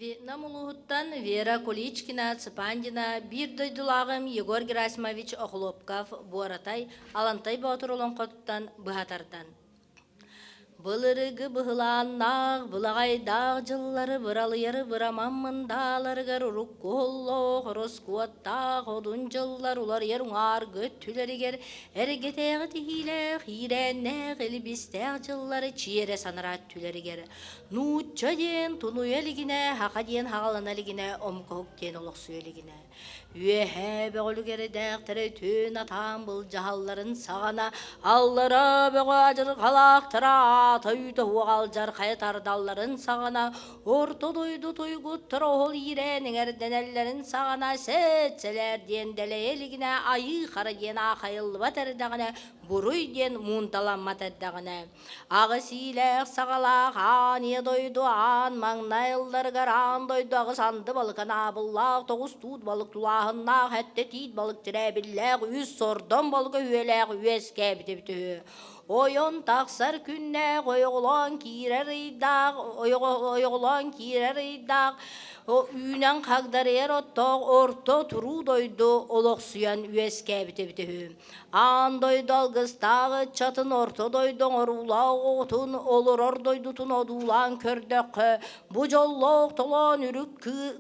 Вьетнам улууһуттан Вера Куличкина, Цыпандина, биир дойдулааҕым Егор Герасимович Охлопков, Буоратай, Алантай Боотур олоҥхотуттан быһа тардан. Былыргы быһылааннаах, былаҕайдаах дьыллары быралыйары быраман мындааларыгар урукку оһоллоох, ороскуоттаах одун дьыллар уларыйар уҥааргы өттүлэригэр эргэтээҕи тиһиилээх, иирээннээх, илбистээх дьыллары чиэрэ санараа өттүлэригэр нуучча диэн тунуйа илигинэ, саха диэн хаҕалана илигинэ, омукоһук диэн олохсуйа илигинэ Үөһээ бөҕөлүгэрдээхтэрэ түөн атаан былдьаһалларын саҕана аллара бөҕө адьырҕалаахтара аата үүтэ уоҕалдьархайа тардалларын саҕана орто дойду туйгуттара оһол иирээн эҥэрдэнэллэрин саҕана сэт сэлээр диэн дэлэйэ илигинэ айыы хара диэн аахайыллыбат эрдэҕинэ буруй диэн муунталаммат эрдэҕинэ Аҕыс иилээх саҕалаах аан ийэ дойду аан маҥнай ылларыгар аан дойду аҕыс анды балык анаабыллаах, тоҕус туут балык тулааһыннаах, эттэ тиит балык тирээбиллээх, үс сордон балык өһүөлээх үөскээбит эбит үһү. Ойон тахсар күннээх, ойоҕолоон киирэр ыйдаах, ойоҕолоон киирэр ыйдаах, үүнэн хагдарыйар оттоох орто туруу дойду олохсуйан үөскээбит эбит үһү. Аан дойду алгыстаах ыччатын орто дойду оҥоруулаах оҕотун олорор дойдутун одуулаан көрдөххө, бу дьоллоох толоон үрүк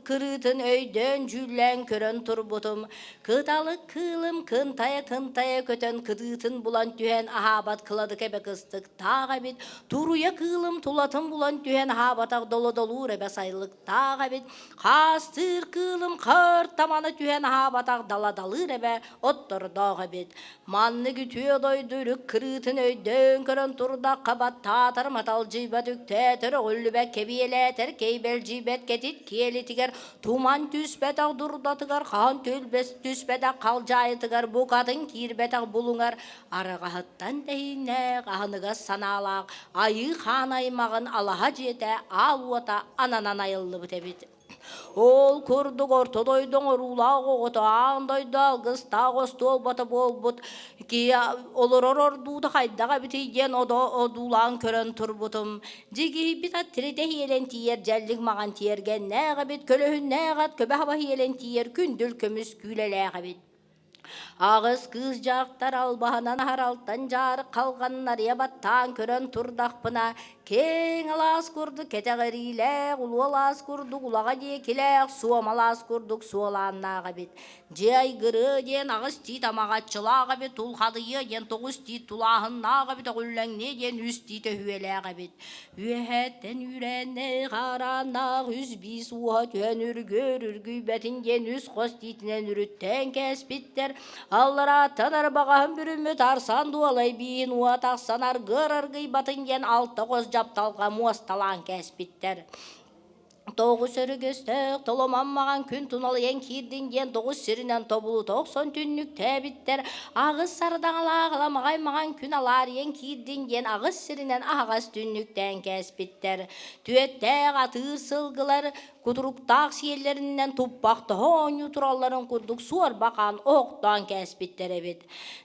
кырыытын өйдөөн-дьүүллээн көрөн турбутум. Кыталык кыылым кынтайа-кынтайа көтөн кытыытын булан түһэн аһаабат кыладык эбэ кыстыктаах эбит, туруйа кыылым тулатын булан түһэн аһаабатах долодолуур эбэ сайылыктаах эбит, хаастыыр кыылым хаар тамана түһэн аһаабатах даладалыыр эбэ оттордоох эбит. Маннык үтүө дойду үрүк кырыытын өйдөөн көрөн турдахха баттаатар маталдьыйбат үктээтэр өҕүллүбэт кэбиэлээтэр кэйбэлдьийбэт кэтит киэлитигэр туман түспэтэх дурдатыгар хаан түлбэс түспэтэх халдьаайытыгар букатын киирбэтэх булуҥар арҕаһыттан тэһииннээх аһыныгас санаалаах айыы хаан аймаҕын алаһа дьиэтэ аал уота ананан айыллыбыт эбит. Ол курдук орто дойду оҥоруулаах оҕото аан дойду алгыстаах остуолбата буолбут киһи олорор ордуута хайдах эбитий диэн одуулаан көрөн турбутум. Дьигиһийбит ат тиритэ иэлэн тиийэр дьэллик маҕан тиэргэннээх эбит, көлөһүннээх ат көбө хаба иэлэн тиийэр күндүл көмүс күүлэлээх эбит. Аҕыс кыыс дьахтар албаһынан аһаралтан дьаарык халҕаннарыйа баттаан көрөн турдахпына, киэҥ алаас курдук кэтэҕэриилээх, улуу алаас курдук улаҕа диэкилээх, суом алаас курдук суолааннаах эбит. Дьиэ айгырыа диэн аҕыс тиит амаҕаччылаах эбит, тулхадыйыа диэн тоҕус тиит тулааһыннаах эбит, өҕүллэҥниэ диэн үс тиит өһүөлээх эбит. Үөһэттэн үүрээннээх, аарааннаах үс биис ууһа түһэн үргүөр үргүйбэтин диэн үс хос тиитинэн үрүттээн кээспиттэр. Алларааттан арбаҕаһын бүрүммүт арсан дуолай биин уо тахсан аргыар аргыйбатын диэн алта хос дьапталҕа муосталаан кээспиттэр. Тоҕус өрүгүстээх толомон маҕан күн туналыйан киирдин диэн тоҕус сиринэн тобулу тохсон түннүктээбиттэр. Аҕыс сардаҥалаах аламаҕай маҕан күн алаарыйан киирдин диэн аҕыс сиринэн аһаҕас түннүктээн кээспиттэр. Түөттээх атыыр сылгылар кутуруктаах сиэллэринэн туппахтаһа оонньуу туралларын курдук суорба хаан оһохтоон кээспиттэр эбит.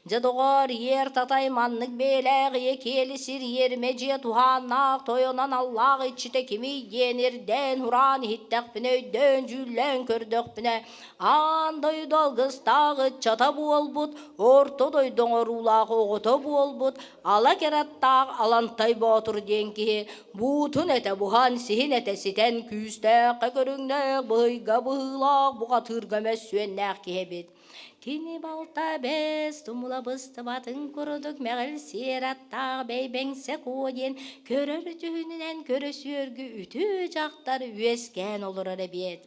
Дьэ, доҕоор, иэр татай маннык бэйэлээх ийэ киэли сир иэримэ дьиэ туһааннаах тойонон аллаах иччитэ кимий диэн ирдээн-ураан иһиттэхпинэ, өйдөөн-дьүүллээн көрдөхпүнэ, аан дойду алгыстаах ыччата буолбут, орто дойду оҥоруулаах оҕото буолбут, ала кераттаах Алантай Боотур диэн киһи буутун этэ буһан, сиһин этэ ситэн, күүстээххэ көрүҥнээх, быһыйга быһыылаах, бухатыырга мөссүөннээх киһи эбит. Кини балта бэс тумула быстыбатын курдук мэҕил сиэр аттаах бэйбэҥсэ куо диэн көрөр дьүһүнүнэн көрөсүөргү үтүө дьахтар үөскээн олорор эбиэт.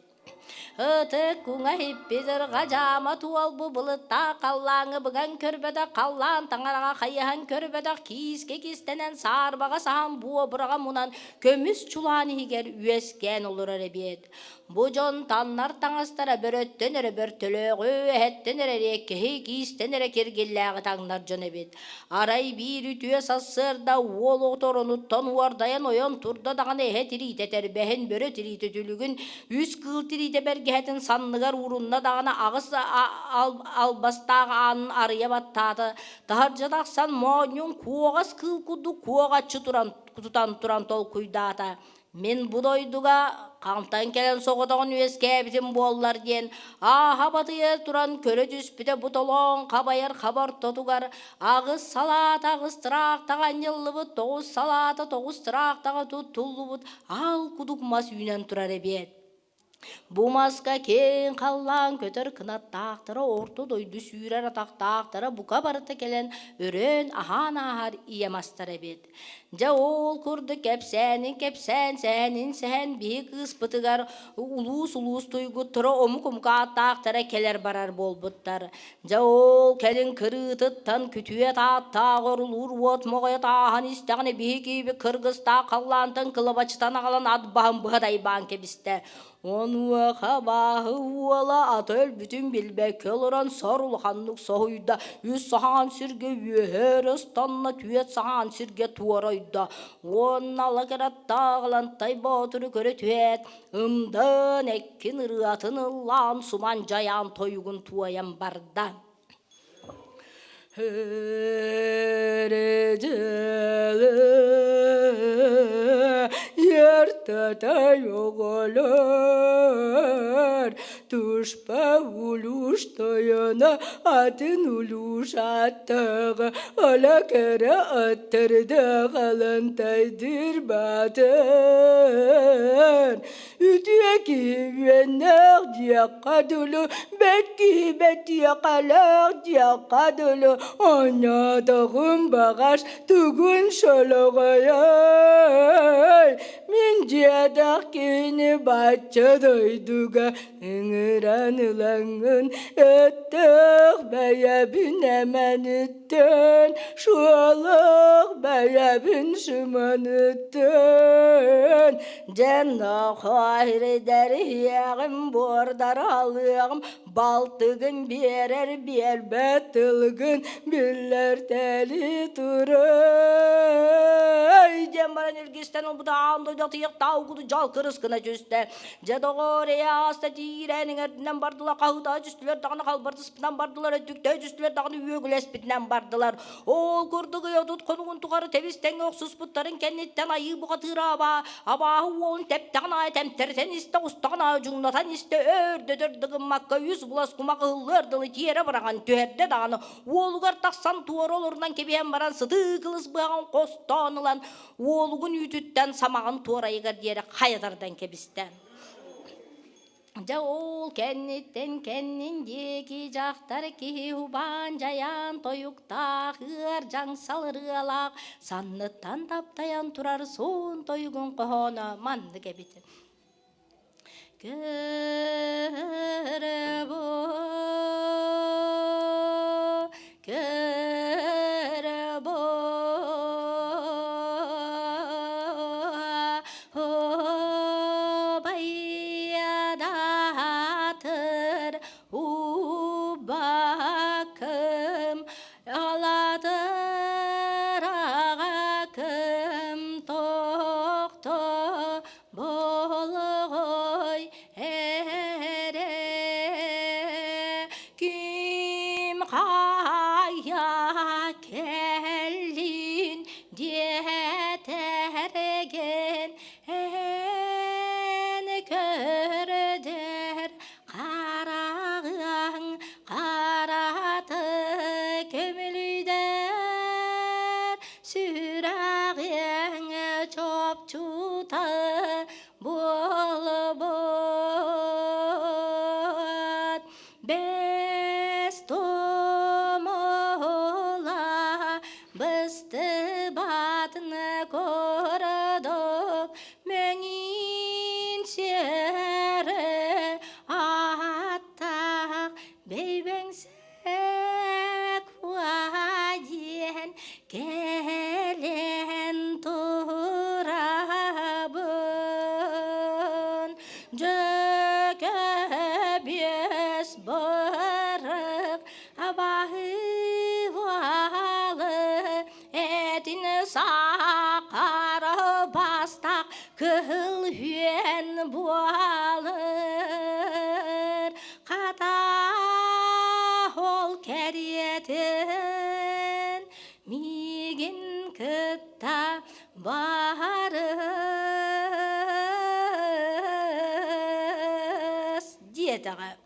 Ытык куҥа иһиппит ырҕа дьаама туолбу былыттаах халлааҥҥа быган көрбөтөх халлаан таҥараҕа хайыһан көрбөтөх киискэ кистэнэн саарбаҕа саһан буобураҕа мунан көмүс чулаан иһигэр үөскээн олорор эбиэт. Бу дьон таннар таҥастара бөрөттөн эрэ бөртөлөөҕү, эһэттэн эрэ эриэккэһи, киистэн эрэ киргиллээҕи таҥнар дьон эбит. Арай биир үтүө сарсыарда уол оҕото оронуттан уордайан ойон турда даҕаны эһэ тириитэ тэрбэһин, бөрө тириитэ түлүгүн, үс кыыл тириитэ бэргэһэтин санныгар уурунна даҕаны аҕыс албастаах аанын арыйа баттаата. Таһырдьа тахсан моонньун куоҕас кыыл курдук куоҕаччы туран, тутан туран толкуйдаата. Мин бу дойдуга хантан кэлэн соҕотоҕун үөскээбитим буоллар диэн ааһа батыйа туран көрө түспүтэ бу толоон хабайар хаба ортотугар аҕыс салаата аҕыс тыраахтаҕа анньыллыбыт тоҕус салаата тоҕус тыраахтаҕа туттуллубут аал кудук мас үүнэн турар эбиэт. Бу маска киэҥ халлаан көтөр кынаттаахтара орто дойду сүүрэр атахтаахтара бука барыта кэлэн өрөөн аһаан ааһар ийэ мастар эбит. Дьэ ол курдук кэпсээнин кэпсээн, сэһэнин сэһэн биһи кыыспытыгар улуус-улуус туйгуттара омук-омук ааттаахтара кэлэр-барар буолбуттар. Дьэ ол кэлин кырыытыттан күтүөт ааттаах орулуур уот моҕойо тааһан истэҕинэ биһи киһибит кыргыстаах халлаантан кылабачытан аҕалан ат баһын быһа дайбаан кэбистэ. Онуоха абааһы уола ата өлбүтүн билбэккэ олорон сор улаханнык соһуйда, үс саһаан сиргэ үөһэ өрө ыстанна, түөрт саһаан сиргэ туора ойдо. Уонна алакыраттаах Алантай Боотуру көрө түһээт, ымдан эккин ырыатын ыллаан суман дьайаан тойугун туойан барда. Ертатай оҕолор туспа улуус тойоно атын улуус аттаҕа ола кэрэ аттардаах алантайдыр баатыр Үтүө киһи үөннээх диэххэ дылы, бэрт киһи бэтиэхэлээх диэххэ дылы, оонньоотоҕум баҕас тугун солоҕойой? Мин дьиэтэх киһини бачча дойдуга ыҥыран ылаҥҥын өттөөх бэйэбин эмэниттэн, суолах бэйэбин сыманыттан Дьэннохойридэр иһиэҕим, буордар алыаҕым, балтыгын биэрэр биэрбэт тылгын биллэртэли турай диэн баран илгистэн ылбыта аан дойду атыйахтаа угуду дьал кырыс гына түстэ. Дьэ доҕоор, эйэ ааста тиирэн иҥэрдинэн бардылар, хаһыытаа түстүлэр даҕаны халбардыспытынан бардылар, өттүктээ түстүлэр даҕаны үөгүлэспитинэн бардылар. Ол курдук отут хонугун тухары тэбис-тэҥҥэ охсуспуттарын кэнниттэн айыы бухатыыра абаа, абааһы уолун тэптэҕин аайы тэмтэритэн истэ, устаҕын аайы дьуҥнатан истэ, өөр да гыммакка үс булас кумах ыһыллыар дылы тиэрэ быраҕан түһэрдэ даҕаны уолугар тахсан туора олорунан кэбиһэн баран сытыы кылыс быһаҕын хостоон ылан уолугун үүтүттэн самаҕын туорайыгар диэри хайа тардан кэбистэ. Дьэ ол кэнниттэн кэннин диэки дьахтар киһи убаан дьайаан тойуктаах ыар дьаҥсал ырыалаах санныттан таптайан турар суун тойугун хоһооно маннык эбит. Көрө бу, көрө бу, Убайдаатыр убакым алатыр аҕакым тохто болоҕой эрэ ким хайа кэллин диэтэрген эн көрдөр хараҕыаҥ хараты көмүлүйдэр сүрэҕиҥ чопчута буолбут бэс тумула быстыбатын курдук мөҥүн сиэри ааттаах бэйбэҥсэк диэн кэлэн турабын дьөкөбүөс бырык абаһы этин саахар бастах кыһыл үөн буолар хата ол кэриэтин миигин кытта барыс. диэтэҕэ.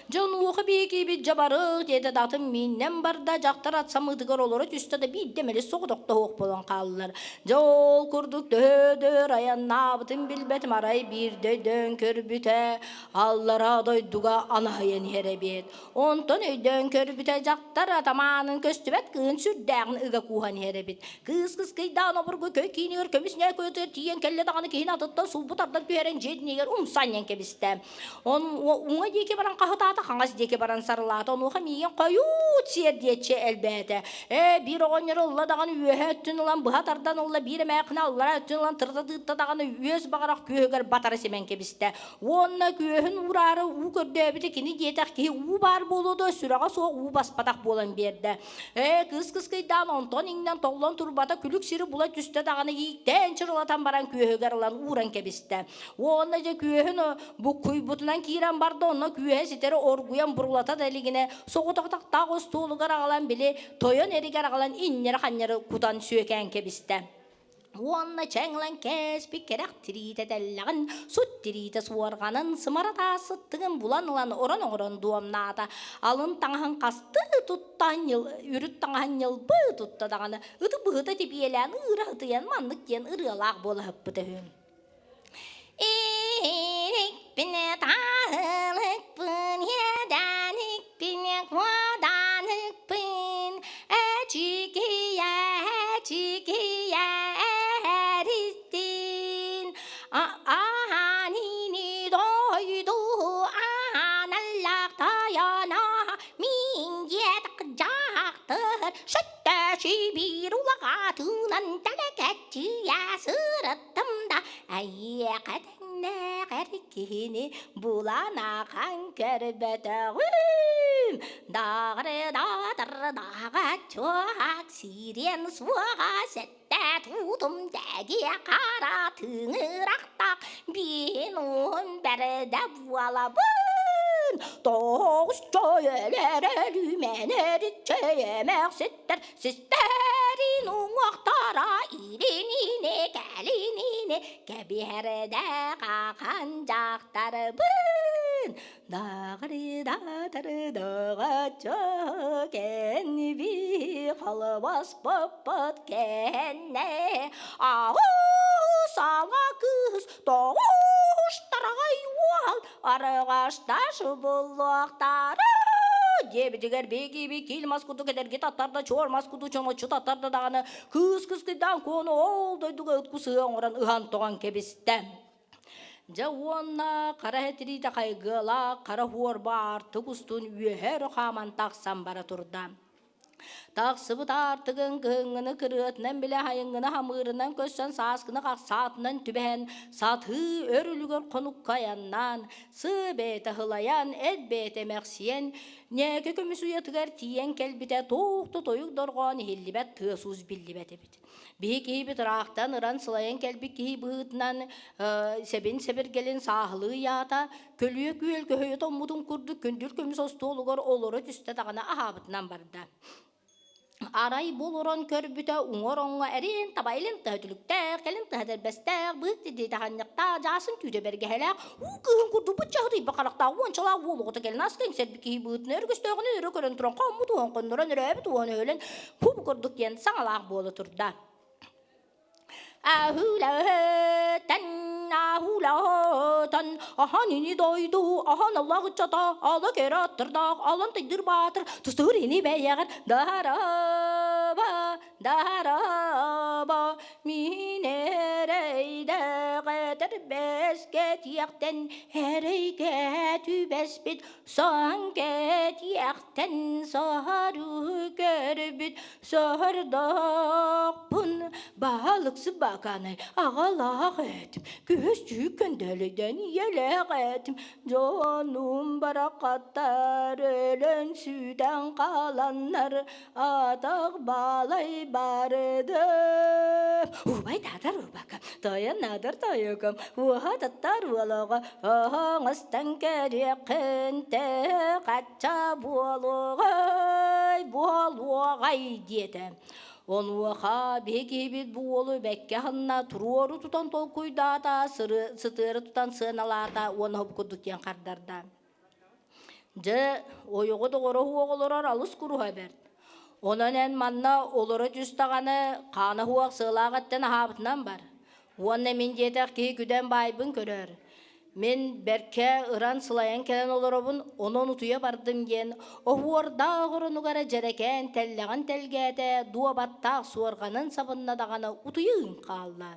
Дьон уоха биһикибит дьабарык диэтэ да атын мииннэн барда, дьахтар ат самыытыгар олоро түстэ да биирдэ эмэлис соҕотохтоһуох буолан хааллар. Дьэ ол курдук төһө да өр айаннаабытын билбэтим, арай биирдэ өйдөөн көрбүтэ, аллараа дойдуга анаһыйан иһэр эбит. Онтон өйдөөн көрбүтэ дьахтар атамаанын көстүбэт кыыһын сүрдээҕин ыга кууһан иһэр эбит. Кыыс кыскыйдаан обургу көй киинигэр көмүс нөөкөйүтүгэр тиийэн кэллэ даҕаны киһини атыттан сулбу тардан түһэрэн дьиэ иннигэр умса анньан кэбистэ. Он уҥа диэки баран хаһытаата, хаҥас диэки баран сарылаата. Онуоха миигин хойуут сиэр диэччи элбээтэ. Ээ, биир оҕонньор ылла даҕаны үөһэ өттүн ылан быһа тардан ылла, биир эмээххинэ аллара өттүн ылан тырыта тыытта даҕаны үөс баҕарах күөһүгэр батары симэн кэбистэ. Уонна күөһүн уураары уу көрдөөбүтэ кини диэтэх киһи уу баар буолуо дуо, сүрэҕэ суох уу баспатах буолан биэрдэ. Ээ, кыыс кыскыйдаан онтон иҥнэн толлон турбата күлүк сири була түстэ даҕаны ииктээн чырылатан баран күөһүгэр ылан ууран кэбистэ. Уонна дьэ күөһүн буккуйбутунан киирэн барда, онно күөһэ ситэри оргуйан бурулата да илигинэ соҕотохтохтоох остуолугар аҕалан били тойон эригэр аҕалан инньэри-ханньары кутан сүөкээн кэбистэ. Уонна чэҥ ылан кээспит кэрэх тириитэ тэллэҕин, сут тириитэ суорҕанын, сымара таас сыттыгын булан ылан орон оҥорон дуомнаата. Алын таҥаһын хастыы туттан, үрүт таҥаһын ньылбы тутта даҕаны, ыты быһыта тибиэлээн ыыра ытыйан маннык диэн ырыалаах буола сыппыта үһү. Иирикпин таһылыкпын, иэдэникпин, куоданикпын, эчикийэ, эчикийэ эристин. Аанини дойду аналлаах тойоно, мин диэтэх дьахтар, сөттөши биир улаҕатынан тэлэкэччийэ сырыт да эйиэхэ тэҥнээх эр киһини булан ахан көрбөтөҕүм. Даҕыры-даатыр даҕа чуоһак сириэн суоҕа сэттэ туутум дэгиэ хара тыҥырахтаах биин уһун бэрдэ буолабын. Тоҕус чөйөлөр өлүмэн эриччэйэмэхситтэр Систэрин уҥуохтара илинине кэлинине кэбиһэрдэ хахан дьахтарбын Даҕыры-даатары даҕачча кэнби холбоспоппут кэннэ Аҕыс аҕа кыыс тоҕус тараҕай уол арыҕасташ буллуохтара диэбитигэр биһиги киил мас курдук эдэрги таттарда чуор мас курдук чоҥоччу таттарда даҕаны кыыс кыскыйдаан куону ол дойдуга ыт кусыа оҥорон ыһан-тоҕон кэбистэ. Дьэ уонна хара этириитэ хайгыалаах хара хуорба аартык устун үөһэ өрө хааман тахсан бара турда. Тахсыбыт аартыгын кыһыҥҥыны кырыатынан билэ хайыҥҥыны хамыырынан көссөн сааскыны хахсаатынан түбэһэн сатыы өр үлүгэр хонукка айаннаан сыы бэйэтэ һылайан эт бэйэтэ эмэхсийэн ньээкэ көмүс уйатыгар тиийэн кэлбитэ туох да тойук дорҕоон иһиллибэт тыас-уус биллибэт эбит. Биһи киһибит ыраахтан ыран сылайан кэлбит киһи быһыытынан сэбин сэбиргэлин сааһылыы ыйаата, көлүө күөл көһүйэ томмутун курдук күндүл көмүс остуолугар олоро түстэ даҕаны аһаабытынан барда. Арай бу олорон көрбүтэ уҥа ороҥҥо эриэн таба илин тыһа түлүктээх, кэлин тыһа тэрбэстээх, быык тидиитэ ханньахтаах, дьаасын түүтэ бэргэһэлээх, уу кыыһын курдук быччаһытыйба харахтаах уончалаах уол оҕото кэлин аска иҥсэрбит киһи быһыытынан өргөстөөҕүнэн өрө көрөн туран хоммут уһан хоннорон өрөөбүт уһан өһүлэн Пуп курдук диэн саҥалаах буола турда. Аһыылаһытан, аһыылаһытан, ахан ини дойду, ахан аллах ыччата, ала кэрэ аттардаах, алан тыйдыр баатыр, тустуур ини бэйэҕэр дараба, дараба, мин эрэйдээх этэрбэскэ тиэхтэн эрэйгэ түбэспит Сон кэтиэхтэн соһору көрбүт соһордоохпун баһылык сыбаканы аҕалаах этим күһүс дьүүк көндөлөйдөн ийэлээх этим дьонум барахаттар өлөн сүтэн хааланнар атах балай бардым убай таатар убакам тойон наадыр тойугум уоһа таттар уолоҕо оһоҥостон көрүөххүн төһө хачча буолуоҕай буолуоҕай диэтэ. Онуоха биһи киһибит бу уолу бэккэ аһынна, туруору тутан толкуйдаата, сытыары тутан сыаналаата уонна хоп курдук диэн хардарда. Дьэ, ойоҕо доҕоро уох олорор алыс куруһа бэрт. Онон эн манна олоро түс даҕаны хаана уох сыалаах эттэн аһаабытынан бар. Уонна мин диэтэх киһи күдэн баайбын көрөр. Мин бэркэ ыран сылайан кэлэн олоробун, онон утуйа бардым диэн оһуордаах оронугар дьэрэкээн тэллэҕин тэлгээтэ, дуобаттаах суорҕанын сабынна даҕаны утуйан хаалла.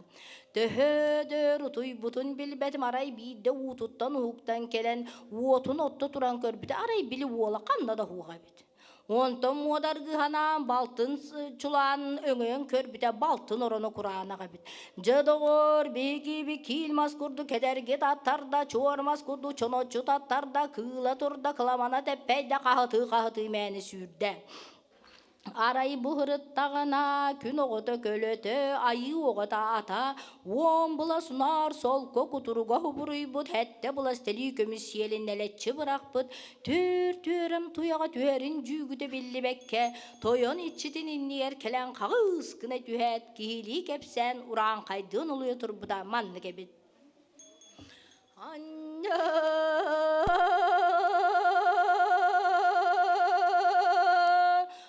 Төһө да өр утуйбутун билбэтим, арай биирдэ уутуттан уһуктан кэлэн уотун отто туран көрбүтэ, арай били уола ханна да уһуох эбит. Онтон муодаргыһанаан балтын чулаан өҥөйөн көрбүтэ балтын ороно кураанах эбит. Дьэ доҕор, биһиги киил мас курдук кэдэрги таттарда, чуор мас курдук чоноччу таттарда, кыыла турда, кыламана тэппэйдэ, хаһытыы-хаһытыы мээни сүүрдэ. Арай бу ырыттаҕына күн оҕото көлөтө, айыы оҕото ата, уон былас унаар солко кутуруга хубуруйбут, сэттэ былас тэлии көмүс сиэлин нэлэччи бырахпыт, түөр түөрэм туйаҕа түһэрин дьүүгүтэ биллибэккэ, тойон иччитин иннигэр кэлэн хаҕыс гына түһээт, киһилии кэпсээн урааҥхайдыын улуйа турбута маннык эбит. Анньа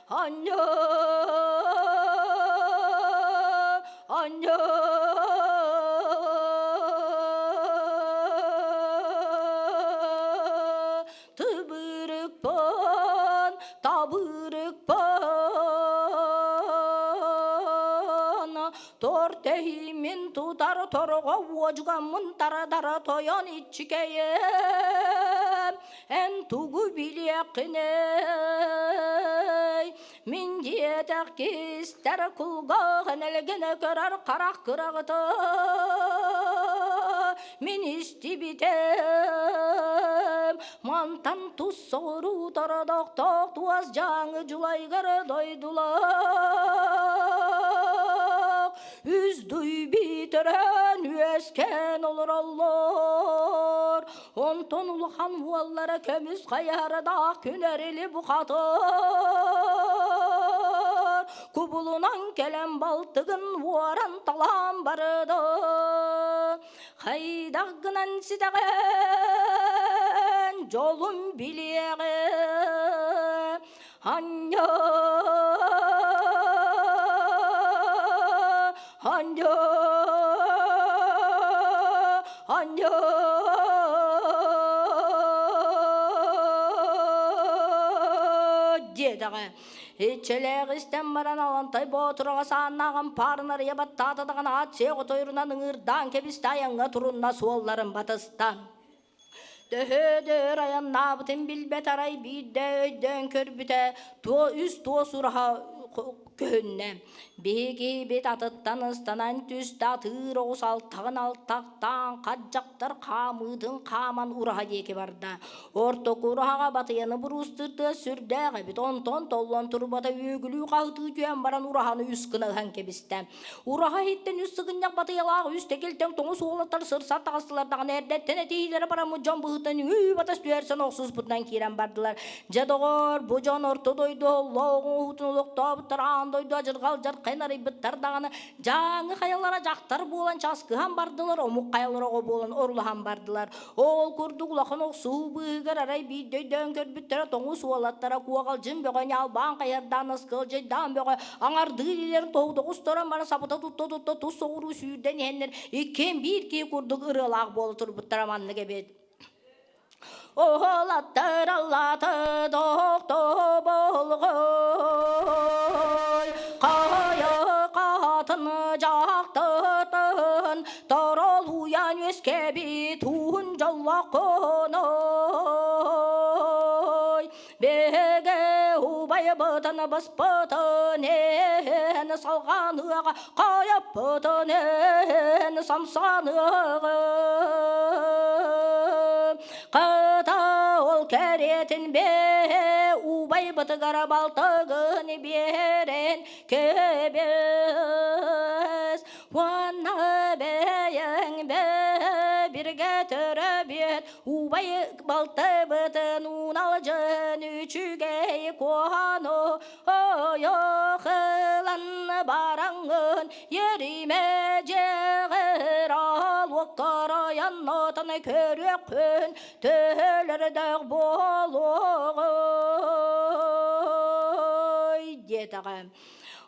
Анньа Анньа Тыбырыкпын, табырыкпын, Тор тэһиимин тутар торҕо уодьугаммын тара-тара тойон иччикэйэм, эн тугу билиэххиний? Мин диэтэх кистэр кулгаах энэлгэнэ көрөр харах кыраҕыта мин истибитим мантан тус соҕуруу тородохтоох туос дьааҥы дьулайгар дойдулаах үс дуйби төрөөн үөскээн олороллор онтон улахан уоллара көмүс хайарадаах күн эрили бухатыр кубулунан кэлэн балтыгын уоран талаан барда хайдах гынан ситэҕин дьолун билиэҕи анньа анньа анньа диэтэҕэ Иччэлээх истэн баран Алантай Боотураҕа сааннааҕын паарын арыйа баттаата даҕаны аат сиэх отойрунан ыҥыырдаан кэбистэ айаҥҥа турунна суолларын батыста. Төһө да өр айаннаабытын билбэт арай биирдэ өйдөөн көрбүтэ туо үс туос ураһа көһүннэ. Биһиги бит атыттан ыстанан түстэ атыыр оҕус алтаҕын алтахтаан хат дьахтар хаамыытын хааман ураһа диэки барда. Ортоку ураһаҕа батыйаны буруустууртуга сүрдээх эбит, онтон толлон турбата үөгүлүү хаһытыы түһэн баран ураһаны үс гына ыһан кэбистэ. Ураһа иһиттэн үс сыгынньах батыйалаах үс тэкилтэн тоҥус уолаттар сырсан таҕыстылар даҕаны эрдэттэн этиилэрэ бараммыт дьон быһыытынан үҥүү-батас түһэрсэн охсуспутунан киирэн бардылар. Дьэ доҕоор, бу дьон орто дойду оллооҕун уһутун олохтообуттар, аан дойду адьырҕал дьархайын арыйбыттар даҕаны дьааҥы хайалара дьахтар буолан часкыһан бардылар, омук хайалара оҕо буолан орулаһан бардылар. Ол курдук улахан охсуһуу быыһыгар арай биирдэ өйдөөн көрбүттэрэ тоҥус уолаттара куоҕалдьын бөҕө ньаалбаан хайардаан аскыалдьайдаан бөҕө аҥардыы илиилэрин тоһутоҕус туран баран сабыта тутта-тутта тус соҕуруу сүүрдэн иһэннэр иккиэн биир киһи курдук ырыалаах буола турбуттара маннык эбит. Уолаттар аллааты тохтоболҕой, хайа хатын дьахтытын Торолуйан үөскэбит уһун дьоллооххуной Биһиги убайбытын быспытын иһин салҕаныаҕа хайаппытын иһин самсаныаҕа Кыта ол кэриэтин биһи убайбытыгар балтыгын биэрэн кэбис Уонна бэйэҥ бэбиргэ төрөбүөт убай балтыбытын уналдьын үчүгэй куону ойох ылан. бараҥҥын Ериме дьиэҕэр алуоктар айаннатан көрүөххүн төһөлөрдөөх буолуоҕуй диэтэҕэ.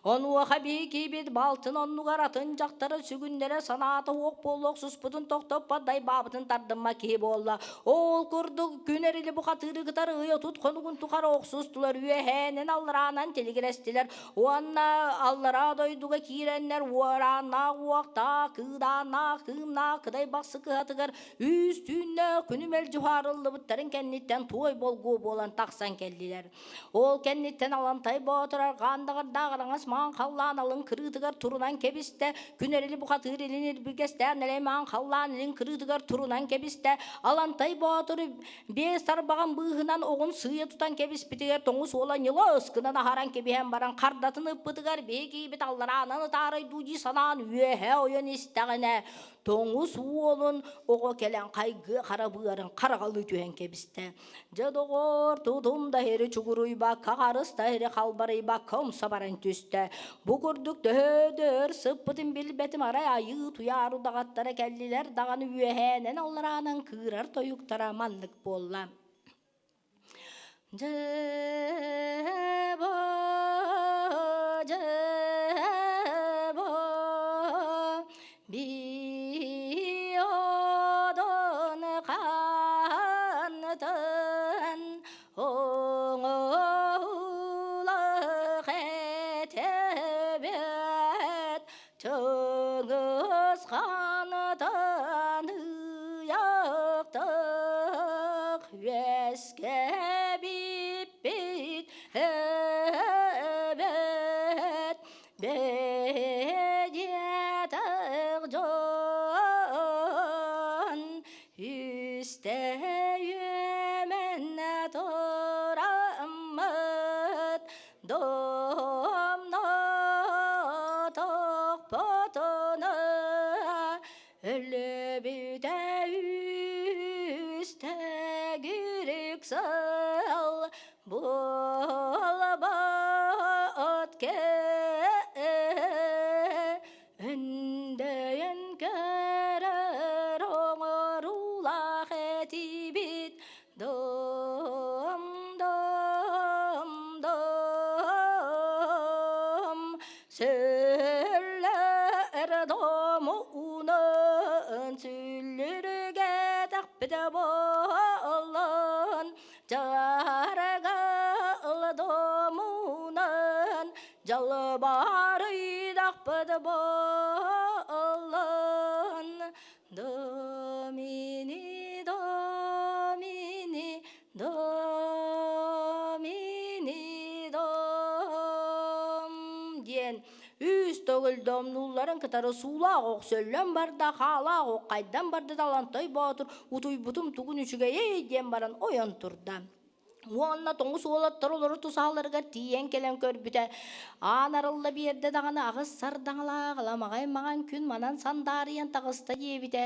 Онуоха биһикибит балтын оннугар атын дьахтары сүгүннэрэ санаата уох буолуох суспутун тохтоппот дайбаабытын тардымма киһи буолла. Ол курдук күн эрили бухатыыры кытары ый 30 хонугун тухары охсустулар, үөһээнэн аллараанан тилигирэстилэр уонна аллараа дойдуга киирэннэр уорааннаах уохтаах, кыыдааннаах кыымнаах кытай бахсы кыһатыгар үс түүннээх күнү мэлдьи уһаарыллыбыттарын кэнниттэн туой болгуо буолан тахсан кэллилэр. Ол кэнниттэн Алантай Боотур арҕаан даҕардаах араҥас маҥан халлаан алын кырыытыгар турунан кэбистэ, күн эрили бухатыыр илин илбиргэстээх нэлэй маҥан халлаан илин кырыытыгар турунан кэбистэ. Алантай Боотур биэс тарбаҕын быыһынан оҕун сыыйа тутан кэбиспитигэр тоҥус уола ньыло ыскынан аһаран кэбиһэн баран хардатын ыппытыгар биһи киһибит аллараанан ытаарай дуу дии санаан үөһэ ойон истэҕинэ тоҥус уолун оҕо кэлэн хайгыа хара быарын хараҕалыы түһэн кэбистэ. Дьэ, доҕоор, тутум да иһири чугуруйбакка, харыс да иһири халбарыйбакка умса баран түстэ. Бу курдук төһө да өр сыппытын билбэтим, арай айыы туйаар удаҕаттара кэллилэр даҕаны үөһээнэн аллараанан кыырар тойуктара маннык буолла. Дьэ, бо, дьэ, бо, Биодон хантан оҥоулах этэбэт Чыҥыс хантан ыйахтах үөскэбиппит эбэт Бэйэтэх дьон үстэ үөмэн тураммыт домнотохпутуна өлөбүтэ үстэ гүрүк сыл Буолбат өндөйөн көрөр оҥоруулаах этибит дом дом дом сөллөр домунан сүллүргэтэхпит буоллун Чарга ылдомунан дьалбарыйдахпыт буоллун Домини, домини, домини, дом диэн Үс төгүл домнуулларын кытары суулаах ох сөллөн барда, хаалаах ох хайдан барда Далантай Боотур утуйбутум тугун үчүгэйэй диэн баран ойон турда. Уонна тоҥус уолаттар олору тусааларыгар тиийэн кэлэн көрбүтэ, аан арылла биэрдэ даҕаны аҕыс сардаҥалаах аламаҕай маҥан күн манан сандаарыйан таҕыста диэбитэ,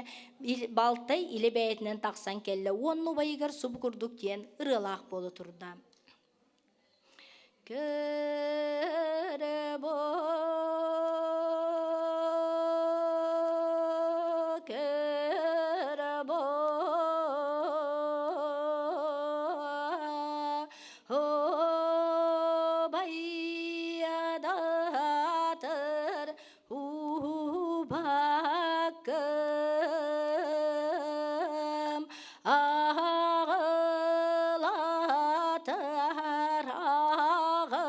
балтай илэ бэйэтинэн тахсан кэллэ уонна убайыгар субу курдук диэн ырыалаах буола турда. Көрө көрө Байадатыр Убакым аҕылатар аҕы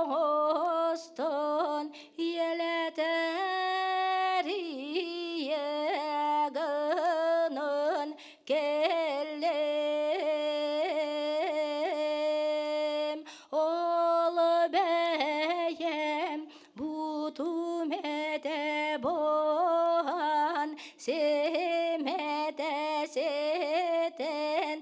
оҥостон иэлэтэр ийэ гынан кэллим. Ол бэйэм бутум этэ буһан симэтэ ситэн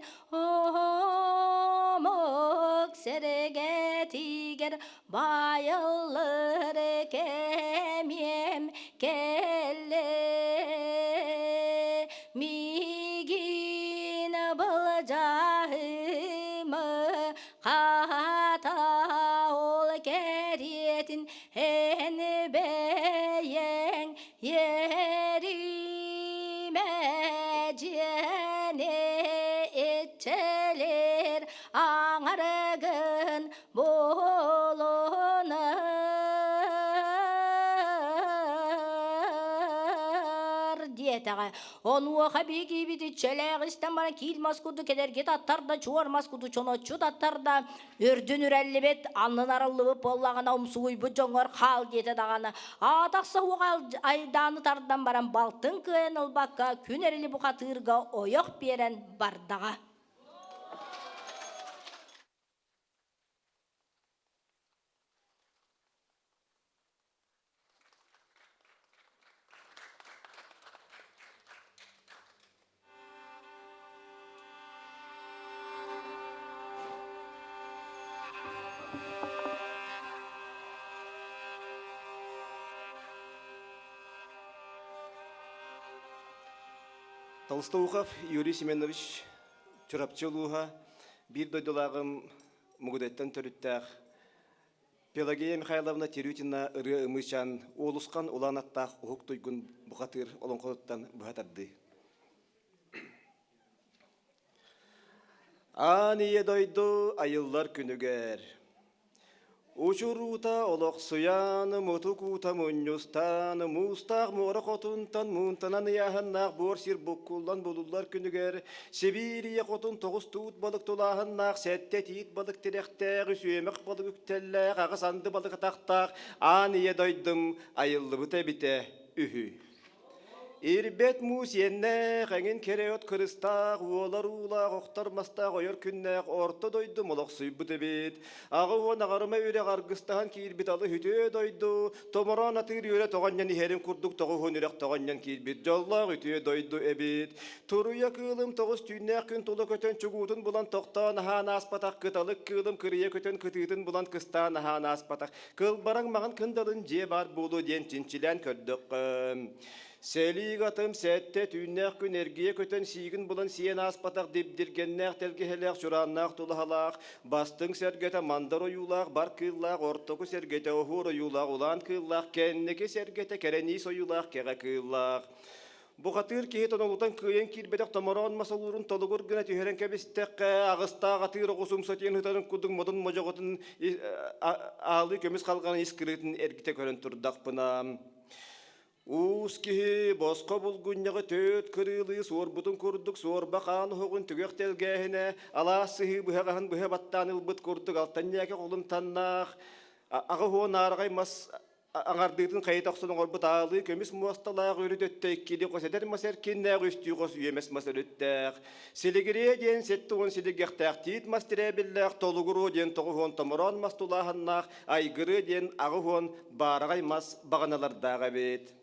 омук сэргэтигэр байыллар кэмиэм кэллэ миигин былдьаһыма хата ол кэриэтин. Ериме дьиэни иччилиир аҥарыгын булунар диэтэҕэ. Онуоха биһиги иччэлээх истэн баран киил мас курдук кэлэрги таттарда, чуор мас курдук чоноччу таттарда, үрдүн үрэллибит, аннын арыллыбыт буоллаҕына умсугуйбут дьоҥҥор хаал диэтэ даҕаны, аатахса уоҕа айдааны тардан баран балтын кыайан ылбакка күн эрили бухатыырга ойох биэрэн бардаҕа. Толстоухов Юрий Семенович Чурапчы улууһа биир дойдулааҕым Мугудайтан төрүттээх Пелагея Михайловна Терютина ырыа ымыычаан уолусхан улаан аттаах уһук туйгун бухатыыр олоҥхотуттан быһа тардыы. Аан ийэ дойду айыллар күнүгэр Учуруута олохсуйан, мутук уута мунньустан, муустаах муора хотунтан муунтанан ыйааһыннаах буор сир буккуллан булуллар күнүгэр Сибиирийэ хотун тоҕус туут балык тулааһыннаах, сэттэ тиит балык тирэхтээх, үсүөмэх балык үктэллээх, аҕыс анды балык атахтаах аан ийэ дойдум айыллыбыта эбитэ үһү. Ирбэт муус иэннээх, эҥин кэрэ от кырыстаах, уолар уулаах, охтор мастаах ойор күннээх орто дойду молохсуйбут эбит. Аҕа уон аҕарыма үрэх аргыстаһан киирбит алы үтүө дойду, томороон атыыр үөрэ тоҕонньон иһэрин курдук тоҕуһун үрэх тоҕонньон киирбит дьоллоох үтүө дойду эбит. Туруйа кыылым тоҕус түүннээх күн тула көтөн чугуутун булан тохтоон аһаан ааспатах, кыталык кыылым кырыйа көтөн кытыытын булан кыстаан аһаан ааспатах, кылбараҥ маҕан кындалын дьиэ баар буолуо диэн чинчилээн көрдөххө, сэлиик атым сэттэ түүннээх күн эргийэ көтөн сиигин булан сиэн ааспатах дибдиргэннээх тэлгэһэлээх чурааннаах тулаһалаах, бастыҥ сэргэтэ мандар ойуулаах бар кыыллаах, ортоку сэргэтэ оһуор ойуулаах улаан кыыллаах, кэнники сэргэтэ кэрэниис ойуулаах кэҕэ кыыллаах. Бухатыыр киһи тонолутан кыайан киирбэтэх томороон мас олуурун толугур гына түһэрэн кэбистэххэ, аҕыстаах атыыр оҕус умсатыйан ытарын курдук модун модьоҕотун аалыы көмүс халҕанын ис кырыытын эргитэ көрөн турдахпына, уус киһи босхо булгунньаҕы төрт кырыылыы суорбутун курдук суорба хаан оһоҕун түгэх тэлгээһинэ алаас сыһыы быһаҕаһын быһа баттаан ылбыт курдук алтанньаакы холумтаннаах аҕа уон аараҕай мас аҥардыытын хайыта охсон оҥорбут аалыы көмүс муосталаах үрүт өттө иккили хос эдэр мас эркиннээх үстүү хос үөмэс мас өрүттээх силигириэ диэн 70 силигиэхтээх тиит мас тирээбиллээх толугуруо диэн 90 томороон мас тулааһыннаах айгырыа диэн 80 баараҕай мас баҕаналардаах эбит.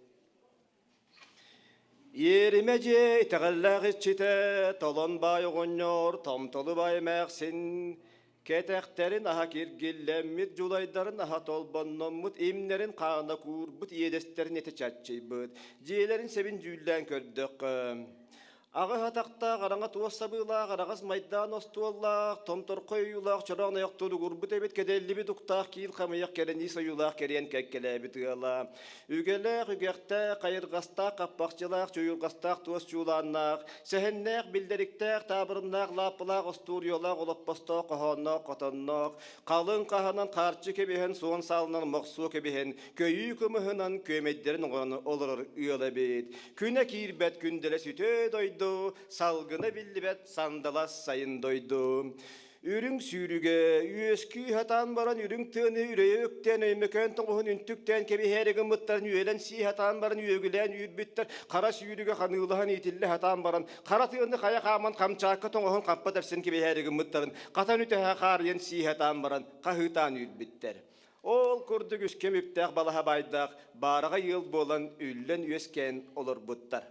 Иэримэ дьиэ итэҕэллээх иччитэ, толон баай оҕонньор, томтолу баай эмээхсин, кэтэхтэрин аһа киргиллэммит, дьулайдарын аһа толбонноммут, имнэрин хаана куурбут, иэдэстэрин этэ чаччыйбыт, дьиэлэрин сэбин дьүүллээн көрдөххө, Аҕыс атахтаах, араҥа туос сабыылаах, араҕас майдаан остуоллаах, томторхой ойуулаах чороон ойох туругурбут эбит, кэдэллибит уктаах киил хамыйах кэрэниис ойуулаах кэриэн кэккэлээбит ыала. Үгэлээх, үгэхтээх, хайырҕастаах, хаппахчылаах, чуйурҕастаах туос чуулааннаах, сэһэннээх, биллэриктээх, таабырыннаах, лааппылаах, остуоруйалаах, олоппостоох, хоһоонноох, хотонноох, халыҥ хаһанан хаарчы кэбиһэн, суон саалынан мохсуо кэбиһэн, көйүү кымыһынан күөмэйдэрин оҥорон олорор ыал эбит. Күнэ киирбэт күндэлэ сүтэ дойду, салгына биллибэт сандалас сайын дойду. Үрүҥ сүүрүгэ үөскүү сатаан баран үрүҥ тыаны үрэйэ үктээн өймөкөөн тоҥуһун үнтүктээн кэбиһээри гыммыттарын үөлэн сии сатаан баран үөгүлээн үүрбүттэр хара сүүрүгэ ханыылаһан иитиллэ сатаан баран хара тыаны хайа хааман хамчаакка тоҥоһун хампа тэпсэн кэбиһээри гыммыттарын хатан үтэһэ хаарыйан сии сатаан баран хаһыытаан үүрбүттэр. Ол курдук үскэм үптээх балаһа баайдаах баараҕай ыал буолан үллэн үөскээн олорбуттар.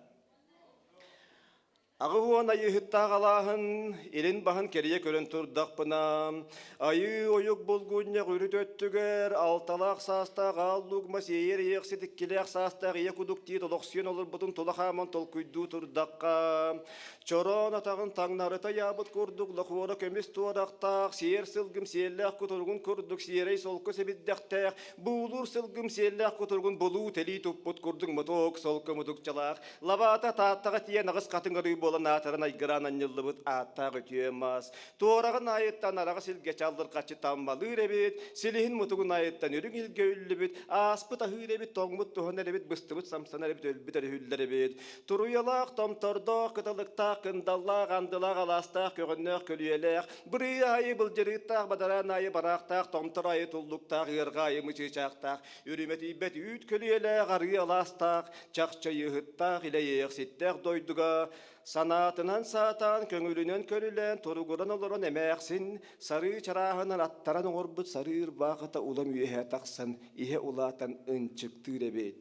80 айыыһыттаах алааһын илин баһын кэрийэ көрөн турдахпына, айыы ойук булгунньах үрүт өттүгэр алталаах саастаах аал лугма сиэйэр иэхсит иккилээх саастаах ийэ кудук тиит олохсуйан олорбутун тула хааман толкуйдуу турдахха, чороон атаҕын таҥнарыта ыйаабыт курдук лохуора көмүс туорахтаах, сиэр сылгым сиэллээх кутуругун курдук сиэрэй солко сэбирдэхтээх, буулуур сылгым сиэллээх кутуругун булуу-тэлии туппут курдук мотуок солко мутукчалаах, Лабаата Тааттаҕа тиийэн аҕыс хатыҥ арыы буолан аатыран айгыраан анньыллыбыт ааттаах үтүө мас. Туораҕын аайыттан араҕас илгэ чаллырҕаччы таммалыыр эбит, силиһин мутугун аайыттан үрүҥ илгэ үллүбүт, ааспыт аһыыр эбит, тоҥмут туһанар эбит, быстыбыт самсанар эбит, өлбүт өрүһүллэр эбит. Туруйалаах, томтордоох, кыталыктаах, кындаллаах, андылаах, алаастаах, көҕөннөөх, көлүйэлээх, бырыы аайы былдьырыыттаах, бадараан аайы бараахтаах, томтор аайы туллуктаах, ыарҕа аайы мычыычаахтаах, үрүмэтийбэт үүт көлүйэлээх, арыы алаастаах, чахчайыһыттаах, илэйиэхситтээх дойдуга санаатынан саатаан, көҥүлүнэн көрүлээн, туругуран олорон эмээхсин сарыы чарааһынан аттаран оҥорбут сарыы ырбаахыта улам үөһэ тахсан, иһэ улаатан ынчыктыыр эбит.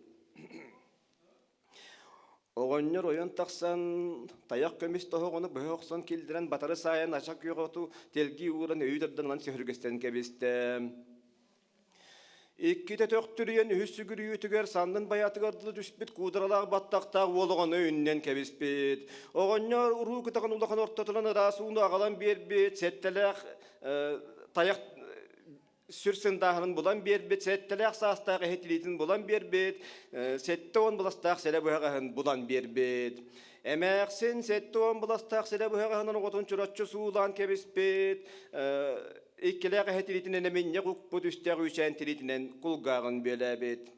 Оҕонньор ойон тахсан, тайах көмүс тоһоҕону быһа охсон киллэрэн батары саайан ача күөх оту тэлгии ууран өйүү тардан ылан сөһүргэстэн кэбистэ. Иккитэ төхтүрүйэн үһүс сүгүрүйүүтүгэр саннын байаатыгар дылы түспүт куударалаах баттахтаах уол оҕону үннэн кэбиспит. Оҕонньор уруу кытаҕын улахан ортотунан ыраас ууну аҕалан биэрбит, сэттэлээх тайах сүр сындааһынын булан биэрбит, сэттэлээх саастаах эһэ тириитин булан биэрбит, 70 быластаах сэлэ быһаҕаһын булан биэрбит. Эмээхсин 70 быластаах сэлэ быһаҕаһынан оҕотун чураччы суулаан кэбиспит, иккилээх эһэ тириитинэн эминньэх укпут үстээх үүчээн тириитинэн кулгааҕын бүөлээбит.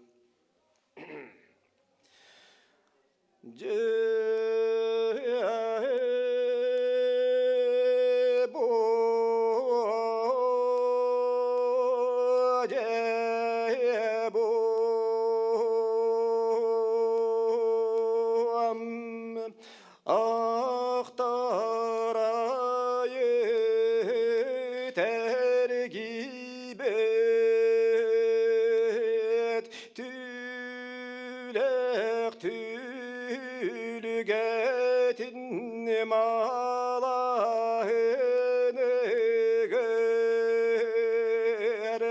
Ахтарайы тэргибэт түлэх түлүгэтин малаһыныгар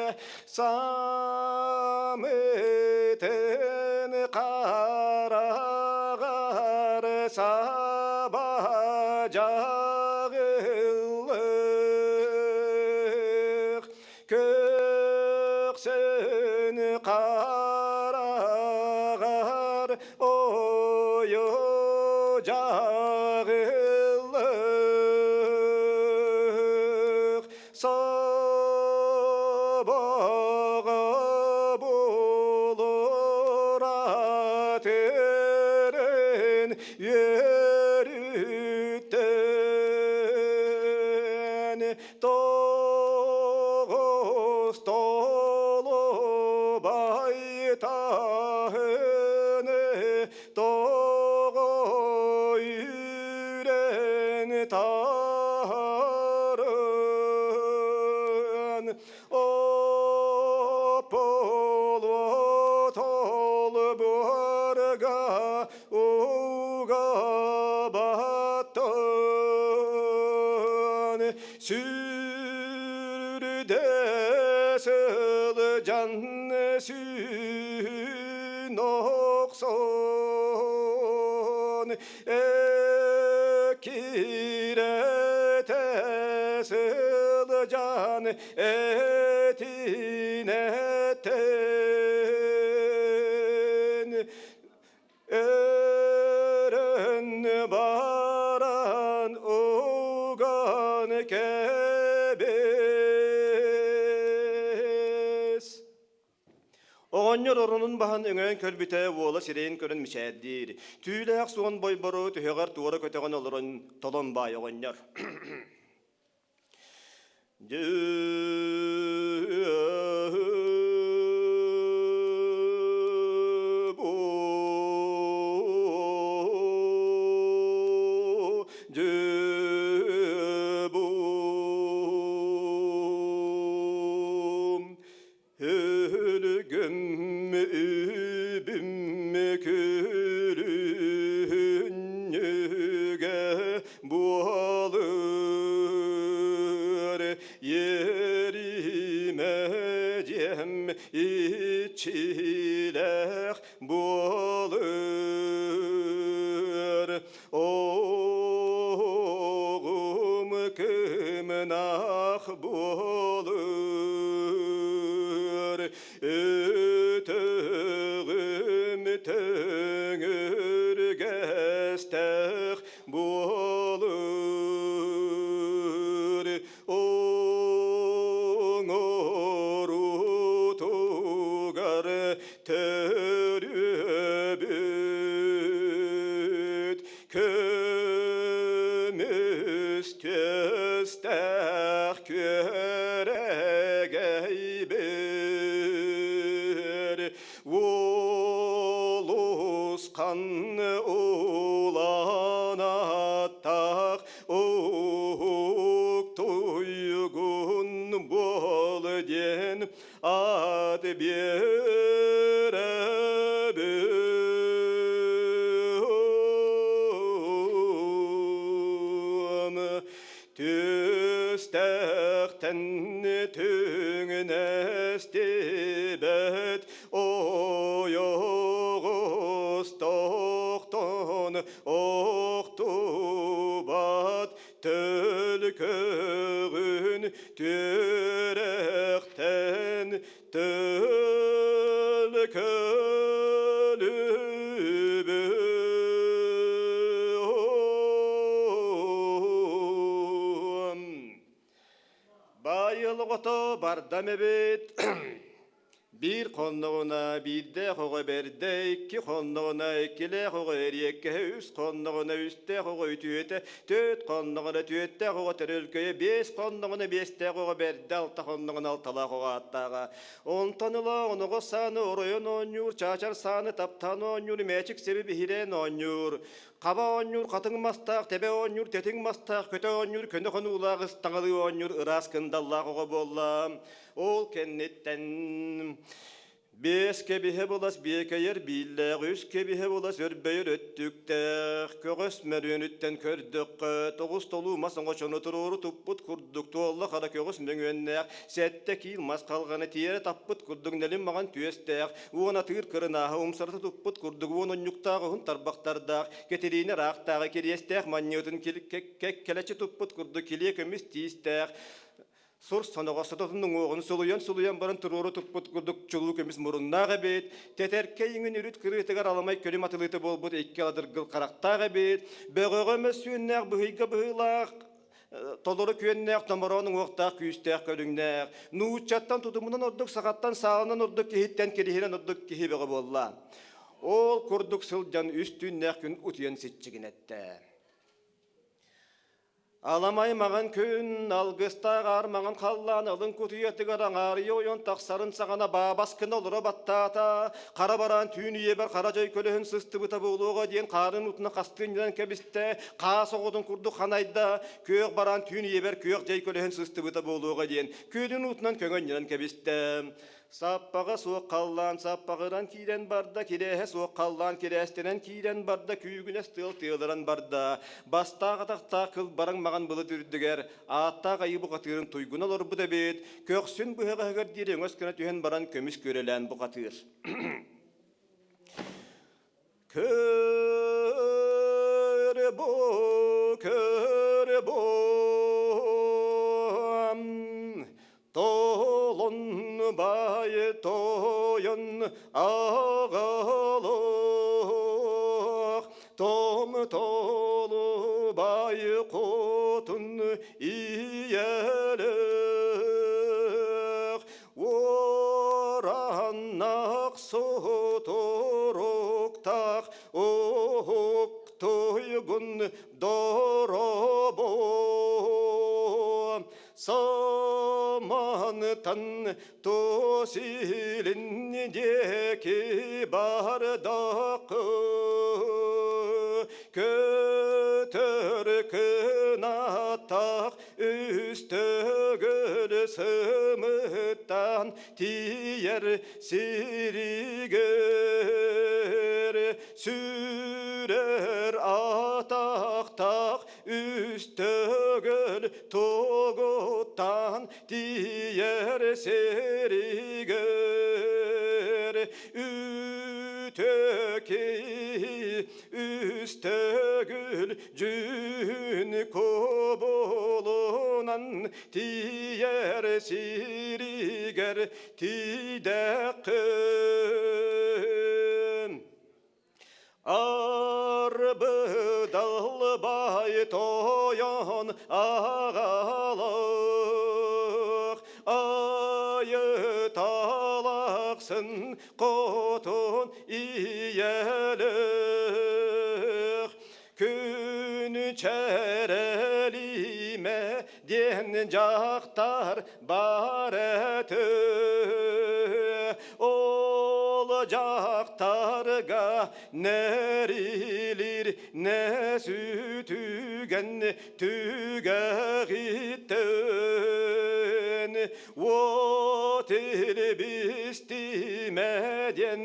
Самытын хараҕар саба дьаҕыллых, көхсүн хараҕар ойо дьаҕыллых, Собоҕо булура төрүн үөрүттэн тоҕус толубай таһыны тоҕо үүрэн таһарын Ополотол буорга уга баттан сүрдэ сылдьан сүүн охсон Эккирэтэ сылдьан этинэтэн өрөн баран уган кэбис. Оҕонньор оронун баһан өҥөйөн көрбүтэ, уола сирэйин көрөн мичээрдиир. Түүлээх суон бойбору түһэҕэр туора көтөҕөн олорон толон баай оҕонньор. Өлгөм үбүм күлүнньүгэр. Оҕум кымнах буолар, Өтөҕүм төҥүргэстээх буолар. Оҥоруутугар төрүөбүт көмүс түөстээх күөрэгэйбэр Улусхан улаан аттаах Уһук туйгун буол диэн ат биэрэбин. Түстээхтэн түҥнэстибэт ойоҕос тохтон охтубат төлкөҕүн түөрэхтэн төлкөлүбүн. Баайыл оҕото бардам эбит. Биир хонноҕуна биирдээх оҕо бэрдэ, икки хонноҕуна иккилээх оҕо эриэккэһэ, үс хонноҕуна үстээх оҕо үтүөтэ, түөрт хонноҕуна түөртээх оҕо төрөлкөйө, биэс хонноҕуна биэстээх оҕо бэрдэ, алта хонноҕуна алталаах оҕо ааттааҕа. Онтон ыла оноҕос сааны оройон оонньуур, чаачар сааны таптаан оонньуур, мээчик сэби биһирээн оонньуур. Хаба оонньуур хатыҥ мастаах, тэбэ оонньуур тэтиҥ мастаах, көтө оонньуур көнө хонуулаах, ыстаҥалыы оонньуур ыраас кындаллаах оҕо буолла. Ол кэнниттэн биэс кэбиһэ булас биэкэйэр бииллээх, үс кэбиһэ булас өрбөйөр өттүктээх, көҕөс мөрүөнүттэн көрдөххө, тоҕус толуу мас оҥочону туруору туппут курдук туолла хара көҕүс мөҥүөннээх, сэттэ киил мас халҕаны тиэрэ таппыт курдук нэлим маҕан түөстээх, уон атыыр кырынааһы умсарыта туппут курдук уон унньуктаах уһун тарбахтардаах, Кэтириинэ ыраахтааҕы кириэстээх манньыытын кэккэлэччи туппут курдук килиэ көмүс тиистээх, Сур соноҕос сототун уҥуоҕун сулуйан-сулуйан баран туруору туппут курдук чулуу көмүс муруннаах эбит, тэтэркэй иҥин үрүт кырыытыгар аламай көрүм атылыыта буолбут икки аладыргыл харахтаах эбит, бөҕөҕө мөссүөннээх быһыйга быһыылаах, толору күөннээх томороон уҥуохтаах күүстээх көрүҥнээх, нууччаттан тутумунан ордук сахаттан саалынан ордук киһиттэн кириһинэн ордук киһи бөҕө буолла. Ол курдук сылдьан үс түүннээх күн утуйан сиччигинэттэ. Аламай маҥан күн, алгыстаах аар маҥан халлаан алын кутуйатыгар аҥаарыйа ойон тахсарын саҕана баабас гына олоро баттаата, хара бараан түүн ийэбэр хара дьой көлөһүн сыстыбыта буолуоҕа диэн хаарын утуна хастыынньанан кэбистэ, хаас оҕотун курдук ханайда, күөх бараан түүн ийэбэр күөх дьай көлөһүн сыстыбыта буолуоҕа диэн күөлүн уутунан көҥөнньүнэн кэбистэ. Саппаҕа суох халлаан саппаҕыран киирэн барда, кирээһэ суох халлаан кирээстэнэн киирэн барда, күүгүнэс тыал тыалыран барда. Бастаах атахтаах кылбараҥ маҕан былыт үрдүгэр ааттаах айыы бухатыырын туйгуна олорбут эбит, көхсүн быһаҕаһыгар диэри өҥөс гына түһэн баран көмүс күөрэлээн бухатыыр. Көр бу, көр бу, Толон баай тойон аҕалах, Том толу баай хотун ийэлэх, Уораннах сутуруктаах уһуктуйгун доробо Самантан тосилин диэки бардакы көтөр кынаттах Үстөгөл сымыттан тиийэр сиригэр сүрэр атахтаах үстөгөл тугуттан тиийэр сиригэр үтөки. Үс төгүл дьүһүн кубулунан тиийэр сиригэр тиийдэххин. Арбыдалбай тойон аҕалах, айыталахсын хотун ийэлэх. Күн чэрэлиимэ диэн дьахтар бар этэ. Ол дьахтарга нэрилир нэ сүтүгэн түгэҕиттэн уот илбистимэ диэн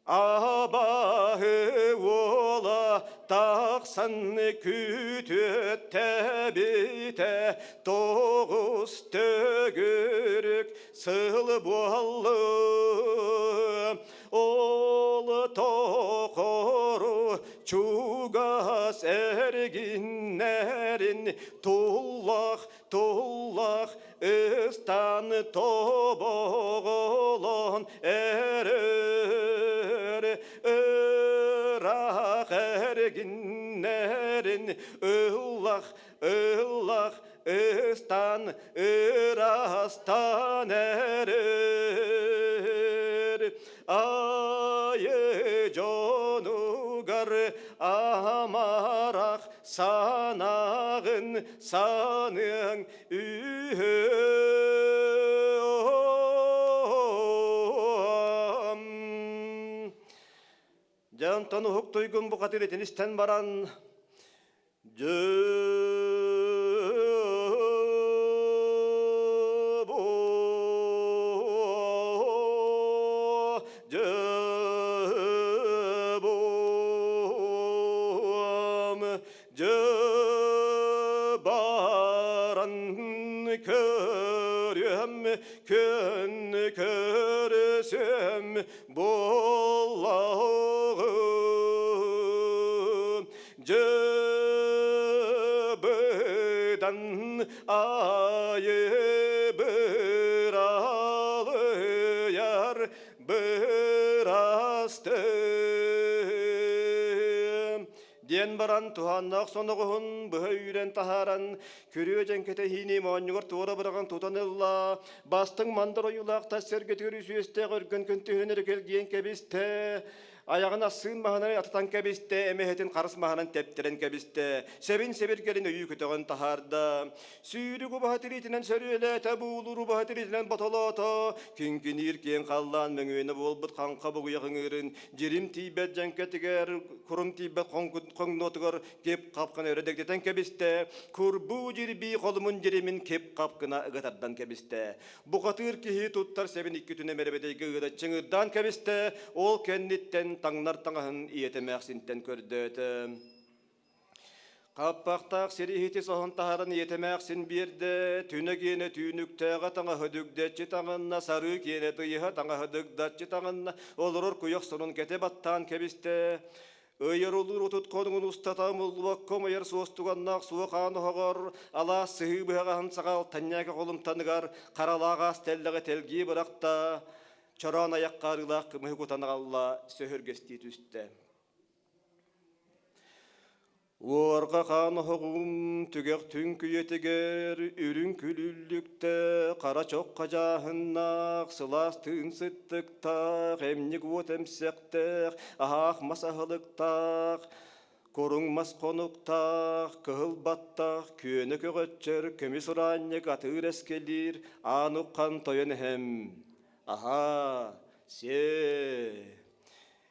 Абаһы уола тахсан күтүөттээбитэ тоҕус төгүрүк сыл буолла. Ол тохору чугас эргиннэрин туллах Туллах ыстан тобоҕолон эрэр ыраах эргиннэрин ыллах ыллах ыстан ырастан эрэр айы дьонугар амарах санаҕын саныаҥ үһү. Дьэ онтон уһук туйгун бухатыыр итини истэн баран Дьыбуом, Дьыбаран көрүөм, күн көрүсүөм буллаҕым. Дьыбыдан айы быралыйар бырастым. Диэн баран туһааннаах соноҕоһун быһа үүрэн таһааран, күрүө дьэҥкэтэ иһиини моонньугар туора быраҕан тутан ылла, бастыҥ мандар ойуулаах тас сэргэтигэр үс үөстээх өргөн көнтөһүн эрэ кэлгийэн кэбистэ, айаҕын ассыын маһынан атытан кэбистэ, эмэһэтин харыс маһынан тэптэрэн кэбистэ, сэбин сэбиргэлин өйүү көтөҕөн таһаарда. Сүүрүк убаһа тириитинэн сөрүөлээтэ, буулуур убаһа тириитинэн ботолоото, киҥкиниир киэҥ халлаан мөҥүөнэ буолбут хаҥха бугуйах ыҥыырын дьирим тиийбэт дьэҥкэтигэр, курум тиийбэт хоҥнуотугар кип-хап гына өрө дэгдитэн кэбистэ, курбуу дьирбии холумун дьиримин кип-хап гына ыга тардан кэбистэ. Бухатыыр киһи туттар сэбин икки түнэ мэрэбэдэйгэ ыыра чыҥырдаан кэбистэ, ол кэнниттэн таҥнар таҥаһын ийэтэ эмээхсинтэн көрдөөтө. Хаппахтаах сири иһити соһон таһааран ийэтэ эмээхсин биэрдэ, түнэ киэнэ түүнүктээҕэ таҥаһы дүгдэччи таҥынна, сарыы киэнэ тыйыһа таҥаһы дыгдаччы таҥынна, олорор куйах сонун кэтэ баттаан кэбистэ. Ыйар улуур отут хонугун устата умуллубакка умайар суостуганнаах суох аан оһоҕор, алаас сыһыы быһаҕаһын саҕа алтанньаакы холумтаныгар харалаах аас тэллэҕи тэлгии бырахта, чороон айахха арыылаах кымыһы кутан аҕалла, сөһүргэстии түстэ. Уорҕа хаан оһоҕум түгэх түҥкүйэтигэр үрүҥ күлүллүктэ хара чох хадьааһыннаах сылаас тыын сыттыктаах эмньик уот эмсэхтээх аһаах мас аһылыктаах куруҥ мас хонуктаах кыһыл баттах күөнэ көҕөччөр көмүс ураанньык атыыр эскэлиир аан уххан тойон эһэм аһаа сиэ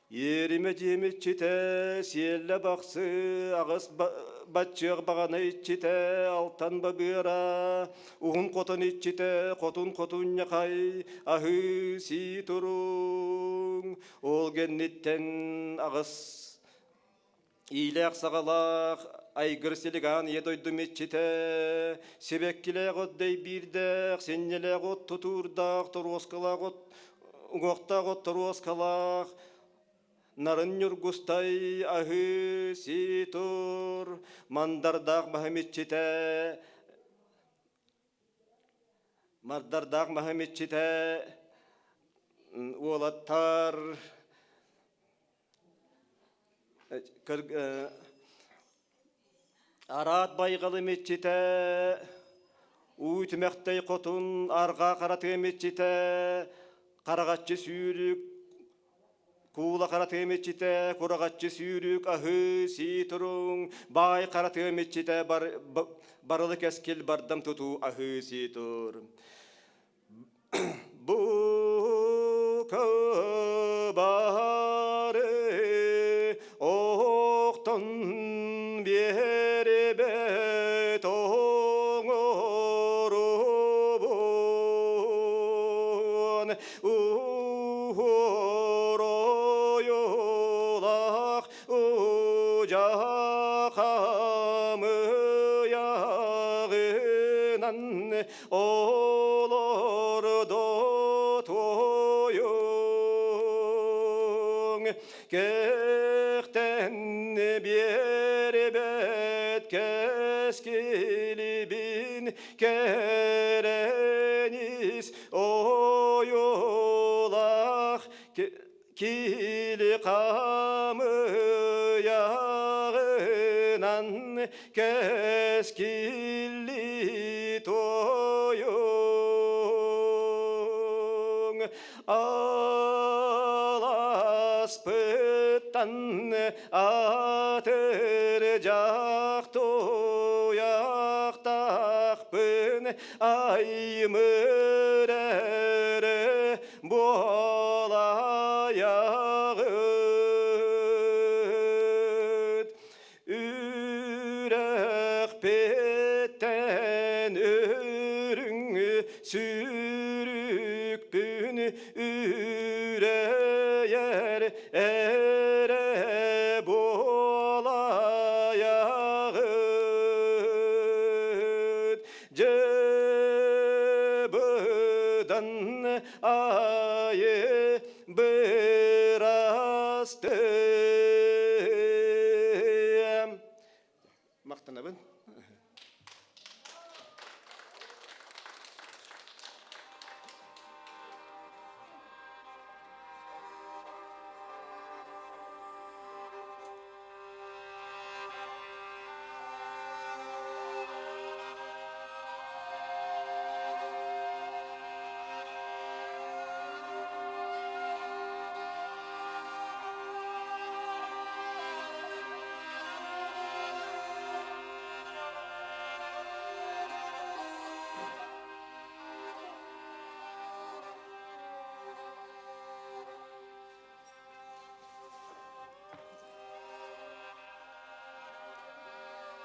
Иэримэ дьиэм иччитэ, сиэллэ бахсы, аҕыс баччыах баҕана иччитэ, алтан бабыара, уһун хотон иччитэ, хотун хотунньахай, аһыы сии туруҥ. Ол кэнниттэн аҕыс иилээх саҕалаах айгыр силигаан ийэ дойдум иччитэ, сибэккилээх от дэйбиирдээх, синньэлээх от тутуурдаах, торуоскалаах от уҥуохтаах от торуоскалаах, Нарын Ньургустай аһыы сии тур, Мандардаах маһым иччитэ Мардардаах маһым иччитэ уолаттар Араат байҕалым иччитэ, уу түмэхтэй хотун арҕаа харатыам иччитэ, хараҕаччы сүүрүк, куула харатыам иччитэ, кураҕаччы сүүрүк аһыы сии туруҥ, баай харатыам иччитэ бар, барылы кэскил бардам тутуу аһыы сии тур. Бука бары охтон биэрбэт оҥоробун уһур ойуулаах удьахамыйаҕынан Олордо туойуҥ кэхтэн биэрбэт кэскилибин кэрэнис ойуулаах кили хамыйаҕынан кэскилли туойуҥ аласпыттан атырдьах туйахтаахпын аймыр эрэ буолайаҕыт үрэхпиттэн үрүҥ сүүрүкпүн үрэйэр эрэ буолайаҕыт Дьыбыдан айы бырастым. Махтанабын.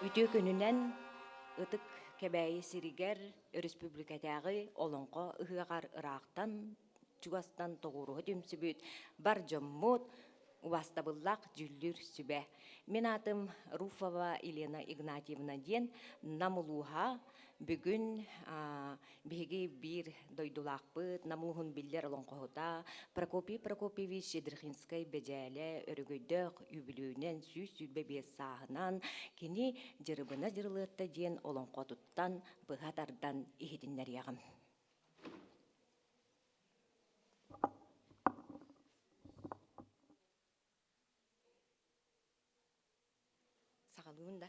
Үтүө күнүнэн Ытык Кэбээйи сиригэр өрөспүүбүлүкэтээҕи Олоҥхо ыһыаҕар ыраахтан чугастан тоҕуоруһа түмсүбүт бар дьоммут, убаастабыллаах дьүүллүүр сүбэ. Мин аатым Руфова Елена Игнатьевна диэн Нам улууһа бүгүн Биһиги биир дойдулаахпыт, Нам улууһун биллэр олоҥхоһута Прокопий Прокопьевич Ядрихинскай Бэдьээлэ өрөгөйдөөх үбүлүөйүнэн 125 сааһынан кини Дьырыбына Дьырылыатта диэн олоҥхотуттан быһа тардан иһитиннэриэҕим. Саҕалыыбын да.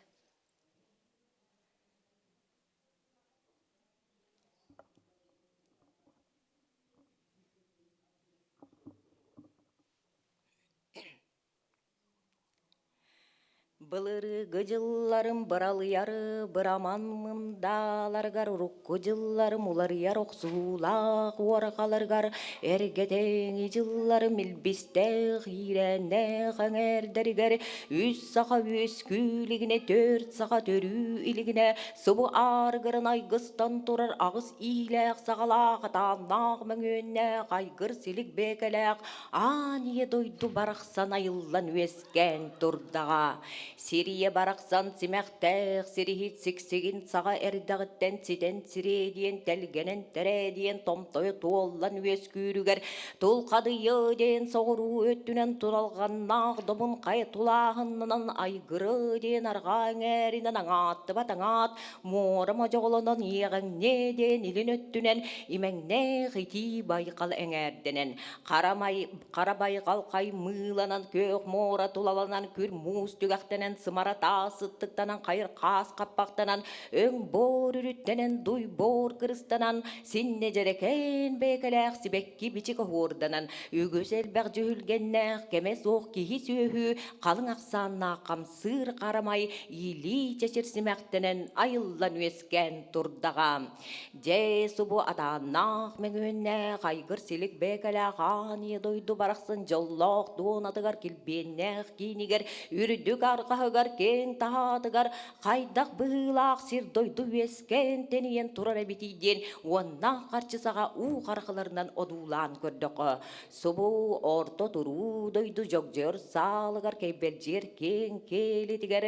Былырыгы дьылларым быралыйары быраман мындааларыгар урукку дьылларым уларыйар охсуһуулаах уорҕаларыгар эргэтэҥи дьылларым илбистээх иирээннээх эҥээрдэригэр үс саха үөскүү илигинэ төрт саха төрүү илигинэ субу аарыгыран айгыстан турар аҕыс иилээх саҕалаах атааннаах мөҥүөннээх айгыр силик бэкэлээх аан ийэ дойду барахсан айыллан үөскээн турдаҕа. Сирийэ барахсан симэхтээх сириһит сиксигин саҕа эрдэҕиттэн ситэн сириэдийэн тэлгэнэн тэрээдийэн томтойо туоллан үөскүүрүгэр тулхадыйа диэн соҕуруу өттүнэн туралҕаннаах добун хайа тулааһыннанан айгыры диэн арҕаа эҥээринэн аҥааттыбат аҥаат муора модьоҕолонон иэҕэҥниэ диэн илин өттүнэн имэҥнээх итии байҕал эҥээрдэнэн харамай Хара байҕал хаймыыланан, күөх муора тулаланан, күр муус түгэхтэнэн, сымара таас сыттыктанан, хайыр хаас хаппахтанан, өҥ буор үрүттэнэн, дуй буор кырыстанан, синнэ дьэрэкээн бэйэкэлээх сибэкки бичик оһуорданан, үгүс элбэх дьүһүлгэннээх, кэмэ суох киһи-сүөһү халыҥ ахсааннаах хамсыыр харамай иилии чэчир симэхтэнэн айыллан үөскээн турдаҕа. Дьэ, субу атааннаах, мөҥүөннээх, айгыр-силик бэйэкэлээх аан ийэ дойду барахсан дьоллоох дуонатыгар, килбиэннээх киинигэр, үрдүк арҕаһыгар, киэҥ таһаатыгар хайдах быһыылаах сир-дойду үөскээн тэнийэн турар эбитий диэн уоннаах харчы саҕа уу харахыларынан одуулаан көрдөххө, субу орто туруу дойду дьогдьойор саалыгар кэйбэлдьиэр киэҥ киэлитигэр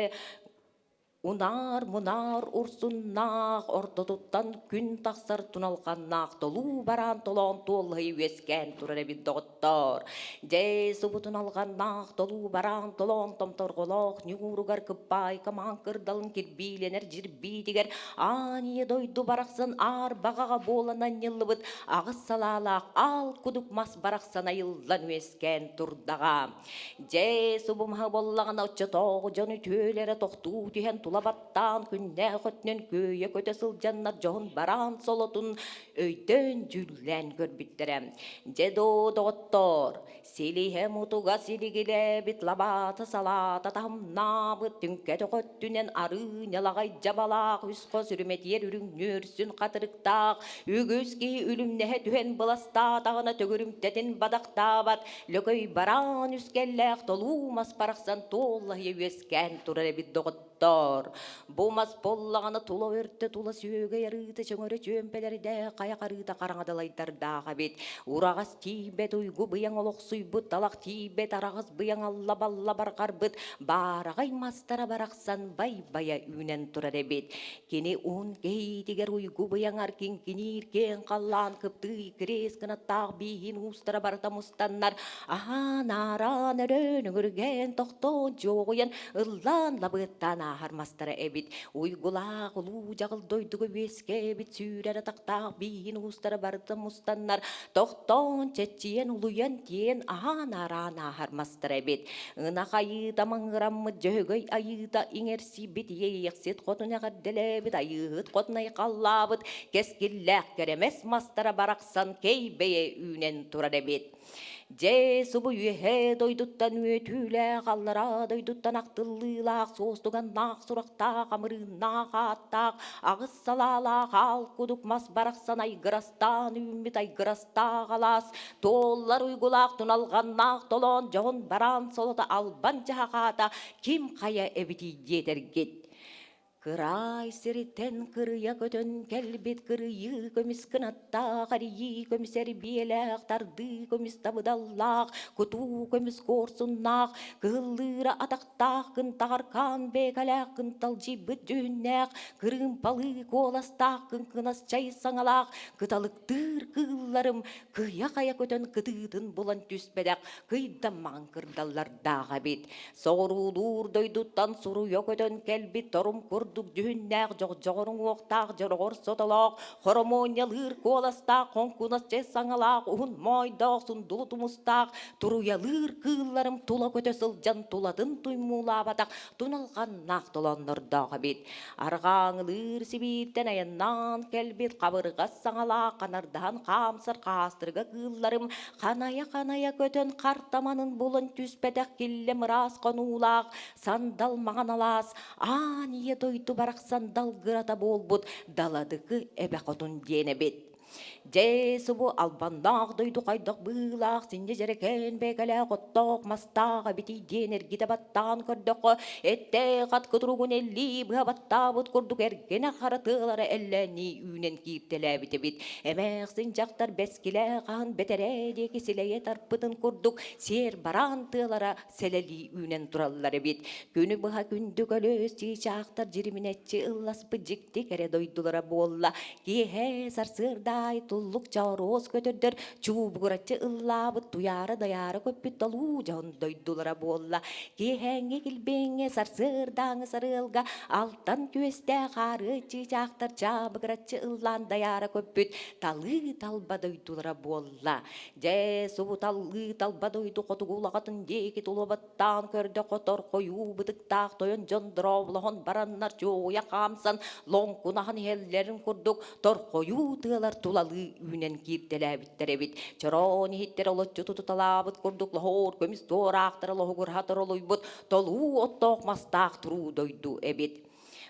Унаар-мунаар урсуннаах, ортотуттан күн тахсар туналҕаннаах толуу бараан толоон туоллаһыы үөскээн турар эбит доҕоттоор. Дьэ, субу туналҕаннаах толуу бараан толоон томторҕолоох ньууругар кыппаайка маҥан кырдалын кирбиилэнэр дьирбиитигэр аан ийэ дойду барахсан аар баҕаҕа буолан анньыллыбыт аҕыс салаалаах аал кудук мас барахсан айыллан үөскээн турдаҕа. Дьэ, субумаһа буоллаҕына оччотооҕу дьон үтүөлэрэ тохтуу түһэн тула баттаан күннээх өттүнэн күөйэ көтө сылдьаннар дьоһун бараан солотун өйдөөн дьүүллээн көрбүттэрэ. Дьэ доо, доҕоттоор, силиһэ мутуга силигилээбит лабаата салаата таһымнаабыт түҥкэтэх өттүнэн арыы ньалаҕай дьабалаах үс хос үрүмэтиэр үрүҥнүөрсүн хатырыктаах үгүс киһи үлүмнэһэ түһэн быластаатаҕына төгүрүмтэтин бадахтаабат Лөкөй бараан үскэллээх толуу мас барахсан туоллаһыйа үөскээн турар эбит доҕоттоор. Бу мас буоллаҕына тула өртө тула сүөгэй арыыта чөҥөрө чүөмпэлэрдээх хайа харыыта хараҥа далайдардаах эбит. Ураҕас тиийбэт уйгу быйаҥ олохсуйбут талах тиийбэт араҕас быйаҥ алла балла барҕарбыт баараҕай мастара барахсан бай-байа үүнэн турар эбит. Кини уһун кэһиитигэр уйгу быйаҥар киҥкиниир киэҥ халлаан кыптыый кириэс кынаттаах бииһин уустара барыта мустаннар аһаан аараан өрөөн өҥүргээн тохтоон дьуоҕуйан ыллаан лабыаттаан ааһар мастара эбит. Уйгулаах улуу дьаҕыл дойдуга үөскээбит сүүрэр атахтаах бииһин уустара барыта мустаннар тохтоон чэччийэн улуйан тиэн аһаан аараан ааһар мастара эбит. Ынах айыыта маҥыраммыт дьөһөгөй айыыта иҥэрсийбит иэйиэхсит хотун эҕэрдэлээбит айыыһыт хотун айхаллаабыт кэскиллээх кэрэмэс мастара барахсан кэй бэйэ үүнэн турар эбит. Дьэ, субу үөһээ дойдуттан үөтүүлээх, аллараа дойдуттан ахтыллыылаах, суостуганнаах, сурахтаах, амырыыннаах ааттаах, аҕыс салаалаах аал кудук мас барахсан айгырастаан үүммүт айгырастаах алаас, туоллар уйгулаах туналҕаннаах толоон дьоһун бараан солото албан дьаһахаата ким хайа эбитий диэтэргит. Кыраай сириттэн кырыйа көтөн кэлбит кырыйыы көмүс кынаттаах, эрийии көмүс эрбиэлээх, тардыы көмүс табыдаллаах, кутуу көмүс куорсуннаах, кыһыллыыра атахтаах, кынтаҕаркаан бэйэкэлээх, кынталдьыйбыт дьүһүннээх, кырыымпалыы куоластаах, кыҥкынас чай саҥалаах, кыталыктыыр кыылларым кыйа-хайа көтөн кытыытын булан түспэтэх кыйдаммаҕын кырдаллардаах эбит. Соҕуруулуур дойдуттан суруйа көтөн кэлбит торум курдук дьүһүннээх дьоҕдьоҕор уҥуохтаах дьороҕор сотолоох, хоромуонньалыыр куоластаах, хоҥкунас чэй саҥалаах, уһун моойдоох, сундулу тумустаах, туруйалыыр кыылларым тула көтө сылдьан тулатын туймуулаабатах туналҕаннаах толооннордоох эбит. Арҕааҥылыыр Сибииртэн айаннаан кэлбит хабырҕас саҥалаах ханардаһан хаамсар хаастырга кыылларым ханайа-ханайа көтөн хартаманын булан түспэтэх киллэм ыраас хонуулаах сандал маҥан алаас аан ийэ дойду барахсан далгырата буолбут Даладыкы эбэ хотун диэн эбит. Дьэ, субу албаннаах дойду хайдах быылаах, синньэ дьэрэкээн бэйэкэлээх оттоох мастаах эбитий диэн эргитэ баттаан көрдөххө, эттээх ат кутуругун эллии быһа баттаабыт курдук эргэнэ хара тыалара эллээннии үүнэн кииртэлээбит эбит. Эмээхсин дьахтар бэскилээх аһын бэтэрээ диэки силэйэ тарпытын курдук сиэр бараан тыалара сэлэлии үүнэн тураллар эбит. Күнү быһа күндү көлөөс чыычаахтар дьириминэччи ылласпыт дьикти кэрэ дойдулара буолла. Киэһэ сарсыарда аайы туллук чооруос көтөрдөр чуубугураччы ыллаабыт туйаара-дайаара көппүт толуу дьон дойдулара буолла. Киэһээҥҥи килбиэҥҥэ сарсыардааҥы сарыалга алтан күөстээх хаарыа чыычаахтар чаабыгыраччы ыллаан дайаара көппүт талыы талба дойдулара буолла. Дьэ, субу талыы талба дойду хотугу улаҕатын диэки тулабаттаан көрдө хотор хойуу бытыктаах тойон дьон дорооболоһон бараннар чуоҕуйа хаамсан лоҥкунаһан иһэллэрин курдук торхойуу тыалар тулалыы үүнэн кииртэлээбиттэр эбит. Чороон иһиттэр олоччу тутуталаабыт курдук лоһоор көмүс туораахтара лоһугурһа торолуйбут толуу оттоох мастаах туруу дойду эбит.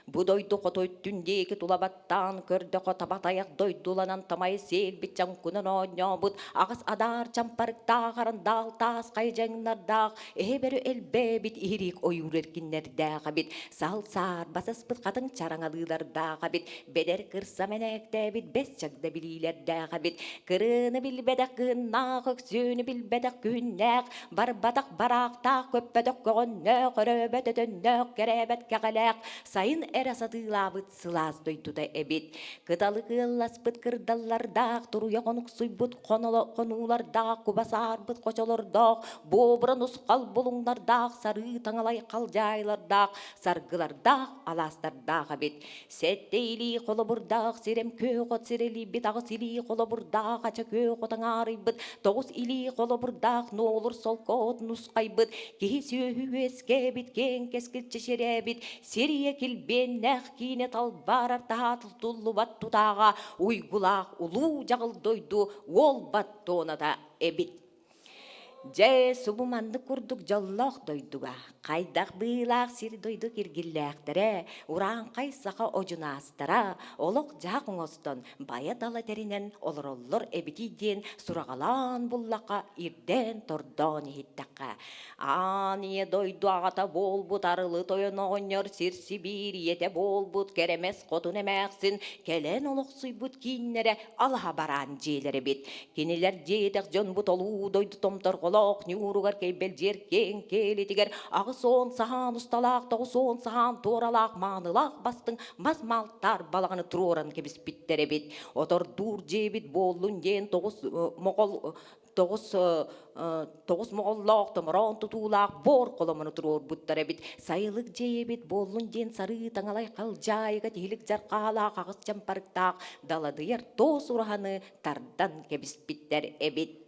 Бу дойду хоту өттүн диэки тула баттаан көрдөхө таба тайах дойдуланан тамай сиэлбит чаҥкунан оонньообут аҕыс адаар чампарыктаах арандаал таас хайдьаҥнардаах эһэ бөрө элбээбит иһириик ойуур эркиннэрдээх эбит сал саар басаспыт хатыҥ чараҥалыылардаах эбит бэдэр кырса мэнээктээбит бэс чагда билиилэрдээх эбит кырыаны билбэтэх кыһыннаах өксүөнү билбэтэх күһүннээх барбатах бараахтаах, көппөтөх көҕөннөөх, өрөөбөт өтөннөөх, кэрээбэт кэҕэлээх, сайын эрэ сатыылаабыт сылаас дойдута эбит. Кыталык ыалласпыт кырдаллардаах, туруйа хонуксуйбут хонуулардаах, куба саарбыт хочолордоох, буобура нусхал булуҥнардаах, сарыы таҥалай халдьаайылардаах, саргылардаах алаастардаах эбит. Сэттэ илии холобурдаах сирэм күөх от сирэлийбит аҕыс илии холобурдаах ача күөх от аҥаарыйбыт тоҕус илии холобурдаах нуолур солко от нусхайбыт киһи сүөһү үөскээбит киэҥ кэскил чэчирээбит сир ийэ килбиэннээх киинэ талбаарар таһаатыл туллубат тутааҕа уйгулаах улуу дьаҕыл дойду уолбат туоната эбит. Дьэ, субу маннык курдук дьоллоох дойдуга, хайдах быылаах сир-дойду киргиллээхтэрэ, урааҥхай саха одьунаастара олох-дьаһах оҥостон, байа-тала тэринэн олороллор эбитий диэн сураҕалаан буллахха, ирдээн-тордоон иһиттэххэ, аан ийэ дойду аҕата буолбут арылы тойон оҕонньор сир-сибиир ийэтэ буолбут кэрэмэс хотун эмээхсин кэлэн олохсуйбут кииннэрэ алаһа бараан дьиэлэр эбит. Кинилэр дьиэтэх дьон бу толуу дойду томторҕолоох ньууругар кэйбэлдьиэр киэҥ киэлитигэр 80 саһаан усталаах, 90 саһаан туоралаах маанылаах бастыҥ мас маалтаар балаҕаны туруоран кэбиспиттэр эбит. Отордуур дьиэбит буоллун диэн тоҕус моҕол тоҕус тоҕус моҕоллоох томороон тутуулаах буор холомону туруорбуттар эбит. Сайылык дьиэбит буоллун диэн сарыы таҥалай халдьаайыга тиһилик дьархаалаах аҕыс чампарыктаах даладыйар туос ураһаны тардан кэбиспиттэр эбит.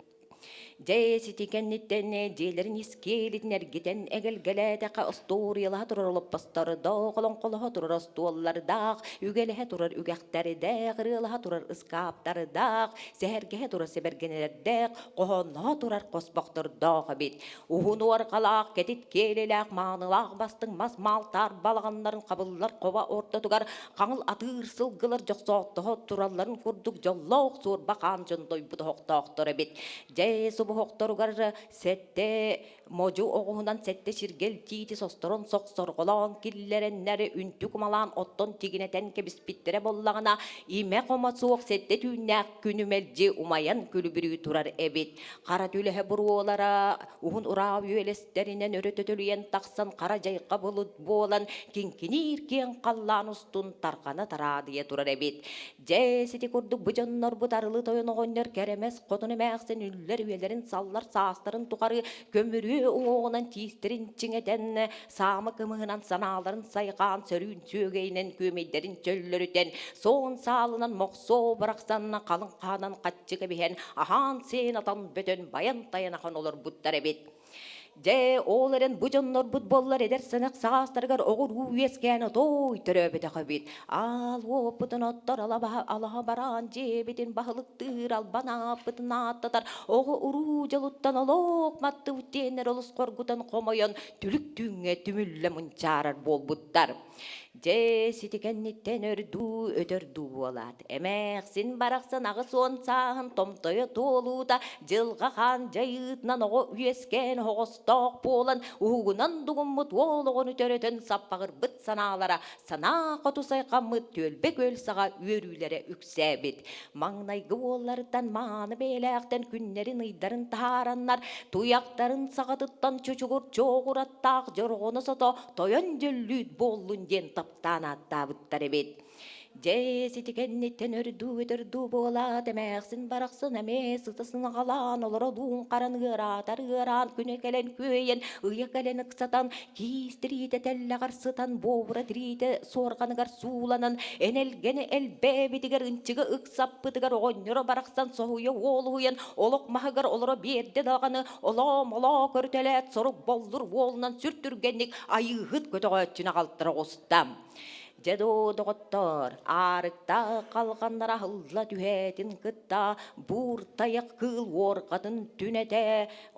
Дьэ, сити кэнниттэн дьиэлэрин искиэлитин эргитэн эгэлгэлээтэххэ остуоруйалаһа турар олоппостордоох, олоҥхолоһо турар остуоллардаах, үгэлэһэ турар үгэхтэрдээх, ырыалаһа турар ыскааптардаах, сэһэргэһэ турар сэбэргэнэлэрдээх, хоһоонноһо турар хоспохтордоох эбит. Уһун уорҕалаах, кэтит киэлилээх, маанылаах бастыҥ мас маалтаар балаҕаннарын хабыллар хоба ортотугар хаҥыл атыыр сылгылар дьохсооттоһо туралларын курдук дьоллоох суорба хаан дьондойбут оһохтоохтор эбит. Дьэ, субуһохторугар сэттэ модьу оҕуһунан сэттэ чиргэл тиити состорон сохсорҕолоон киллэрэннэр үнтү кумалаан оттон тигинэтэн кэбиспиттэрэ буоллаҕына имэ-хомо суох сэттэ түүннээх күнү мэлдьи умайан күлүбүрүү турар эбит. Хара түлэһэ буруолара уһун ураа үөлэстэринэн өрө төтөлүйэн тахсан хара дьайҕа былыт буолан киҥкиниир киэҥ халлаан устун тарҕана тараадыйа турар эбит. Дьэ, сити курдук бу дьоннорбут арылы тойон оҕонньор кэрэмэс хотун эмээхсин үллэр үйэлэрин саллар саастарын тухары көмүрүө уҥуоҕунан тиистэрин чиҥэтэн, саама кымыһынан санааларын сайҕаан сөрүүн сүөгэйинэн күөмэйдэрин чөллөрүтэн, суон саалынан мохсуо барахсан халыҥ хаанан хаччы кэбиһэн, аһаан-сиэн атан бөтөн байан-тайан ахан олорбуттар эбит. Дьэ, ол эрэн бу дьоннорбут буоллар эдэр сэнэх саастарыгар оҕуруу үөскээн отоой төрөөбөтөх эбит. Аал уоппутун оттор алаһа бараан дьиэбитин баһылыктыыр албан ааппытын ааттатар оҕо уруу дьолуттан олох маттыбыт диэннэр олус хоргутан хомойон түлүк түүҥҥэ түмүллэ мунчаарар буолбуттар. Дьэ, сити кэнниттэн өрдуу өтөрдүү буолаат, эмээхсин барахсан 80 сааһын томтойо туолуута дьылҕа хаан дьайыытынан оҕо үөскээн оһоҕостоох буолан, уһугунан дугуммут уол оҕону төрөтөн саппаҕырбыт санаалара санаа хоту сайҕаммыт түөлбэ күөл саҕа үөрүүлэрэ үксээбит. Маҥнайгы уолларыттан мааны бэйэлээхтэн күннэрин-ыйдарын таһаараннар, туйахтарын саҕатыттан чучугур чооҕураттаах дьорҕоно сото тойон дьөллүүт буоллун диэн таптаан ааттаабыттар эбит. Дьэ, сити кэнниттэн өрдүү-өтөрдүү буолаат, эмээхсин барахсан эмиэ сыта сынаҕалаан олоролуун харан ыараатар ыараан, күнэ кэлэн күөйэн, ыйа кэлэн ыксатан, киис тириитэ тэллэҕэр сытан, буобура тириитэ суорҕаныгар сууланан, энэлгэнэ элбээбитигэр ынчыга ыксаппытыгар оҕонньоро барахсан соһуйа уолуһуйан, олох маһыгар олоро биэрдэ даҕаны, олоо-молоо көрүтэлээт, сорук боллур уолунан сүр түргэнник айыыһыт көтөҕөөччүнү аҕалтара оҕуста. Дьэ доо, доҕоттоор, аарыктаах халҕаннар аһылла түһээтин кытта буур тайах кыыл уорҕатын түнэтэ,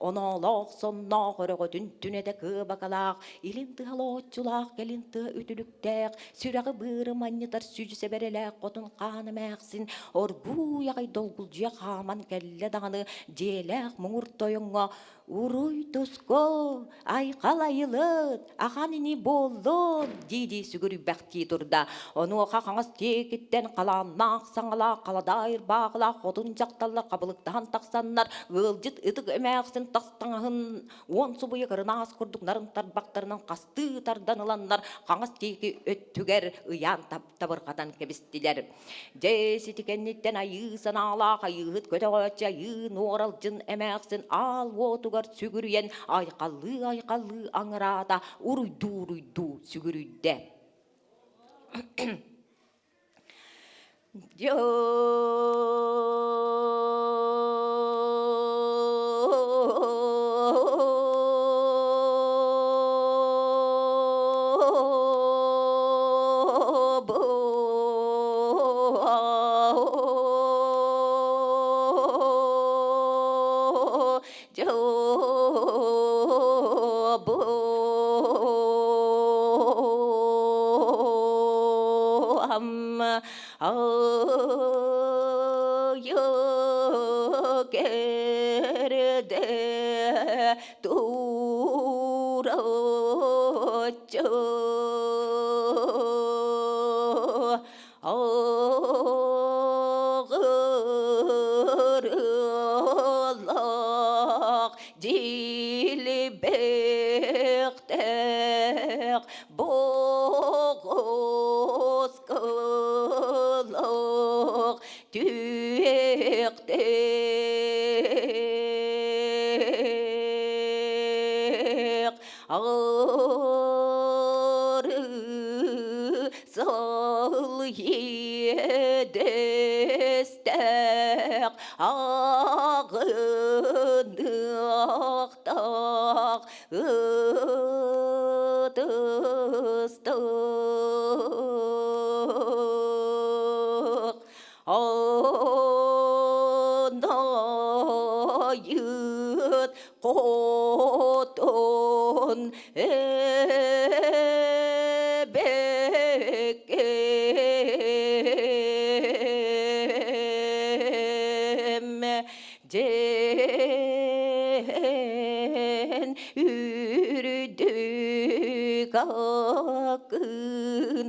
оноолоох сонноох өрөҕөтүн түнэтэ кыабакалаах, илин тыһалооччулаах кэлин тыа үтүлүктээх, сүрэҕи-быары манньытар сүдьү сэбэрэлээх хотун хаан эмээхсин оргууй аҕай долгулдьуйа хааман кэллэ даҕаны дьиэлээх муҥур тойоҥҥо «Уруй-туску, айхал айылыт, ахан ини буоллун!» дии-дии сүгүрүйбэхтии турда. Онуоха хаҥас диэкиттэн халааннаах саҥалаах халадаай ырбаахылаах хотун дьахталлар хабылыктаһан тахсаннар, ыалдьыт ытык эмээхсин тас таҥаһын уон субуйа кырынаас курдук нарын тарбахтарынан хастыы тардан ыланнар хаҥас диэки өттүгэр ыйаан табырҕатан кэбистилэр. Дьэ, сити кэнниттэн айыы санаалаах айыыһыт көтөҕөөччү айыы нуоралдьын эмээхсин аал уотугар сүгүрүйэн айхаллыы-айхаллыы аҥыраата, уруйдуу-уруйдуу сүгүрүйдэ. Аҕырыылаах дьилибэхтээх боҕус кылах түһүөхтээх Ары сыл иэдэстээх аҕыныахтаах ытыстык Анайыт хотун эбэккэм дьэн үрдүк акын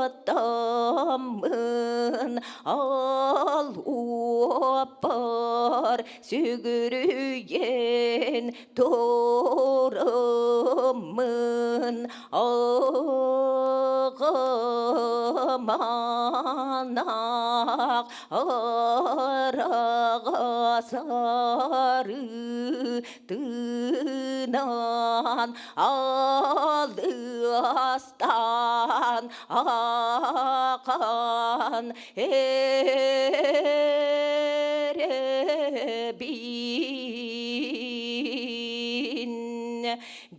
аттаммын ал уоппар сүгүрүйэн тураммын аҕаманаах араҕа сары тыынан алыстан ахан эрэбин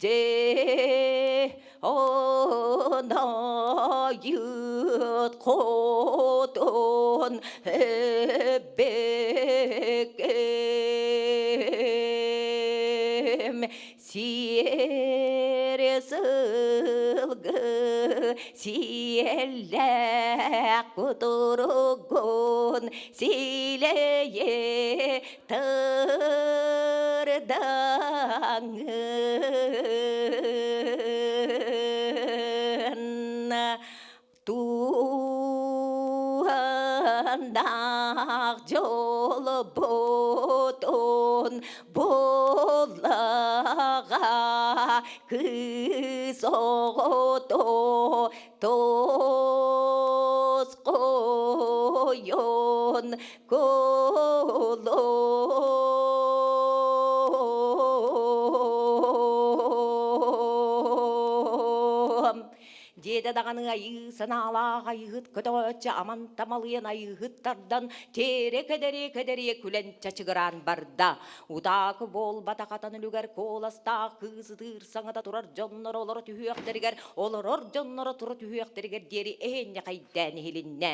дьэ онайыт хотун эбэкэм сиэри сылгы. Сылгы сиэллээх кутуругун силэйи тырдаҥын Туһаннаах дьолбутун буллаҕа кыыс оҕото тос хойон кулун Диэтэ даҕаны айыы санаалаах айыыһыт көтөҕөөччү аман тамалыйан айыыһыт тардан тиэрэ кэдэриэ-кэдэриэ күлэн чачыгыраан барда. Утаакы буолбатах атан үлүгэр куоластаах кыыс ытыыр саҥата турар дьонноро олоро түһүөхтэригэр, олорор дьонноро тура түһүөхтэригэр диэри эһиэнньэхэйдээн иһилиннэ.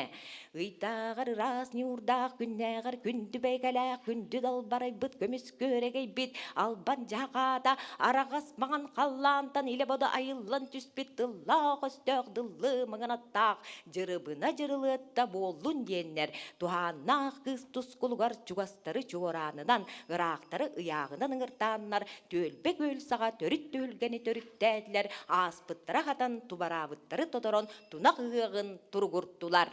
Ыйдааҕар ыраас ньуурдаах күннээҕэр күндү бэйкэлээх күндү далбарайбыт көмүс күөрэгэйбит албан дьаһаата араҕас маҥан халлаантан илэ-бодо айыллан түспүт тыллаах өстөөх дыллы мыҥанаттаах дьырыбына дьырылыатта буоллун диэннэр туһааннаах кыыс тускулугар чугастары чуораанынан ыраахтары ыйааҕынан ыҥыртааннар түөлбэ күөл саҕа төрүт түһүлгэни төрүттээтилэр ааспыттара хатан тубараабыттары тоторон тунах ыһыаҕын туругуртулар.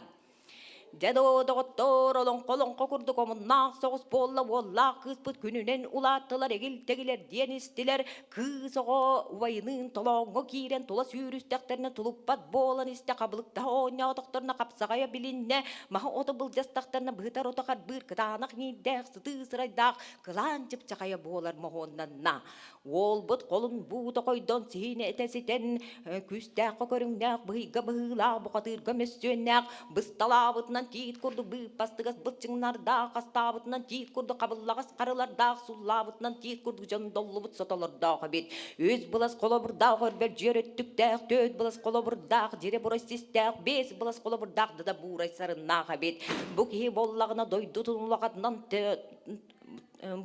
Дьэ доо, доҕоттоор, олоҥхо-олоҥхо курдук омуннаах соҕус буолла уоллаах кыыспыт күнүнэн улааттылар, эгил-тэгилэр диэн истилэр. Кыыс оҕо убайыныын толооҥҥо киирэн тула сүүрүстэхтэринэ тулуппат буолан истэ, хабылыктаһа оонньоотохторуна хапсаҕайа билиннэ, маһы-оту былдьастахтарына быһытар ото харбыыр кытаанах иҥиирдээх, сытыы сырайдаах кылаан чыпчахайа буолар моһуоннанна. Уолбут холун буута хойдон сиһин этэ ситэн, күүстээххэ көрүҥнээх, быһыйга быһыылаах, бухатыырга мөссүөннээх, бысталаабытынан тиит курдук быыппастыгас былчыҥнардаах, хастаабытынан тиит курдук хабыллаҕас харылардаах, суллаабытынан тиит курдук дьондоллубут сотолордоох эбит. Үс былас холобурдаах өрбөлдьүөр өттүктээх, түөрт былас холобурдаах, дьире бурай систээх, биэс былас холобурдаах дада буурай сарыннаах эбит. Бу киһи буоллаҕына дойдутун улахатынан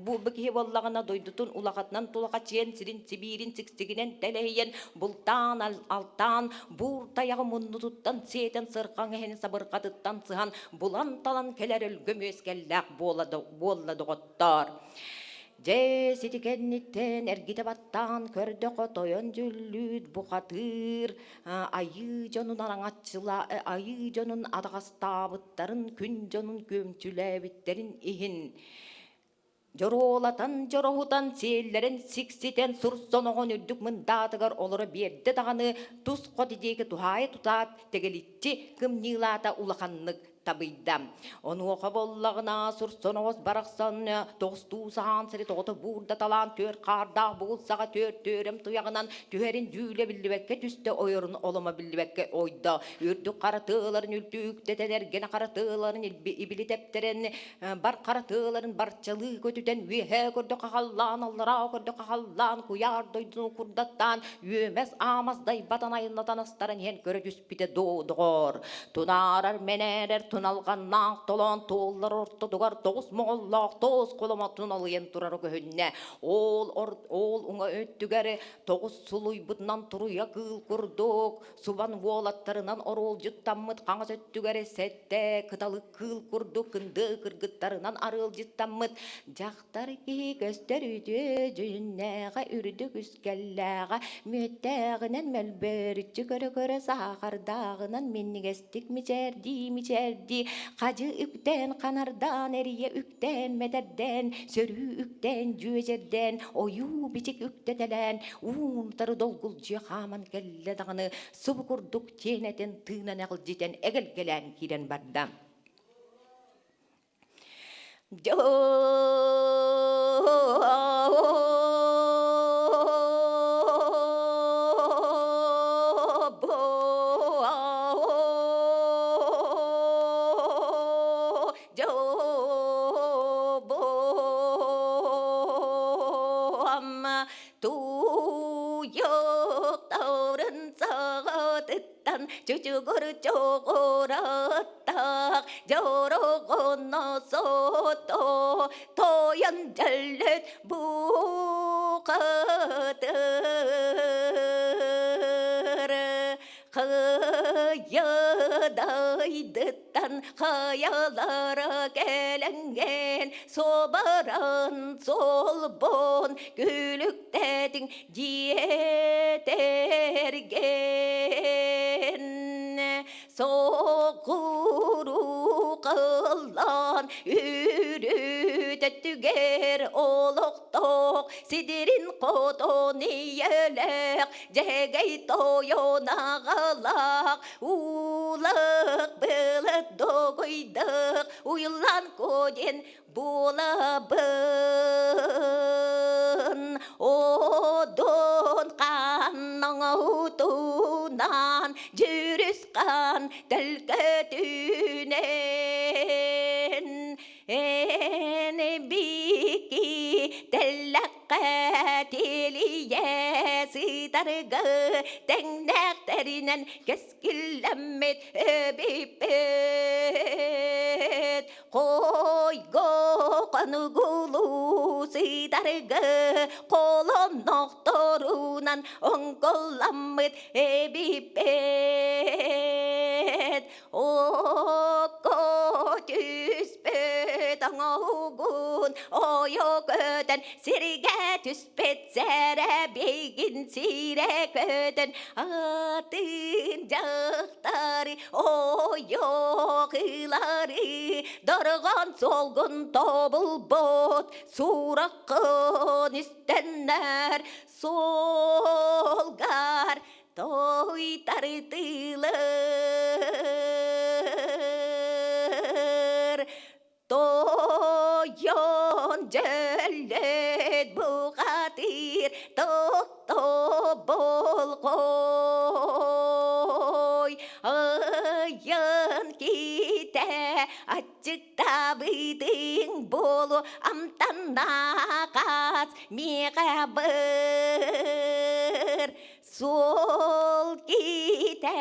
Бу киһи буоллаҕына дойдутун улахатынан тулахачыйан, сирин сибиирин сиксигинэн тэлэһийэн, бултаан, алтаан, буур тайаҕы муннутуттан сиэтэн, сырҕаҥ эһэни сабырҕатыттан сыһан, булан-талан кэлэр өлгөм үөскэллээх буолла доҕоттоор. Дьэ, сити кэнниттэн эргитэ баттаан көрдөхө тойон дьүллүүт бухатыыр айыы дьонун араҥаччыла айыы дьонун атаҕастаабыттарын, күн дьонун күөмчүлээбиттэрин иһин дьоруолатан дьороһутан сиэллэрин сикситэн сур соноҕон үрдүк мындаатыгар олоро биэрдэ даҕаны тус хот диэки туһаайа тутаат тэгэличчи кымньыылаата улаханнык табыйда. Онуоха буоллаҕына сурсоноҕос барахсан тоҕустуу саһаан сири тоҕото буурдаталаан түөр хаардаах бугул саҕа түөр түөрэм туйаҕынан түһэрин дьүүлэ биллибэккэ түстэ ойорун оломо биллибэккэ ойдо. Үрдүк хара тыаларын үлтү үктэтэн эргэнэ хара тыаларын ибили тэптэрэн бар хара тыаларын барчалыы көтүтэн үөһээ көрдө хахаллаан аллараа көрдө хахаллаан куйаар дойдуну курдаттаан үөмэс аамас дайбатан айыллатан астаран иһэн көрө түспүтэ доо доҕоор тунаарар мэнээрэр туналҕаннаах толоон туоллар ортотугар тоҕус моҕоллоох тоос холомо туналыйан турара көһүннэ ол ол уҥа өттүгэр тоҕус сулуйбутунан туруйа кыыл курдук субан уолаттарынан оруолдьуттаммыт хаҥас өттүгэр сэттэ кыталык кыыл курдук кындыы кыргыттарынан арыалдьыттаммыт дьахтар киһи көстөр үтүө дьүһүннээҕэ үрдүк үскэллээҕэ мүөттээҕинэн мөлбөөрүччү көрө-көрө саахардааҕынан минньигэстик мичээрдии-мичээрдии хадьы үктээн ханардаан эрийэ үктээн мэтэрдээн сөрүү үктээн дьүөдьэрдээн ойуу бичик үктэтэлээн уунтары долгулдьуйа хааман кэллэ даҕаны субу курдук тиэнэтин тыынан эҕилдьитэн эгэлгэлээн киирэн барда. Дьобуом туйуктарын саҕа Тыттан чучугур чоҕураттах дьороҕоно сото тойон дьөллөт бухатыр Хайадайдыттан хайалара кэлэҥҥэн собаран солбон күлүктэтиҥ дьиэтэргэн соҕуруу кыллан үрүт өттүгэр олохтоох сидирин хотон ийэлээх дьэгэй тойон аҕалаах уулах былыт догуйдах уйуллан кодин Булабын одун хаан оҥоһутунан дьүрүс хаан төлкөтүнэн эн бики тэллэххэ тилийэ сытарга тэҥнээхтэринэн кэскиллэммит эбиппит Хойго хонугулуу сыдаргы холоннохторунан оҥколламмыт эбиппит. Окко түспүт оҥоһугун ойо көтөн сиргэ түспүт сэрэбигин сирэ көтөн атын дьахтары ойоҕылары дорҕоон суолгун тобулбут сураххын истэннэр суолгар той тартылар Тойон дьөллөт бухатыыр тохто болҕой айан китэ аччыктаабытыҥ буолуо амтаннаахас миэхэ быр Суол киитэ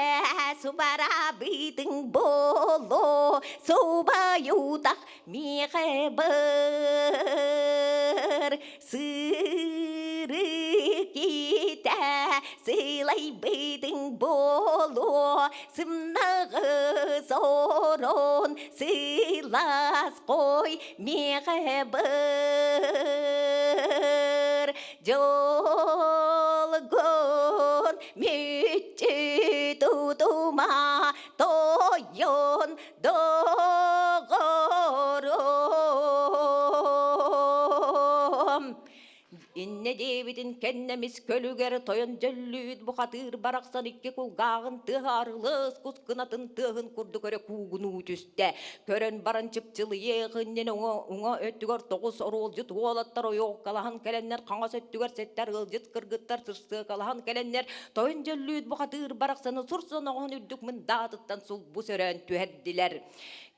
субарабытыҥ буолуо, субайутах миэхэ быр. Сыры киитэ сылайбытыҥ буолуо, сымнаҕы сорон сылаас хой миэхэ быр. Дьолгун мүччү тутума тойон доҕорум. Иннэ диэбитин кэннэ мис көлүгэр тойон дьөллүүт бухатыыр барахсан икки кулгааҕын тыаһа арылыс кус кынатын тыаһын курдук өрө куугунуу түстэ. Көрөн баран чыпчылыйыах иннинэ уҥа, уҥа өттүгэр тоҕус оруолдьут уолаттар ойуоккалаһан кэлэннэр хаҥас өттүгэр сэттэр ыалдьыт кыргыттар сырсыакалаһан кэлэннэр тойон дьөллүүт бухатыыр барахсаны сур соноҕоһун үрдүк мындаатыттан сулбу сөрөөн түһэрдилэр.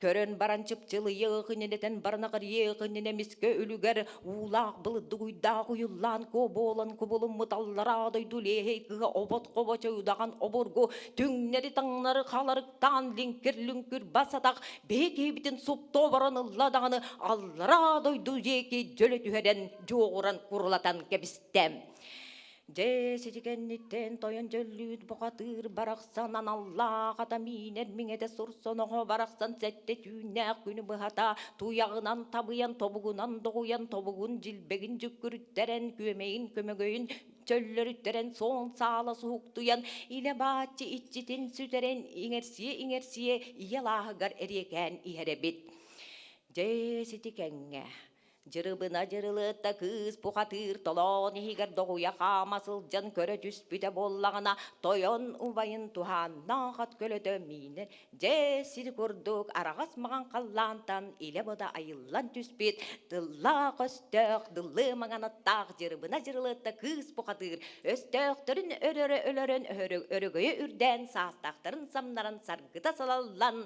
Көрөн баран чыпчылыйыах иннинэтэн баран аҕырыйыах иннинэ эмискэ үлүгэр уулаах былыддыгуйдаах уйуллаан куо буолан кубулуммут аллараа дойду лиэһэй кыһа обот хобочой удаҕан обургу түҥнэри-таҥнары халарыктаан лиҥкир-лүҥкүр бас атах биһи киһибитин супту оборон ылла даҕаны аллараа дойду диэки дьөлө түһэрэн дьуоҕуран курулатан кэбистэ. Дьэ, сити кэнниттэн тойон дьөллүүт бухатыыр барахсан аналлаах ата миинэр миҥэтэ сур соноҕо барахсан сэттэ түүннээх күнү быһата туйаҕынан табыйан тобугунан доҕуйан тобугун дьилбэгин дьүккүрүттэрэн күөмэйин көмөгөйүн чөллөрүттэрэн суон саала суһуктуйан илэ бааччы иччитин сүтэрэн иҥэрсийэ-иҥэрсийэ ийэ алааһыгар эриэкээн иһэр эбит. Дьэ, сити кэҥҥэ Дьырыбына дьырылыатта кыыс бухатыыр толоон иһигэр доҕуйа хаама сылдьан көрө түспүтэ буоллаҕына, тойон убайын туһааннаах ат көлөтө миинэр дьэ сир курдук араҕас маҕан халлаантан илэ-бода айыллан түспүт тыллаах өстөөх дыллыы маҥан аттаах Дьырыбына Дьырылыатта кыыс бухатыыр өстөөхтөрүн өрөрө өлөрөн өрөгөйө үрдээн саастаахтарын самнаран саргыта салаллан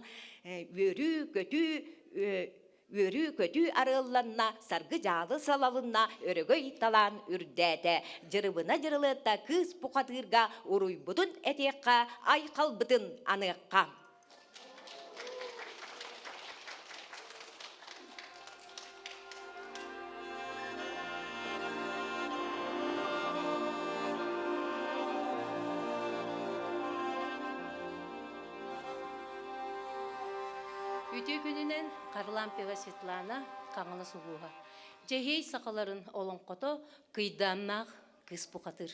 үөрүү-көтүү. Үөрүү-көтүү арыалланна, саргы-дьаалы салалынна, өрөгөй талаан үрдээтэ. Дьырыбына дьырылыатта кыыс бухатыырга уруйбутун этиэххэ, айхалбытын аныахха. Үтүө күнүнэн Харлампьева Светлана, Хаҥалас улууһа. Дьэһиэй сахаларын олоҥхото Кыйдааннаах кыыс бухатыыр.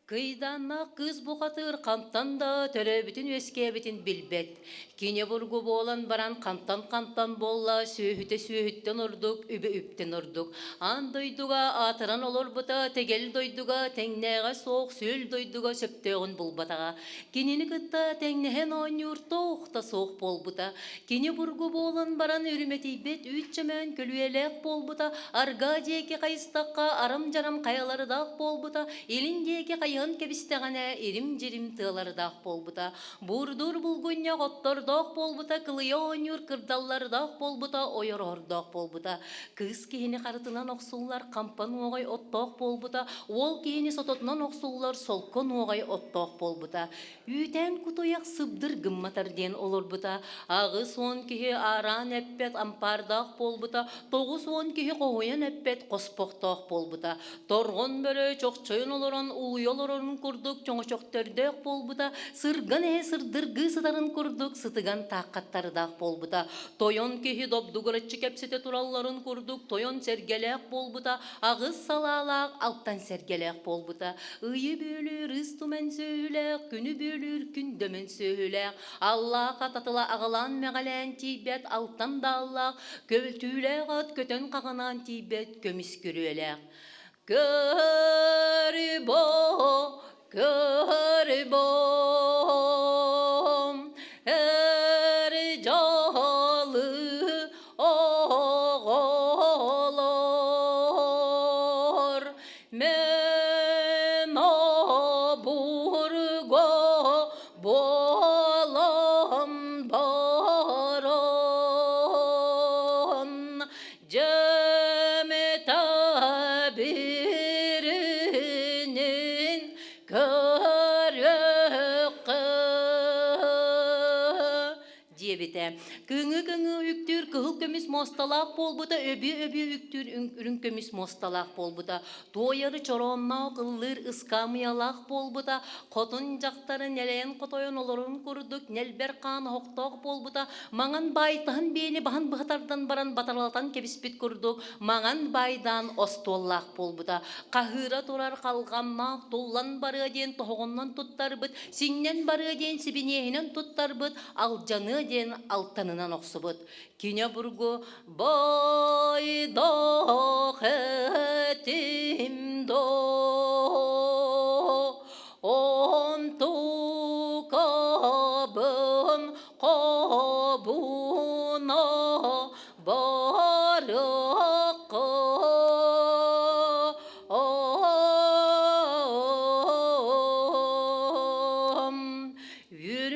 Кыйдааннаах кыыс бухатыыр хантан да төрөөбүтүн-үөскээбитин билбэт. Кини обургу буолан баран хантан-хантан буолла сүөһүтэ сүөһүттэн ордук, үбэ үптэн ордук. Аан дойдуга аатыран олорбута, тэгэл дойдуга тэҥнээҕэ суох сүөл дойдуга сөптөөҕүн булбатаҕа. Кинини кытта тэҥнэһэн оонньуур туох да суох буолбута. Кини бургу буолан баран үрүмэтийбэт үүт чөмөөн көлүөлээх буолбута, аргаа диэки хайыстахха арам-дьарам хайалардаах буолбута, илин диэки хайыһан кэбистэҕинэ ирим-дьирим тыалардаах буолбута, буурдуур булгунньах оттордоох буолбута, кылыйа оонньуур кырдаллардаах буолбута, ойор оһордоох буолбута. Кыыс киһини харытынан охсуллар хампа нуоҕай оттоох буолбута, уол киһини сототунан охсуллар солко нуоҕай оттоох буолбута. Үүтээн кутуйах сыбдыр гымматар диэн олорбута. 80 киһи аараан эппэт ампаардаах буолбута, 90 киһи хоһуйан эппэт хоспохтоох буолбута. Торҕон бөрө чохчойон олорон улуйа олорорун курдук чоҥочохтөрдөөх буолбута, сырган эһэ сырдыргыы сытарын курдук сытыган тааххаттардаах буолбута. Тойон киһи добдугураччы кэпсэтэ туралларын курдук тойон сэргэлээх буолбута, аҕыс салаалаах алтан сэргэлээх буолбута. Ыйы бүөлүүр ыс тумэн сүөһүлээх, күнү бүөлүүр күн дөмөн сүөһүлээх, Аллааха татыла аҕылаан-мэҕэлээн тиийбэт алтан дааллаах, көлтүүлээх ат көтөн хаҕынаан тиийбэт көмүс күрүөлээх. Көрбо, көрбом, эр дьолу оҕолор мен обурго буолан баран дьэмэтэ биринин көрүөххэ диэбитэ. Кыҥыы-кыҥыы үктүүр кыһыл көмүс муосталаах буолбута, өбү-өбү үктүүр үрүҥ көмүс муосталаах буолбута. Туойары чороонноох ыллыыр ыскаамыйалаах буолбута, хотун дьахтары нэлэйэн-хотойон олорорун курдук нэлбэр хаан оһохтоох буолбута, маҥан баайтаһын биэни баһын быһа тардан баран батаралатан кэбиспит курдук маҥан баайдаан остуоллаах буолбута. Хаһыыра турар халҕаннаах туллан барыа диэн тоһоҕоннон туттарбыт, сиҥнэн барыа диэн сибиниэһинэн туттарбыт, алдьаныа диэн алтанынан охсубут. Кини обургу «Бойдох этим до онтукабын хобуна барыахха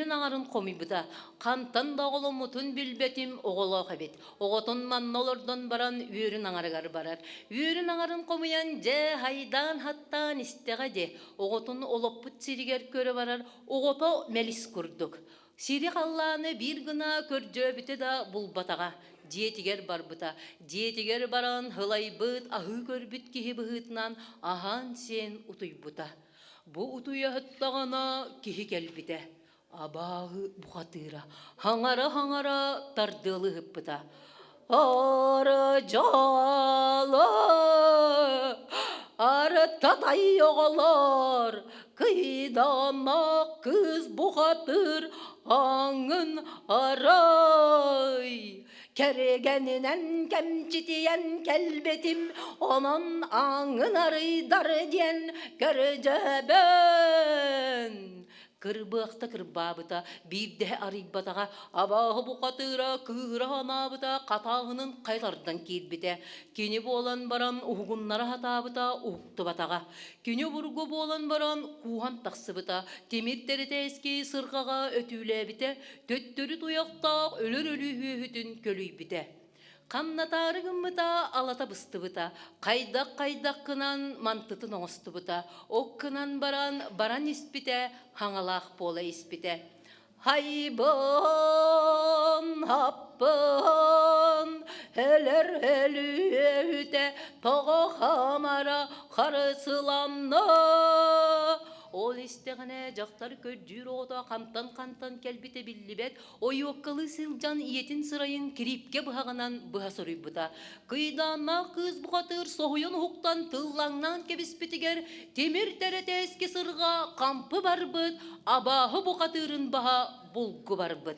Үөрүн аҥарын хомуйбута. Хантан да оҕоломмутун билбэтим, оҕолоох эбит. Оҕотун манна олордон баран үөрүн аҥарыгар барар. Үөрүн аҥарын хомуйан, дьэ, хайдаан-хаттаан истэҕэ дии. Оҕотун олоппут сиригэр көрө барар, оҕото мэлис курдук. Сири халлааны биир гына көрдөөбүтэ да булбатаҕа. Дьиэтигэр барбыта. Дьиэтигэр баран һылайбыт, аһыы көрбүт киһи быһыытынан аһаан-сиэн утуйбута. Бу утуйа сыттаҕына киһи кэлбитэ. Абааһы бухатыыра хаҥара-хаҥара тардыалыһыппыта. Ара-дьаалы, ара-татай оҕолор, кыйдааннаах кыыс бухатыыр аҥын арай. Кэргэнинэн кэмчитийэн кэлбитим, онон ааҥын арыйдар диэн көрдөбөн. Кырбыахта кырбаабыта, биирдэһэ арыйбатаҕа, абааһы бухатыыра кыыһыра санаабыта, хатааһынын хайа тардан киирбитэ. Кини буолан баран уһугуннара сатаабыта, уһуктубатаҕа. Кини обургу буолан баран кууһан тахсыбыта, тимир тэритээски сырҕаҕа өтүүлээбитэ, төттөрү туйахтаах өлөр өлүү үөһүтүн көлүйбүтэ. Хамнатаары гыммыта, алата быстыбыта, хайдах-хайдах гынан мантытын оҥостубута, ок гынан баран баран испитэ, хаҥалаах буола испитэ. Хайбын, хаппын, өлөр өлүөүтэ, тоҕо хамара харысыланна. Ол истэҕинэ дьахтар көрдүүр оҕото хантан-хантан кэлбитэ биллибэт, Ойуоккалыы сылдьан ийэтин сырайын кириипкэ быһаҕынан быһа суруйбута. Кыйдааннаах кыыс бухатыыр соһуйан уһуктан тыллаҥнаан кэбиспитигэр тимир тэрэтээски сырҕа хампы барбыт, абааһы бухатыырын баһа булгу барбыт.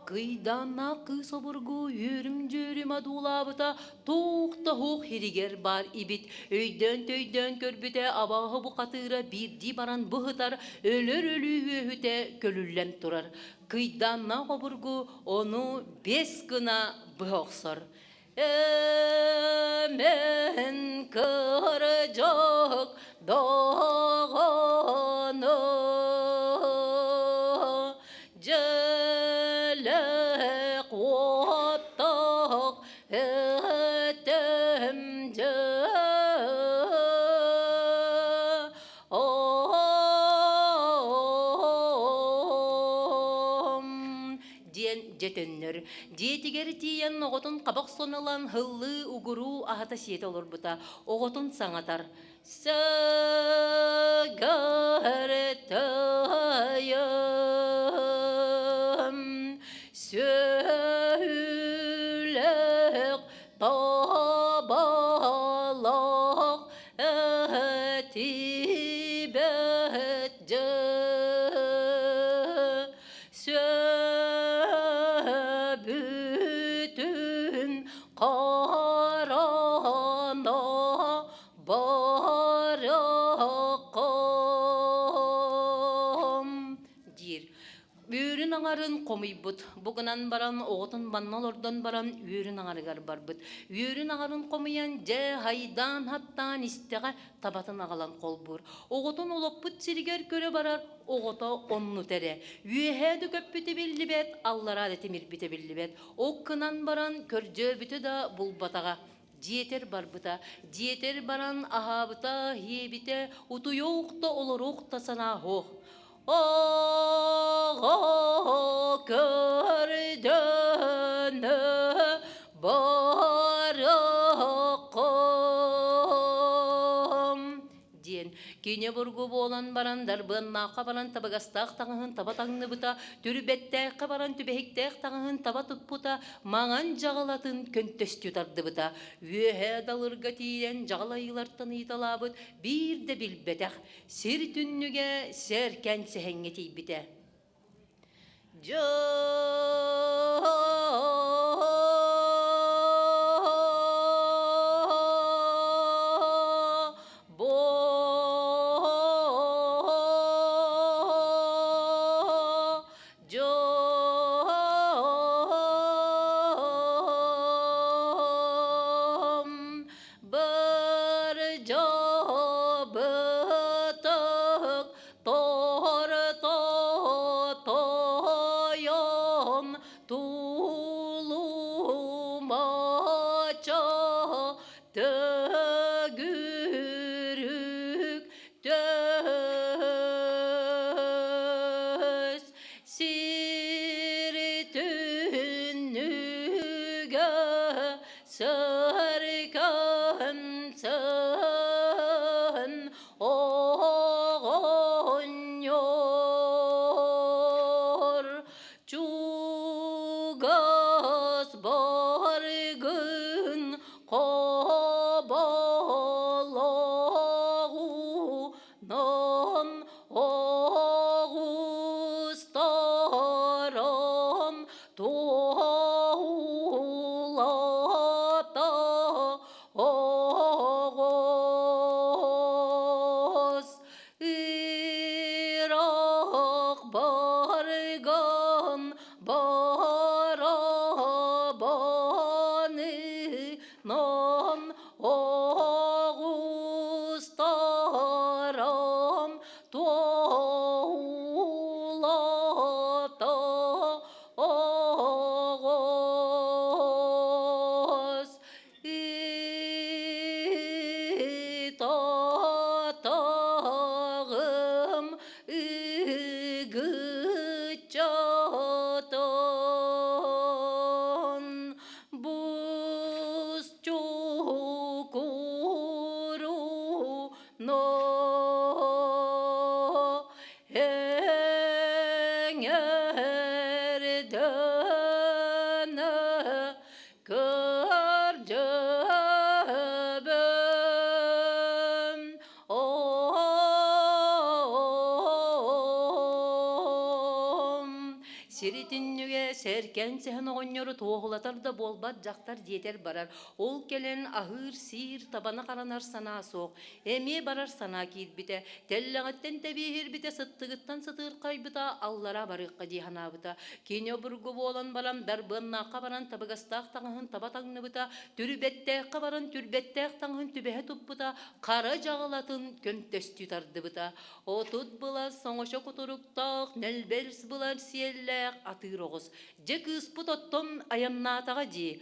Кыйдааннаах кыыс обургу үөрүм-дьүөрүм одуулаабыта туох да суох иһигэр баар ибит. Өйдөөн-төйдөөн көрбүтэ абааһы бухатыыра биирдии баран быһытар, өлөр өлүү үөһүтэ көлүллэн турар. Кыйдааннаах обургу ону бэс гына быһа охсор. Эмен кырдьык даҕаны дьэлэк уоттаах этим дьэ диэн дьэ төннөр. Дьиэтигэр тиийэн оҕотун хабах сон ылан һыллыы угуруу аһата сиэтэ олорбута. Оҕотун саҥатар. Сагарытайым сүлэх табалах этибэт дьэ Сөбүтүн харана бараххам диир. Үөрүн аҥарын хомуйбут. Бу гынан баран оҕотун манна олордон баран үөрүн аҥарыгар барбыт. Үөрүн аҥарын хомуйан дьэ хайдаан-хаттаан истэҕэ табатын аҕалан холбуур. Оҕотун олоппут сиригэр көрө барар, оҕото оннут эрэ. Үөһээ да көппүтэ биллибэт, аллараа да тимирбитэ биллибэт. Ок гынан баран көрдөөбүтэ да булбатаҕа. Дьиэтэр барбыта, дьиэтэр баран аһаабыта, иэбитэ, утуйуох да олоруох да санаа суох. Оҕо көрдөнө бараххам диэн кини бургу буолан баран дарбыаннаахха баран табыгастаах таҥаһын таба таҥныбыта, түрбэттээххэ баран түбэһиктээх таҥаһын таба туппута, маҥан дьаҕалатын көнтөстүү тардыбыта. Үөһээ далырга тиийэн дьаҕал айыылартан ыйыталаабыт биир да билбэтэх, сир түннүгэ сээркээн сэһэҥҥэ тиийбитэ. Дьом торто тойон. Сылгыччотон бус чукуру но эҥэрдэнэ көрдьөбөн Сиритинньүгэ сэркэн сэһэн оҕонньору туоһулатар да буолбат дьахтар диэтэр барар. Ол кэлэн аһыыр-сиир, табаны харанар санаа суох. Эмиэ барар санаа киирбитэ. Тэллэҕиттэн тэбиэһирбитэ, сыттыгыттан сытыырхайбыта, аллара барыахха дии санаабыта. Кини обургу буолан баран, дарбыаннаахха баран табыгастаах таҥаһын таба таҥныбыта, түрбэттээххэ баран түрбэттээх таҥаһын түбэһэ туппута, хара дьаҕылатын көмтөстүү тардыбыта. 30 былас оҥочо кутуруктаах, нэлбэлс былар сиэллээх атыыр оҕус. Дьэ кыыспыт оттон айаннаатаҕа дии.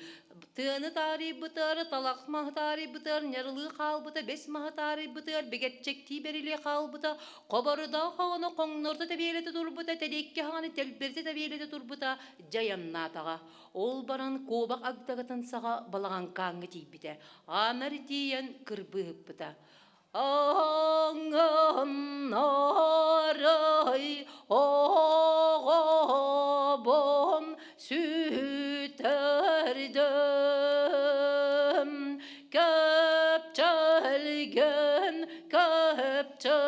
Тыаны таарыйбытыгар, талах маһы таарыйбытыгар, ньарылыы хаалбыта, бэс маһы таарыйбытыгар, бигэрчэктии бэрилиэ хаалбыта, хобордоох оҕону хоҥнорто тэбиэлэтэ турбута, тэриэккэ хаҕаны тэлбэритэ тэбиэлэтэ турбута дьайаннаатаҕа. Ол баран куобах агдагатын саҕа балаҕаҥкааҥҥа тиийбитэ. Аанар тиийэн кырбыыһыппыта. Аҥыннарай оҕобун сүтэрдим, кэпчэлгэн кэпчэ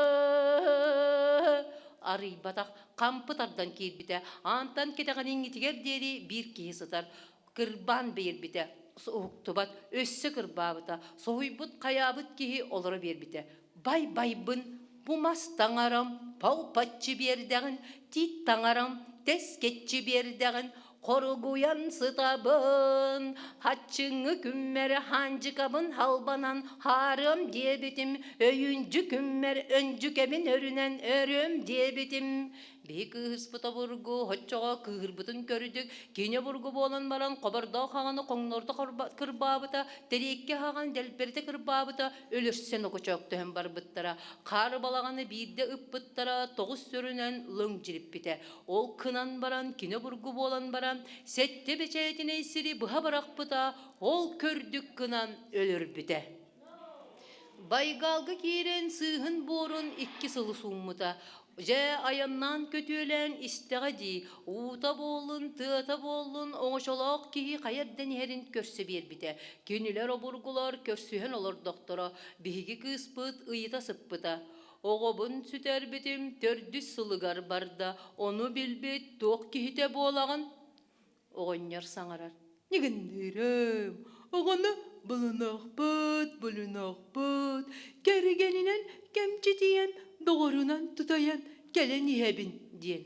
арыйбатах хампы тардан киирбитэ, аантан кэтэҕиниҥҥитигэр диэри биир киһи сытар. Кырбаан биэрбитэ, уһуктубат, өссө кырбаабыта, соһуйбут хайаабыт киһи олоро биэрбитэ. Бай-байбын, бу мас таҥарам, палпаччы биэрдэҕин, тиит таҥарам, тэскэччи биэрдэҕин, хоругуйан сытабын, хаччыҥҥы күммэр хаандьыкабын халбанан хаарыам диэбитим, өйүндьү күммэр өндьүкэбин өрүнэн өрүөм диэбитим. Биһи кыыһыспыт обургу, оччоҕо кыыһырбытын көрдүк, кини обургу буолан баран хобордоох хаҕаны хоҥнордо кырбаабыта, тэриэккэ хаҕан дэлбэритэ кырбаабыта, өлөрсөн окочоктөһөн барбыттара. Хаар балаҕаны биирдэ ыппыттара, тоҕус сөрүнэн лыҥдьириппитэ. Ол кынан баран, кини обургу буолан баран, сэттэ бэчээтинэй сири быһа бырахпыта, ол көрдүк гынан өлөрбүтэ. Байгалга киирэн сыыһын буорун икки сылы сууммута. Дьэ, айаннаан көтүөлээн истэҕэ дии, уута буоллун, тыата буоллун, оҥочолоох киһи хайа эрдэн иһэрин көрсө биэрбитэ. Кинилэр обургулар көрсүһэн олордохторо, биһиги кыыспыт ыйыта сыппыта. Оҕобун сүтэрбитим төрдүс сылыгар барда, ону билбит туох киһитэ буолаҕын? Оҕонньор саҥарар: «Ньыгынныырым, оҕону булунуохпут, булунуохпут, кэргэнинэн кэмчитийэн, доҕорунан тутайан кэлэн иһэбин» диэн.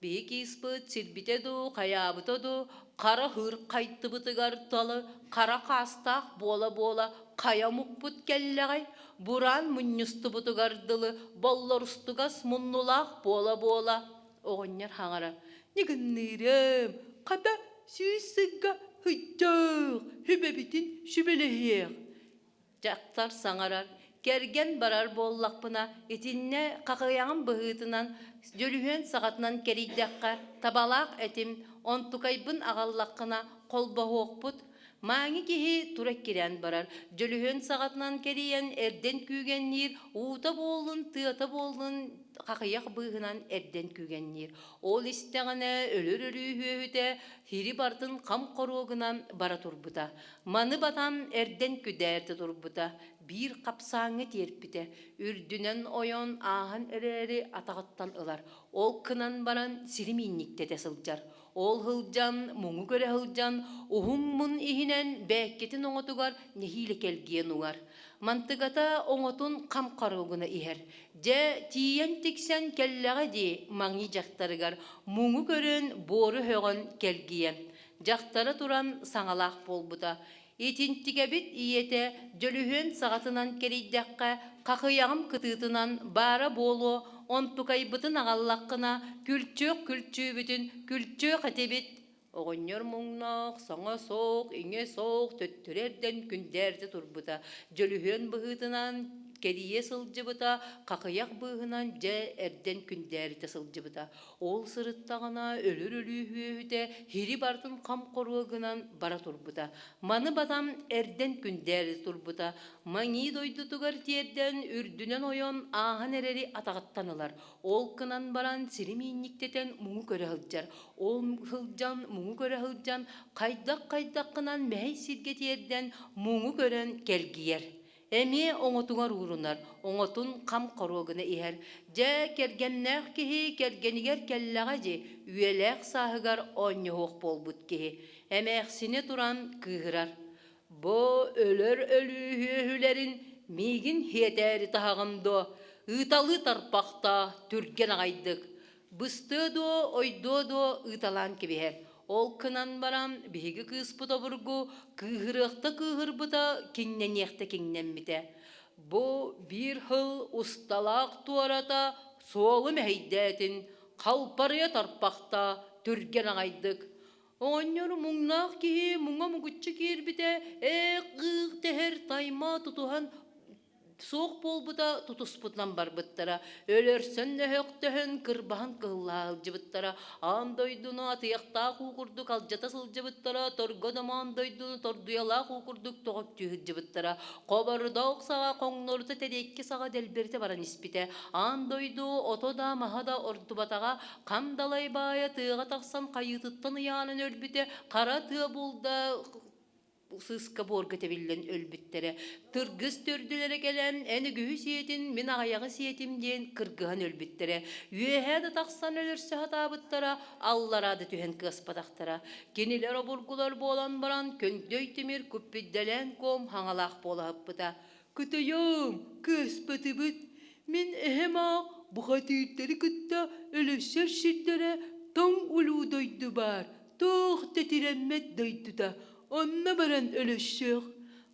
Биһи кыыспыт сирбитэ дуу, хайаабыта дуу, хара хыыр хайтыбытыгар талы хара хаастаах буола-буола хайа омукпут кэллэҕэй, бураан мунньустубутугар дылы боллорустугас муннулаах буола-буола Оҕонньор хаҥара «Ньыгынныырым, хата сүүс сыгга һыйдьаах, сүбэбитин сүбэлэһиэх». Дьахтар саҥарар, кэргэн барар буоллахпына, итиннэ хахыйаҕым быһыытынан, дьөлүһүөн саҕатынан кэрийдэххэ, табалаах этим, онтукайбын аҕаллаххына, холбоһуохпут. Мааҥы киһи тура кирээн барар, дьөлүһүөн саҕатынан кэрийэн эрдэн күүгэнниир, уута буоллун, тыата буоллун хахыйах быыһынан эрдэн күүгэнниир. Ол истэҕинэ өлөр өлүү үһүөһүтэ сири бартын хам хоруогунан бара турбута. Маны батан эрдэн күдээрдэ турбута, биир хапсааҥҥа тиэрпитэ, үрдүнэн ойон ааһан эрээри атаҕыттан ылар. Ол кынан баран сири миинньиктэтэ сылдьар. Ол сылдьан, муҥу көрө сылдьан, уһун мун иһинэн бээккитин оҥотугар нэһиилэ кэлгиэн угар. Мантыгата оҥотун хам хоругуна иһэр. Дьэ, тиийэн тиксэн кэллэҕэ дии маҥнай дьахтарыгар муҥу көрөн, буору өһөҕөн кэлгийэн. Дьахтара туран саҥалаах буолбута. Итинтигэбит ийэтэ дьөлүһүөн саҕатынан кэрийдэххэ, хахыйаҕым кытыытынан баара буолуо, онтукайбытын аҕаллаххына, күлчүөх күлчүүбүтүн күлчүөх этибит. Оҕонньор муҥнаах, саҥа суох, иҥэ суох төттөрү эрдэн күндээрдэ турбута. Дьөлүһүөн быһыытынан кэрийэ сылдьыбыта, хахыйах быыһынан дьэ эрдэн күндээритэ сылдьыбыта. Ол сырыттаҕына өлөр өлүү үөһүтэ хири барытын хам хоруо гынан бара турбута. Маны батан эрдэн күндээри турбута. Маҥии дойдутугар тиэрдэн үрдүнэн ойон ааһан эрэри атаҕыттан ылар. Ол гынан баран сири миинньиктэтэн муҥу көрө сылдьар. Ол сылдьан муҥу көрө сылдьан хайдах-хайдаххынан мэһэй сиргэ тиэрдэн муҥу көрөн кэлгийэр. Эмиэ оҥотугар уурунар, оҥотун хам хоруо гына иһэр. Дьэ, кэргэннээх киһи кэргэнигэр кэллэҕэ дии, үйэлээх сааһыгар оонньоһуох буолбут киһи. Эмээхсинэ туран кыыһырар. Бу өлөр өлүү үөһүлэрин миигин хиэтээри таһаҕын дуо? Ыыталыы тарпахта түргэн аҕайдык. Быстыа дуо, ойдуо дуо ыыталаан кэбиһэр. Ол гынан баран биһиги кыыспыт обургу кыыһырыахта кыыһырбыта, киҥнэниэхтэ киҥнэммитэ. Бу биир сыл усталаах туората суолу мэһэйдээтин, халпарыйа тарпахта түргэн аҕайдык. Оҕонньор муҥнаах киһи муҥа мугуччу киирбитэ, ээх ыых тэһэр тайма тутуһан суох буолбута тутуспутунан барбыттара. Өлөрсөн өһөхтөһөн, кырбаһан кыһыллаһа сылдьыбыттара. Аан дойдуну атыйахтаах уу курдук алдьата сылдьыбыттара, торго домоон дойдуну тордуйалаах уу курдук тоҕоттүү сылдьыбыттара. Хобордоох саҕа хоҥнорута тэриэкки саҕа дэлбэритэ баран испитэ. Аан дойду ото да маһа да ордубатаҕа, хам далай баайа тыаҕа тахсан хайыытыттан ыйаанан өлбүтэ, хара тыа булда сыыска буорга тэбиллэн өлбүттэрэ. Тыргыс төрдүлэрэ кэлэн, эн үгүһү сиэтин, мин аҕыйаҕы сиэтим диэн кыргыһан өлбүттэрэ. Үөһээ да тахсан өлөрсө сатаабыттара, аллараа да түһэн кыаспатахтара. Кинилэр обургулар буолан баран, көндөй тимир куппүддэлээн куом хаҥалаах буолаһыппыта. Кытайым, кыаспатыбыт. Мин эһэм аах бухатыырдары кытта өлөссөр сирдэрэ тоҥ улуу дойду баар, туох да тирэммэт дойдута. Онно баран өлөссүөх.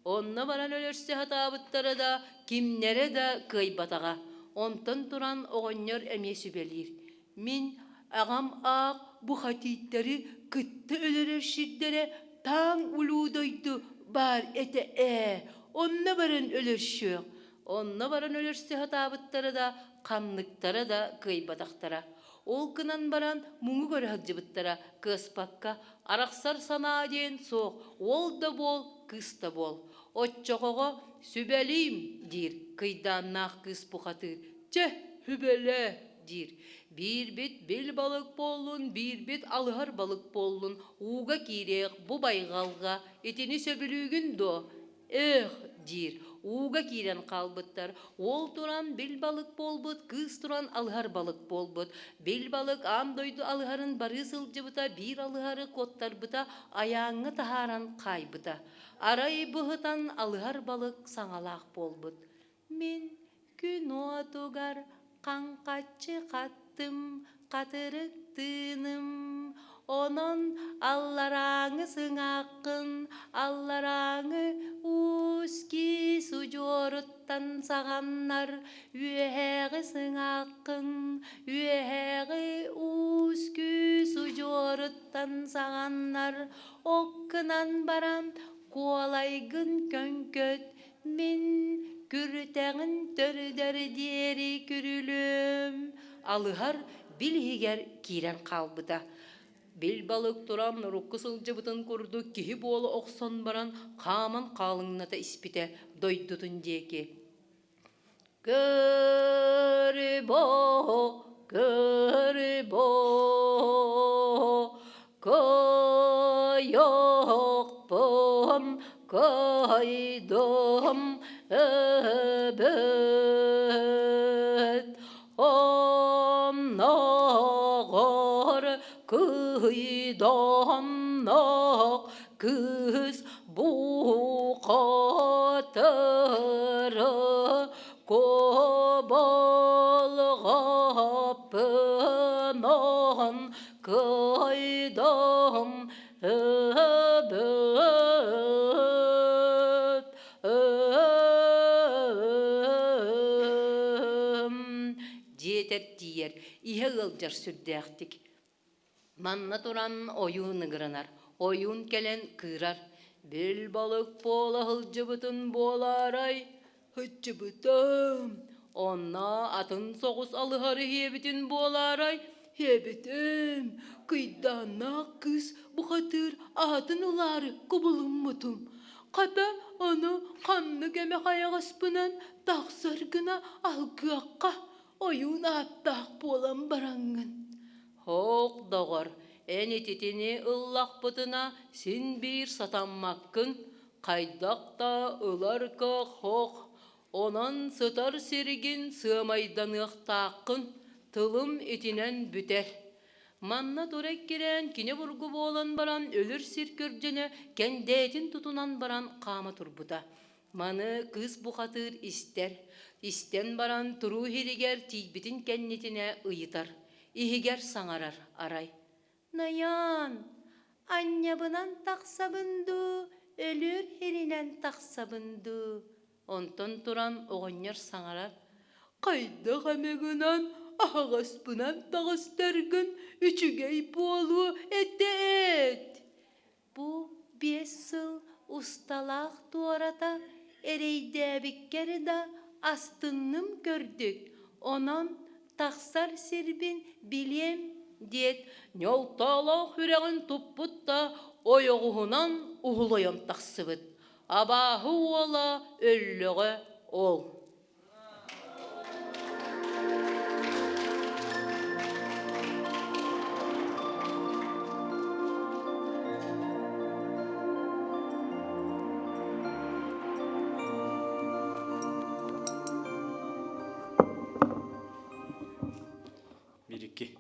Онно баран өлөрсө сатаабыттара да, кимнэрэ да кыайбатаҕа. Онтон туран оҕонньор эмиэ сүбэлиир. Мин аҕам аах бухатыйдары кытта өлөрөр сирдэрэ тааҥ улуу дойду баар этэ ээ, онно баран өлөрсүөх. Онно баран өлөрсө сатаабыттара да, ханныктара да кыайбатахтара. Ол гынан баран муҥу көрө сылдьыбыттара кыаспакка, арахсар санаа диэн суох, уол да буол, кыыс да буол. Оччоҕоҕо сүбэлиим диир кыйдааннаах кыыс бухатыыр. Чэ, сүбэлээ диир. Биирбит бил балык буоллун, биирбит алыһар балык буоллун, ууга киириэх бу байҕалга итини сөбүлүүгүн дуо? Өөх диир. Ууга киирэн хаалбыттар. Уол туран бил балык буолбут, кыыс туран алыһар балык буолбут. Бил балык аан дойду алыһарын барыы сылдьыбыта, биир алыһары куоттарбыта, айааҥҥа таһааран хаайбыта. Арай быһытан алыһар балык саҥалаах буолбут. Мин күн уотугар хаҥхаччы хаттым, хатырык тыыным, онон алларааҥы сыҥааххын, алларааҥы уус киис удьуоруттан саҕаннар, үөһээҕи сыҥааххын, үөһээҕи уус күүс удьуоруттан саҕаннар, оккунан баран куолайгын көҥкөт, Мин күрүтэҕин төрүдэр диэри күрүлүөм, алыһар бил иһигэр киирэн хаалбыта. Бил балык туран урукку сылдьыбытын курдук киһи буола охсон баран хааман хаалыҥната испитэ дойдутун диэки. Көрүбо, көрүбо, кыайыахпын кыайдым эбит. Оннооҕор кыйдамнах кыыс бухатыры кобалҕаппынан кыайдам эбит. Диэтэр тиийэр, иһэ ыалдьар сүрдээхтик. Манна туран ойуун ыҥыранар, ойуун кэлэн кыырар: «Бил балык буола сылдьыбытын буолаарай? Һыччыбытым, онно атын соҕус алыһар иһиэбитин буолаарай, иһэбитим, кыйдааннаах кыыс бухатыыр аатын ылаары кубулуммутум. Хата ону ханнык эмэ хайаҕаспынан тахсар гына алгыахха, ойуун ааттаах буолан бараҥҥын. Һоох, доҕор, эн ититини ыллахпытына син биир сатаммаккын, хайдах да ылар кыах һоох, онон сытар сиргин сыамайданыахтааххын, тылым итинэн бүтэр. Манна тура эккирээн кини бургу буолан баран өлөр сир көрдьөнө кэндээтин тутунан баран хаама турбута. Маны кыыс бухатыыр истэр, истэн баран туруу иһигэр тиийбитин кэннитинэ ыйытар, иһигэр саҥарар арай: «Найаан, анньабынан тахсабын дуу, өлүөр иһинэн тахсабын дуу?» Онтон туран оҕонньор саҥарар: «Хайдах эмэ гынан аһаҕаспынан таҕыстаргын үчүгэй буолуо этэ эт!» Бу 5 сыл усталаах туората эрэйдээбиккэр да астынным көрдүк, онон тахсар сирбин билиэм диэт, ньолтоолоох үрэҕин туппут да ойоҕоһунан уһулуйан тахсыбыт. Абааһы уола өллөҕө ол. Бирикки.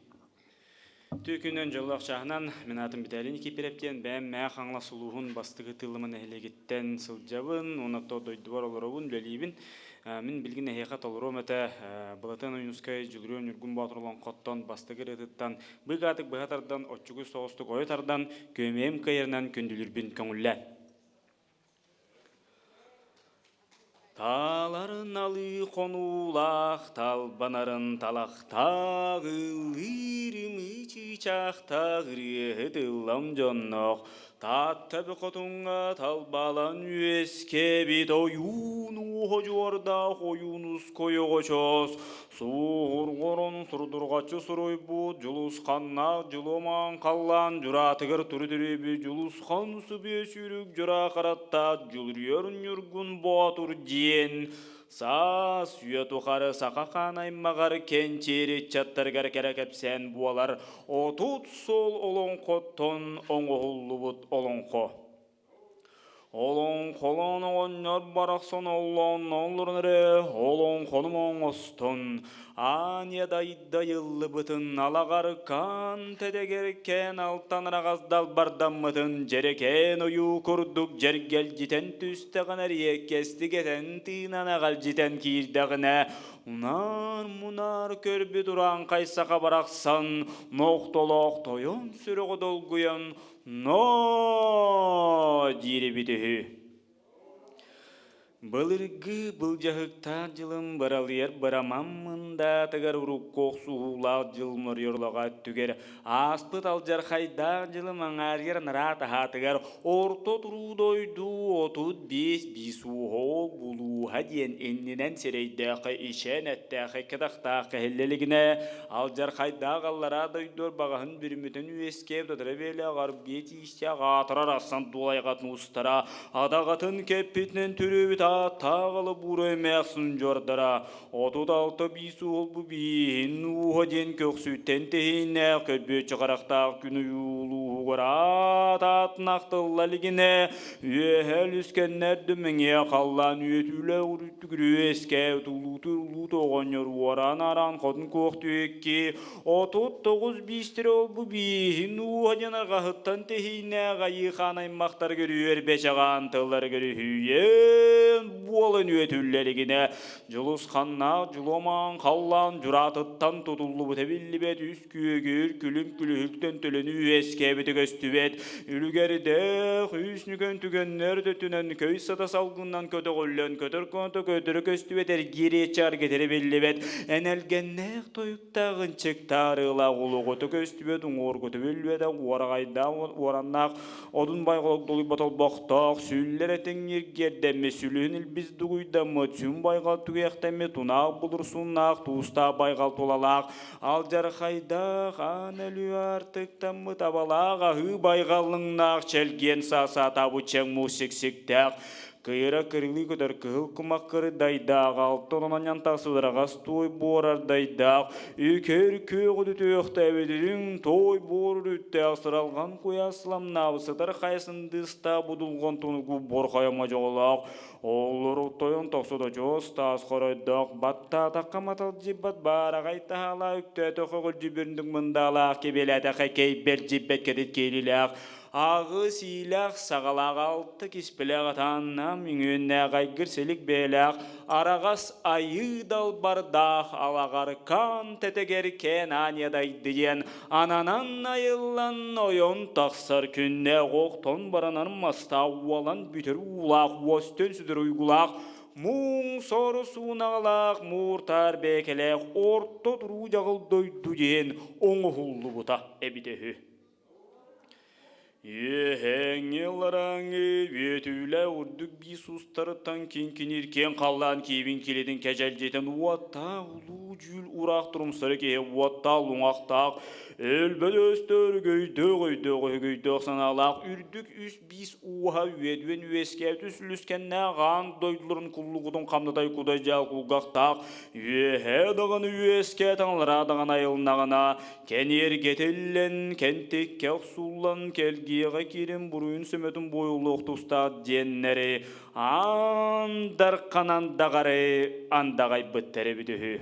Түкүнэн дьоллоох чааһынан мин аатым Виталий Никифоров диэн бэйэм Мэҥэ Хаҥалас улууһун бастакы Тыыллыма нэһилиэгиттэн сылдьабын уонна то дойдубар олоробун, үлэлиибин. Мин билигин эһиэхэ толоруом этэ Былатыан Ойуунускай Дьулуруон Ньургун Боотур олоҥхоттон бастакы ырыатыттан быыкаатык быһа тардан, оччугуй соҕустук ойо тардан, күөмэйим кыайарынан күндүлүүрбүн көҥүллээн. Тааларын алыы хонуулаах, талбанарын талахтаах, ыллыыр ымыы чыычаахтаах ырыаһыт ыллам дьонноох, Таатта бөхөтуҥҥа талбалан үөскээбит ойуун ууһа дьуордаах ойуунускай оҕочоос, Суоһурҕорон сурдурҕаччы суруйбут Дьулусханнаах Дьулумаан халлаан дьураатыгар туру-түрүбү Дьулусхан субүө сүүрүк дьураа хараттаах Дьулуруйар Ньургун Боотур диэн саас үйэ тухары саха хаан аймаҕар кэнчиэри ыччаттарыгар кэрэ кэпсээн буолар 30 сыл олоҥхоттон оҥоһуллубут олоҥхо. Олоҥхолоон оҕонньор барахсан оллоонноон эрэ олоҥхонум оҥостон, аанньа дайдайыллыбытын алаҕаркаан тэтэгэркээн алтан араҕас далбардаммытын дьэрэкээн ойуу курдук дьэргэлдьитэн түстэҕинэ эриэккэстик этэн тыынан эҕэлдьитэн киирдэҕинэ унаар-мунаар көрбүт урааҥхай саха барахсан нохтолоох тойон сүрэҕэ долгуйан Но диир эбит үһү. Былыргы былдьаһыктаах дьылым быралыйар бырамам мындаатыгар урукку охсуһуулаах дьыл моруйорлоҕо өттүгэр ааспыт алдьархайдаах дьылым аҥаарыгар нараат аһаатыгар орто туруу дойду 35 биис уоһоол булууһа диэн иннинэн сирэйдээххэ ичээн эттээххэ кытахтаах кэһиллэ илигинэ алдьархайдаах аллараа дойду арбаҕаһын бүрүмүтүн үөскээбит утары бэлэх арбиэ тиистээх аатырар арсан дуолайҕатын устара адаҕатын кэппитинэн төрөөбүт ааттаах алабуура эмээхсин дьордара 36 биис уолбу бииһин ууһа диэн көхсүттэн тэһииннээх көрбүөччү харахтаах күн уйуулууһугар аат аатын ахтылла илигинэ үөһэ үлүскэннэр дүмэҥиэ халлаан үөтүүлэ Күрүөскэ тулуутур улуу оҕонньор уораан-аараан хотун куох түһүкки 39 биистэрэ ол-бу бииһин ууһа диэн арҕаһыттан тэһииннээх айыы-хаан аймахтарыгар үөр бэчэҕаан тылларыгар үһүйэн буолан үөтүллэригинэ Дьулусханнаах Дьулуомаан халлаан дьураатыттан тутуллубута биллибэт үс күөгүр күлүм күлүһүктэн төлөнү үөскээбит. көстүбэт. Үлүгэрдээх үс нүкэн түгэннэр төттүнэн көй сата салгыннан көтөҕүллэн көтөр конто көтөрө көстүбэт эргиириэччи аргытары биллибэт. Энэлгэннээх тойуктаах ынчыктаарыылаах улугуту көстүбэт уҥуоргуту биллибэтэх уораҕайдаах уораннаах Одун байҕал долуйбат олбохтоох, сүллэр этиҥ ньиргиэрдэммит, сүлүһүн илбис дугуйдаммыт, сүҥ байҕал түгэхтэммит, тунаах булурсуннаах, туустаах байҕал тулалаах, алдьархайдаах, аан өлүү аартыктаммыт, абалаах, аһыы байҕаллыҥнаах, чэлгиэн саасаатаабыт чэҥ муус сиксиктээх, Кыйыра кырылыы көтөр кыһыл кумах кырыдайдаах, алта онон тахсыбыт туой буорардайдаах, үкэр күөх үтүөхтээбит туой буор үрүттээх сыралҕан куйаас сыламнаабыт сытар хайасын дыыстаах будулҕан тунугу борхойо модьоҕолоох, оллуру тойон тохсута чуос таас хоройдоох, баттаатахха маталдьыйбат баараҕай таһаалаах үктөөтөххө көлдьүбүрдүк мындаалаах кэбиэлээтэххэ кэйбэрдьийбэт кэтит киэлилээх, Аҕыс иилээх саҕалаах алта киспэлээх атааннаах үҥүөннээх айгыр силик бэйэлээх араҕас айыы далбардаах алаҕаркаан тэтэгэр кээн ааньа дайды диэн ананан айыллан ойон тахсар күннээх охтон баранар мастаах уолан бүтэр уулаах уостөн сүтэр уйгулаах муҥ сору суунаҕалаах мууртаар бэйэкэлээх орто туруу дьаҕыл дойду диэн оҥоһуллубута эбитэ үһү. Үөһээҥҥи ылларааҥҥы үөтүүлэ урдук биис устарыттан киҥкиниир киэҥ халлаан киэбин килэтин кэдьэлдьитэн уоттаах улуу дьүүл ураах турумсары киһи уоттаах луҥахтаах өлбөт өстөөр өйдөөх өйдөөх өһөгөйдөөх санаалаах үрдүк үс биис ууһа үөдүөн үөскээбит үс үлүскэннээх аан дойдуларын куллугутун хамнатай кудай дьаал кулгахтаах үөһээ даҕаны үөскээ таҥалараа даҕаны айылнаҕына Кэниэргэтиллэн, кэнтиккэ охсуллан, кэлгиэҕэ киирэн буруйун сөмөтүн буойуллуох тустаах диэннэри аан дарханан даҕары андаҕайбыттар эбит үһү.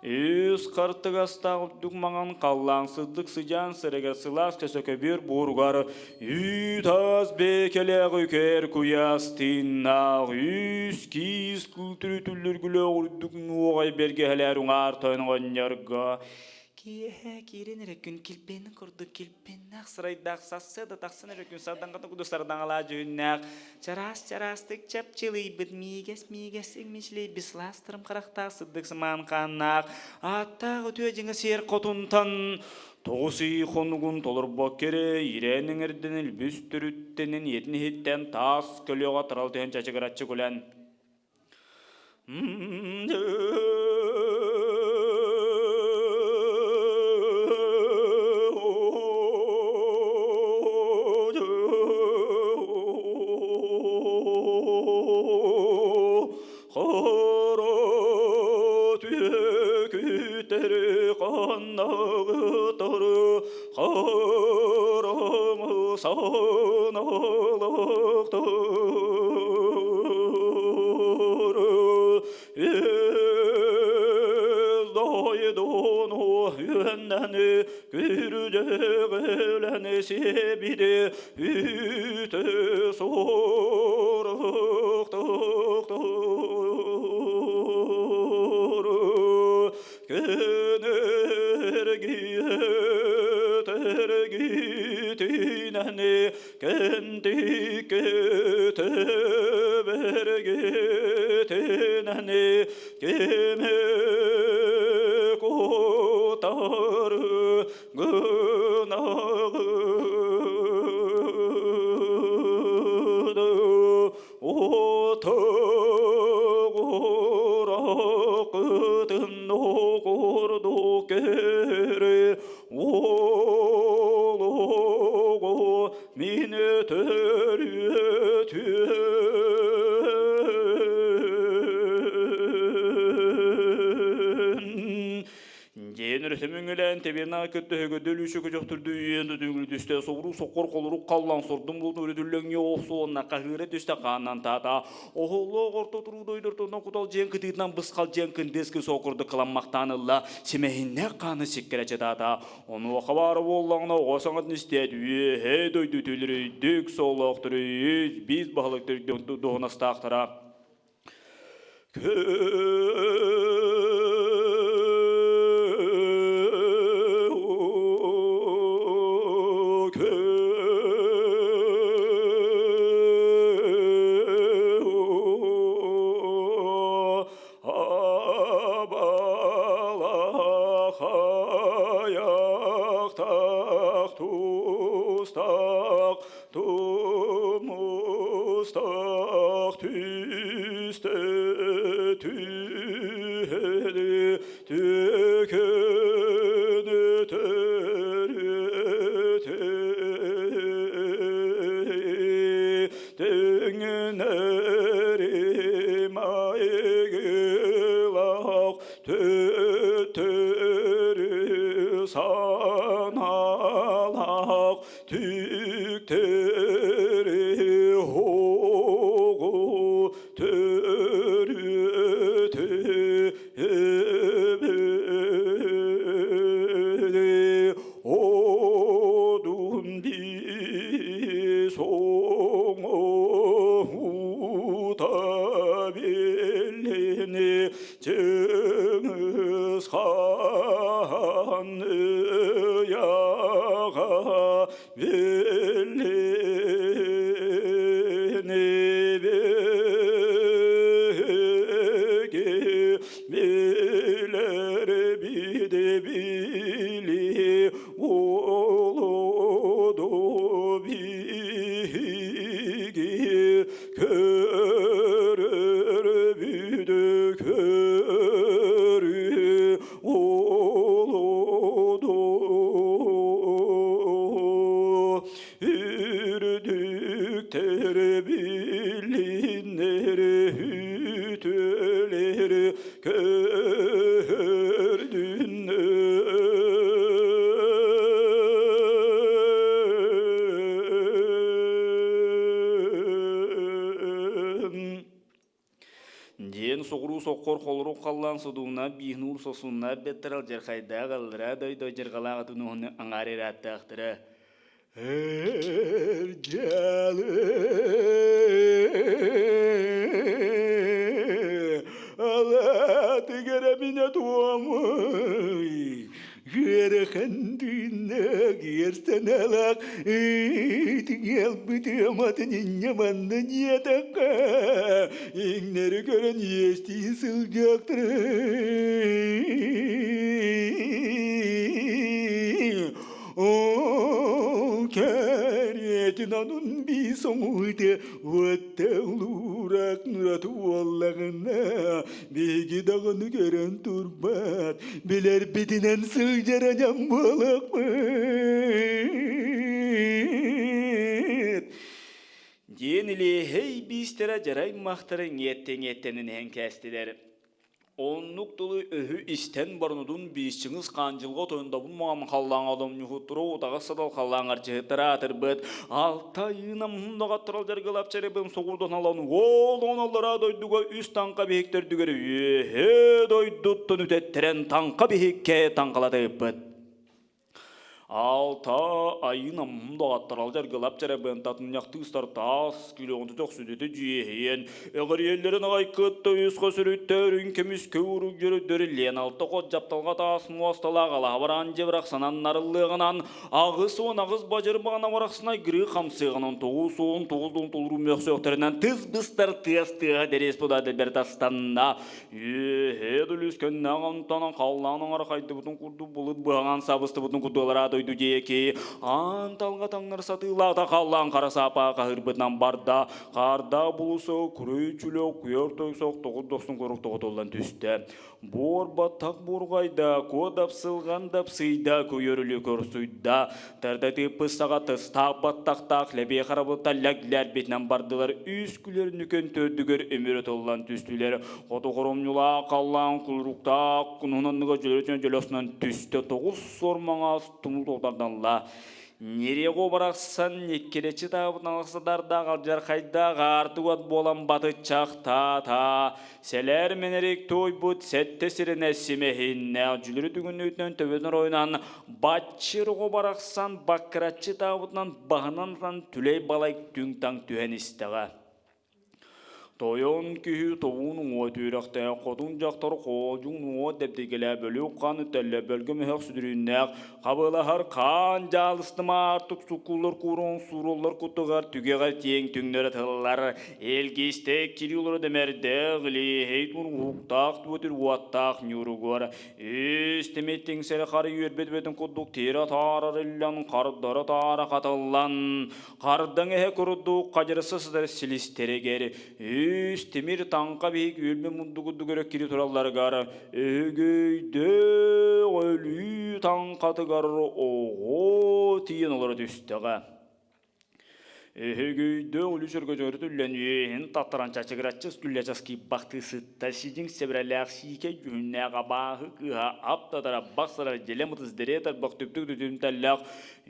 Үс хартыгастаах үрдүк маҥан халлаан сырдык сыдьаан сырыгар сылаас көсөкөбүөр буоругар үүт аас бэйэкэлээх үкэр куйаас тыыннаах үс киис күүтүрүтүллүргүлээх үрдүк нуоҕай бэргэһэлээр уҥаар тойон оҕонньорго киэһэ киирэн эрэ күн килбиэнин курдук килбиэннээх сырайдаах сарсыарда тахсан эрэ күн сардаҥата курдук сардаҥалаах дьүһүннээх чараас чараастык чапчылыйбыт миигэс миигэс иммичлэйбит сылаастарым харахтаах сырдык сымаан хааннаах ааттаах үтүө дьиҥэ сиэр хотунтан Тоҕус ый хонугун толорбокко эрэ ирээн эҥэрдэн илбис төрүттэнэн ийэтин иһиттэн таас көлөҕө тарал түһэн чачыгыраччы күлэн Хоро түөкүттэри ханнагытары хороҥу саналыктары Эл дойдуну үөннэни күрдьэҕэлэни сиэбиди Үтө соруктуктуру көнөргүтэргитинэни кэнтиккөтөбергитинэни кими кутары гынаҕыды отоҕуракытын курдук кэрэ олоҕу мин төрүөтүм Диэн өрөсөмүҥүлээн тэбиэннэҕэ кытта өһөгөдөл үсү көтөхтүрдү үйэн түҥүлү түстэ соҕуруу соккор холорук халлан сордум булун өрүтүллэҥҥэ охсуонна хаһыыра түстэ хааннан таата оһоллоох орто туруу дойдортонно кутал дьиэн кытыытынан бысхал дьиэн кындыыс кыс окурдук кыламмахтаан ылла симэһиннээх хааны сиккэрэ чытаата онуоха баара буоллаҕына оҕо саҥатын истээт үөһэ дойду түлүрүйдүк солоох төрүйүс биис баһылык дуһунастаахтара Тайахтах тустах тумустах түстэ түһэли түкөнү төрүтэ Түҥнэри майгылах төттөрү саналах түктэри хоҕу төрүтэ Одун би соңута билини Чыңгыз хан ыяға билини беги билер биде били олуду биги көрөр бүдө көрү олуду Үрдүктер билинер үтөлер Көрдүннөн. Диэн соҕуруу соккор холорук халлаан содууна биһнуур сосунна беттер алдьархайдаах аллараа дойду дьарҕалаах атынуһуну аҥаар ырааттаахтара. Алаатыгар эминэ туомуй Ыарахан тыыннаах эр санаалаах тиҥэлбит ыаматын инньэ манна диэтэххэ иҥнэри көрөн иэстии сылдьыахтара Оо, кэриэтин анын бии соҥуйта уотта улуурак нурат уоллаҕына биһиги даҕаны көрөн турбат билэрбитинэн сылдьар дьон буолуохпут. Диэн илиэһэй биистэрэ дьарай махтары ниэттэ-ниэттэнэн иһэн кээстилэр. Оннук тылы өһү истэн барнудун биисчиҥис хаандьылга тойондобун маам халлааҥ оломньуһуттуру утаҕас садал халлааҥ арчыһыттара аатырбыт алта ыйынан мундаҕаттарал дьаргылап чарыбым соҕурдан алан уол оҥоллора дойдуга үс таҥха биһиктэрдүгэр үөһэ дойдуттан үтэттэрэн таҥха биһиккэ таҥхалатыыппыт. Алта айын аммын доҕоттор дьаргылап дьарабыан татынньахтыы ыстар таас күлүөҕүн төхсүтүтэ дьиэһийэн эҕириэллэрин аҕай кытта үс хос өрүттэрин көмүскэ урук дьөрүддөрү лиэн алта хот дьапталҕа таас муосталаах алаһа бараан дьыбырахсанан нарыллыаҕынан 88 бадьыр баҕана барахсанай гырыы хамсыаҕынан 99 толору мөхсүөхтэринэн тыс быстар тыас тыаһа дэриэс буда дэлбэрит астанна Үөһээ дүлүскэннээх онтон халлаан оҥоро хайдыбытын курдук былыт быһаҕан сабыстыбытын курдук дойду диэки аан талга таҥнар сатыылаата халлаан хара саапаа хаһыырбытынан барда хаардаах булусу курүй чүлө куйар тойсох тоҕус дохсун курук тоҕотуллан түстэ буор баттах бурҕайда куо дапсылҕан дапсыйда көйөрүлү көрсуйда Тарда тыыппыт саҕа тыстаах баттахтаах лэбиэ харабылта лэглээрбитинэн бардылар үс күлэр нүкэн төрдүгэр өмүрэ тыллан түстүлэр. Хоту хоромньулаах халлаан кулуруктаах кунуһун анныга дьөлөтүнэн дьөлөсүнэн түстэ тоҕус суор маҥаас тумул тоҕдарданла. Нерего барахсан никкиречи таабытынан алсадардаах алдьархайдаах аартыгат буолан батыччахтаата. Сэлээр мэнэрик туойбут сэттэ сиринэ симэһиннээх дьүлүрү түгүннүүтүнэн төбөтүн оройунан баччыр оҕо барахсан баккыраччы таабытынан баһынан ытан түлэй-балай түҥ-таҥ түһэн истэҕэ. Тойон киһи тобуун уҥуо түөрэхтээх, хотун дьахтар хоодьуҥ уҥуо дэбдигэлээ бөлүөх хаан үтэллэ бөлгөм өһөх сүдүрүүннээх, хабылаһар хаан дьаалыстымаартык суккуллар куурун сууруллар куттугар түгэҕэр тиэҥ түҥнөрө тыллар, илгистэк кири олоро дэмэрдээх, илиэһэй уһуктаах туотүр уоттаах ньууругар, үс тимир тиҥсэри хары үөрбэт бөтүн курдук тиэрэ таарар иллэн, хардара таара хатыллан, Хардаҥ эһэ курдук хадьырса сытар силистэригэр үс тимир таҥха биһик үөлмэ мундугурдук өрөккири туралларыгар өһүгөйдөөх өлүү таҥхатыгар оҕо тиийэн олоро түстэҕэ. Өһүгөйдөөх өлүү сөргөтөөрү түллэн үөһүн таттаран чачыгыраччы күллэ часкыйбахтыы сытта сидьиҥ сэбэрэлээх сиикэй дьүһүннээх абааһы кыыһа аптатара бахсарар дьэлэ мытыс дэрээ тарбах түптүк түтүмтэллээх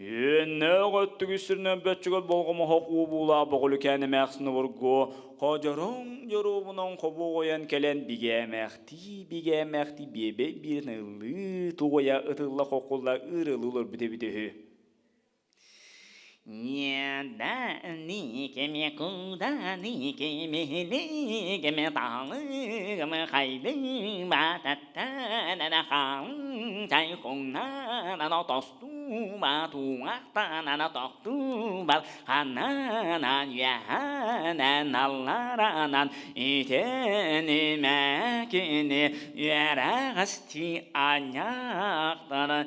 Үөннээх өттүгү сүрүнэн бөччүгэр болҕомоһох уубуулаах боҕулүкээн эмээхсин обургу ходьоруҥ дьоруобунан хобуоҕуйан кэлэн бигээмэхтии-бигээмэхтии биэбэй биирин ыллыы тугуйа ытылла хокулла ыырылыы олорбут эбит үһү. Не да ни куда ни кемели кеме таалы кеме хайды ба та на хаң чай хong на на тосту ба туңақта на тохту ба хананан яханан алларанан итени мәкини ярагасти аняқтара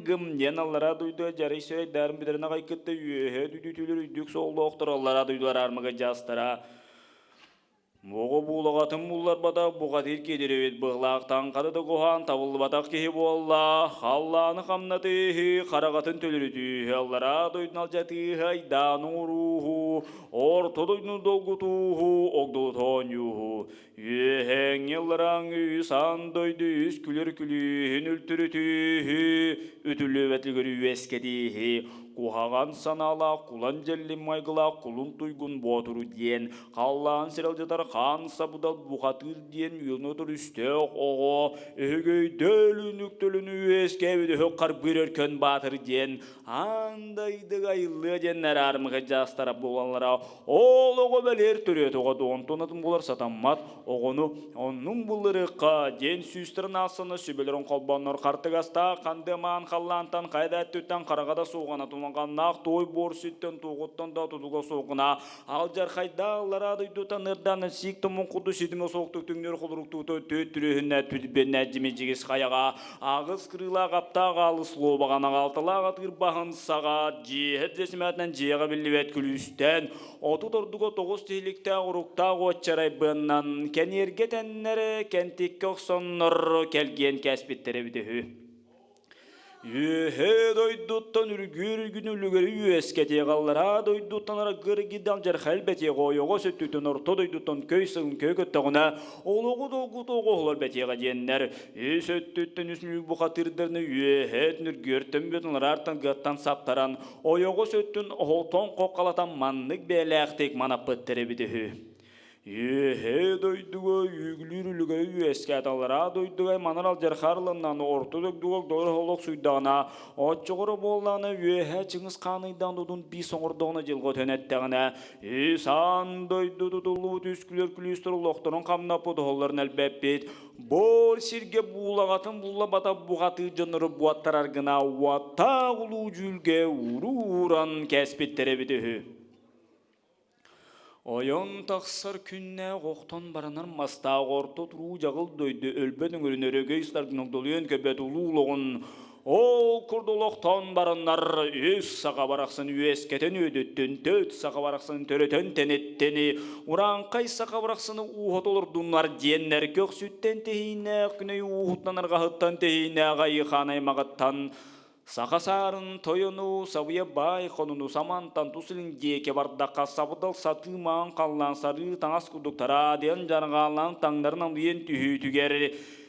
Гым диэн аллараа дойду дьарый сирайдарын бүтэрин аҕай кытта үөһэ дүдүтүлэр үрдүк суоллоохтор аллараа дойдулар армыга дьаастара Оҕо буулаҕатын булларбатах бухатыыр киэдирэбит быһлаах таҥхата да куһаан табыллыбатах киһи буолла халлааны хамнатыыһы хараҕатын төлөрүтүүһү аллараа дойдуну алдьатыыһы айдааны оҥорууһу орто дойдуну долгутууһу огдолута оонньууһу Үөһээҥҥи ылларааҥҥы үс аан дойду үс күлэр күлүүһүн үлтүрүтүүһү, үтүлүөбэтигэр үөскэтииһи, куһаҕан санаалаах кулан дьэллим майгылаах кулун туйгун боотуру диэн, халлаан сиралдьытар хаан сабыдал бухатыыр диэн үөлнотор үстээх оҕо, өһөгөйдөөлүн үктөлүнү үөскээбит өһөх харбыыр өркөн баатыр диэн, аан дайдыга айыллыа диэннэр аармыга дьаастара буолаллара Ол оҕо бэлиэр төрүөт оҕо онтон атын булар сатаммат оҕону оннун булларыахха диэн сүүстэрин аахсана сүбэлэрин холбооннор хартыгастаах хандыамаан халлаантан хайда өттүттэн хараҕа да суоҕана туманҕаннаах туой буор сүттэн туоҕуттан да тутуга суоҕуна алдьархайдаах аллараа дойдутан ырдаан сиик томун курду ситимэ суохтук түҥнүр холоруктуута төт түрүһүннэ түлбэннэ дьимидьигис хайаҕа Аҕыс кырыылаах аптаах аалыс луобаҕан аҕалталаах атыыр баһын саҕа дьиэһэ дьэсимээтинэн дьиэҕэ биллибэт күлүүстэн 30 ордуга тоҕус тиһиликтээх уруктаах уоччарайбыаннан кэниэргэ тэннэр кэнтиккэ охсоннор кэлгиэн кээспиттэр эбит үһү. Үөһээ дойдуттан үргүөр үргүн үлүгэри үөскэтиэх, аллараа дойдуттан аргыр гидал дьархал бэтиэх, ойоҕос өттүттэн орто дойдуттан көй сылын көй көттөҕүнэ, олоҕу долгуту оҕоһулар бэтиэҕэ диэннэр, үс өттүттэн үс нүк бухатыырдарны үөһээ нүргүөртэн бүтүн алараартан гыаттан саптаран, ойоҕос өттүн оһолтон хоххалатан маннык бэйэлээхтик манаппыттар эбит үһү. Үөһээ дойдуга үүгүлүүр үлүгэри үөскэт, аллараа дойдуга манар алдьархаарланнан орто дойдуга долар олох суйдаҕына, оччоҕоро буоллаҕына үөһээ Чыҥыс Хаан ыйдаан дудун биис оҥордоҕуна дьылҕа өтөн эттэҕинэ, үс аан дойду тутуллубут үс күлэр күлүүстэр олохторун хамнаппыт оһоллорун элбэппит, буор сиргэ буулаҕатын буллабата буҕатыы дьоннору буоттарар гына уоттаах улуу дьүүлгэ ууруу-ууран кээспиттэр эбит үһү. Ойон тахсар күннээх охтон баранар мастаах орто туруу дьаҕыл дойду өлбөт өҥөрүн өрөгөй саргын көрбөт улуу олоҕун ол курдук олохтон бараннар үс саха барахсан үөскэтэн үөдүттүн төрт саха барахсан төрөтөн тэниттини урааҥхай саха барахсаны ууһат олордуннар диэннэр көхсүттэн тэһииннээх күнэй ууһуттан арҕаһыттан тэһииннээх айыхаан аймаҕыттан Саха саарын тойону сабыйа баай хонуну самантан тус илин диэки бардахха сабыдал сатыы маан халлаан сарыы таҥас курдук тараадыйан дьарҕаалаан таҥнарын алыйан түһүүтүгэр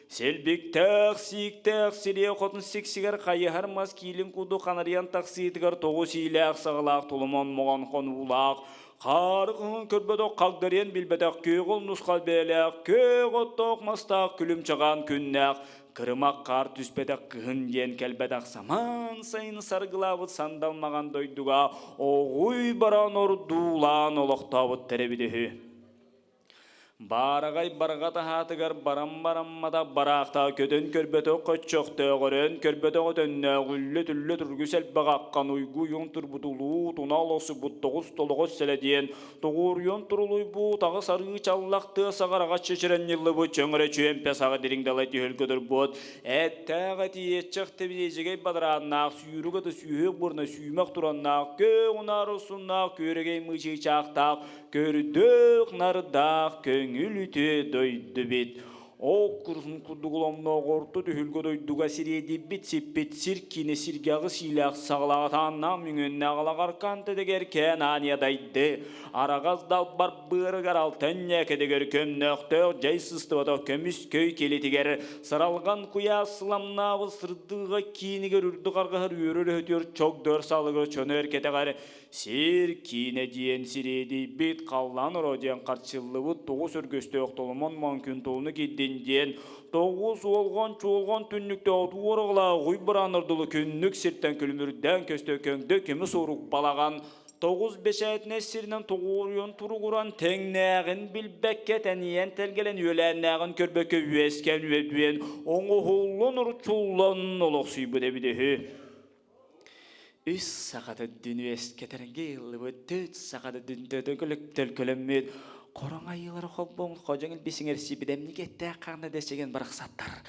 силбиктээх сииктээх сириэ хотун сиксигэр хайыһар мас киилин курдук ханарыйан тахсыытыгар тоҕус иилээх саҕалаах толомон моҕон хонуулаах. Хаары кыһын көрбөтөх хагдарыан билбэтэх күөҕүл нусхал бэйэлээх, күөх оттоох мастаах күлүм чаҕаан күннээх, кырымах хаар түспэтэх кыһын диэн кэлбэтэх самаан сайын саргылаабыт сандал маҕан дойдуга оҕуй баран ордуулаан олохтообуттар эбит үһү. Баараҕай барҕа таһаатыгар баран-бараммата бараахтаа көтөн көрбөтөх көччөхтөөҕөрөн көрбөтөх өтөннөөх үллэ-түллэ түргүс элбэх аххан уйгу-уйуҥ турбут улуу тунал охсубут тоҕус толоҕос сэлэ диэн тоҕуоруйан турулуйбут аҕыс арыы чаллах тыа саҕараҕа чэчирэнньиллыбыт чөҥөрө чүөмпэ саҕа дириҥ далай түһүлгэ турбут эттээх этиеччэх тэбиэдьигэй бадарааннаах сүүрүк аты сүүһүөх бурна сүүмэх тураннаах көөх унаар усуннаах күөрэгэй мыычыычаахтаах Көрдөөх нардаах көҥүл үтүө дойду бит. Ол курсун курдук оломноох орто түһүлгэ дойдуга сириэдийбит сиппит сир киинэ сиргэҕи сиилээх саҕалаатааннаах мүҥүннээх алаҕаркаан тэтигэр кээн ааньа дайды. Араҕас далбар быарыгар алтан ньээкэтигэр көмнөхтөөх дьай сыстыбатах көмүс көй килитигэр саралҕан куйаас сыламнаабыт сырдыга киинигэр үрдүк арҕаһар үөрөр өһүтүөр чогдор салыгар чөнөр кэтэҕэр Сир киинэ диэн сириэдийбит, халлаан оро диэн харчыллыбыт тоҕус өргөстөөх толомон моҥкүн толуну кийдин диэн тоҕус уолҕан чуолҕан түннүктээх туораҕылаах уй бырааннардылы күннүк сиртэн күлүмүрдээн көстө көҥдө көмүс урук балаҕан тоҕус бэчээтинэй сиринэн тоҕуоруйан туругуран тэҥнээҕин билбэккэ тэнийэн тэлгэлэн үөлээннээҕин көрбөккө үөскээн үөдүйэн оҥоһуллан уруччуллан олохсуйбут эбит үһү. Үс сахата дүн үөскэтэргэ ыллыбыт, төрт сахата дүн төлкөлөммүт, хороҥ айыылары холбоон ходьоҥ илбисиҥэр сибидэмник эттээх хаана дэсигэн барахсаттар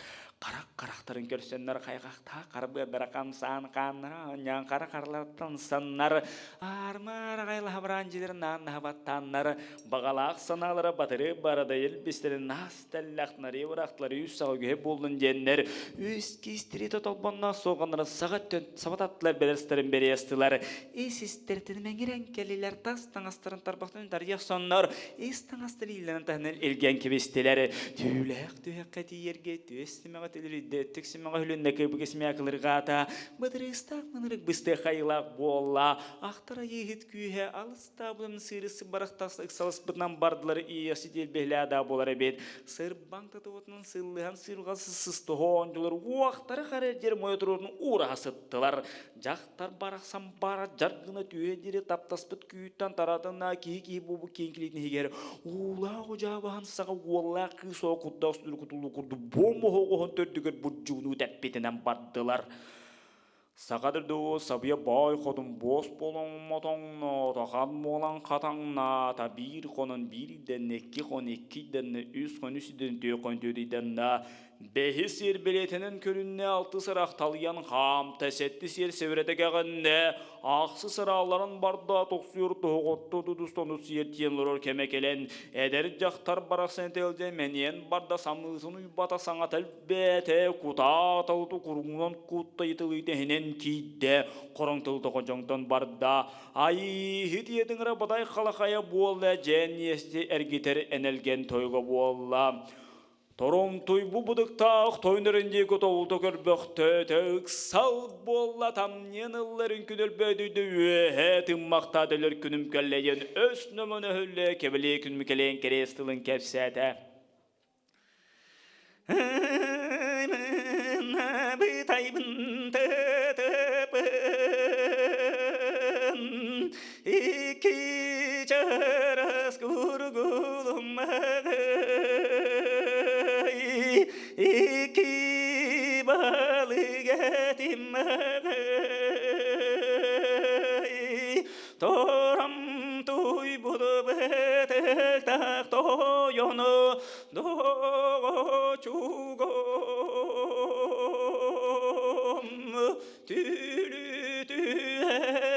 харах харахтарын көрсөннөр хайҕахтаах харбыадара хамсаан хааннара оонньоон хара харлартан саннар аармаар аҕайлаһабыраан дьилэр наан наһабаттааннар баҕалаах санаалара батыры барадай илбистэрин наас тэллэх нарыйа бырахтылар үс саҕа үгэһэ буоллун диэннэр үс киистири тотолбонноох суоҕаннара саҕа өттүн саба таттылар бэлэстэрин бэриэстилэр ис истэртин мэҥирэн кэллилэр тас таҥастарын тарбахтарын тарыйа охсоннор ис таҥастар иилэрин таһынан илгэн кэбистилэр түүлээх түһэххэ тиийэргэ түөс симэҕэ төлөрүйдэ өттүк симэҕэ хүлүннэ кыыбыгы симэҕэ кылырҕаата бытырыыстаах мынырык быстыах айылаах буолла ахтар айыыһыт күүһэ алыс Ыстаабытын сыыры барахтас ыксаласпытынан бардылар иэси диэлбэһилээ да буолар эбит. Сырбаҥ татыбытынан сыллыһан сыырҕа сыстыһоон дьулар уохтары хара дьер мойо туруорун уураһа сыттылар. Дьахтар барахсан бара жаргына түһэ диэри таптаспыт күүттэн таратына киһи-киһи буолбут киэҥ килиитин иһигэр уулаах удьаабаһан саҕа уоллаах кыыс оҕо курдаах сүрүкутулуу курдук буом оһоҕоһун төрдүгэр бурдьугунуу тэппитинэн бардылар. Саха дойду сабыйа баай хотун буос буолан мотоҥноото, буолан хатаҥнаата, биир хонон биир идэннэ, икки хон икки идэннэ, үс хон үс идэннэ, түөрт хон түөрт идэннэ, бэһис сиэр бэлиэтэнэн көрүннэ, алтыс ырах талыйан хаамта, сэттис сиэр сэбирэтэ кэҕиннэ, ахсыс ыраалларан барда, тохсуйар тоһоҕотто тутустан сиэр тиэн олорор кэмэ кэлэн, эдэр дьахтар барахсан тэлдьэ мэниэн барда, самыытын уйбата саҥата Бэйэтэ кутаа талыту куруҥунан куттайытылыы тэһинэн киирдэ, хороҥ тылта ходьоҥтон барда. Айыыһыт ийэтиҥ эрэ бадай халахайа буолла, дьээн иэсти эргитэр энэлгэн тойуга буолла. Торомтуйбу будуктаах тойнорун диэки тобулта көрбөхтөөтө, ыксал буолла, тамньыан ылларын күн өлбөөдүйдэ үөһэ тыммахтаа өлөр күнүм кэллэ диэн өс нөмөн өһүллэ кэбилиэ күн мүкэлээн кэриэс тылын кэпсээтэ. Бытайбын тытыпын икки чарас кургулум икки балык этим Торам туйбут бытыктах тойону доҕочугом түлүтүө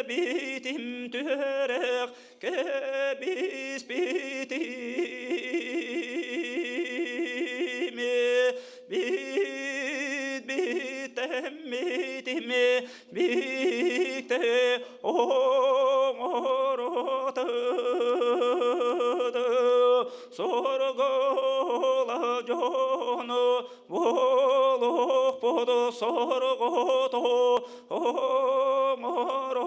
битим түөрэх кэбиспитим бит биттэммитим бикте оҥороту соргола дьону буолуохпут соргото оҥорон.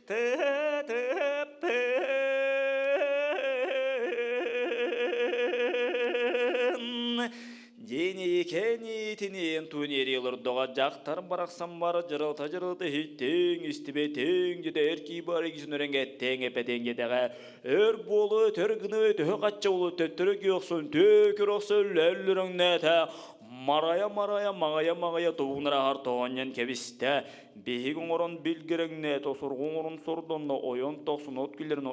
Тыппын Диэни-кэниитиниэн тунири олордоҕо дьахтар барахсан бар дьырылта-дьырылта иһиттиҥ, истибэтиҥ, дьэ эр кии бар игисин өрөҥ эттэҥ эпэтиҥ диэтэҕэ өр буолу өтөр гына төһө хачча улу төттөрү киохсун түөкүр охсун лөллөрөҥнөөтө марайа-марайа маҕайа-маҕайа тугунара аһар тоҕонньон кэбистэ Биһиги оҥорон билгэрэҥнээтэ, сорҕо оҥорон сордонно, ойон тохсун от киллэрин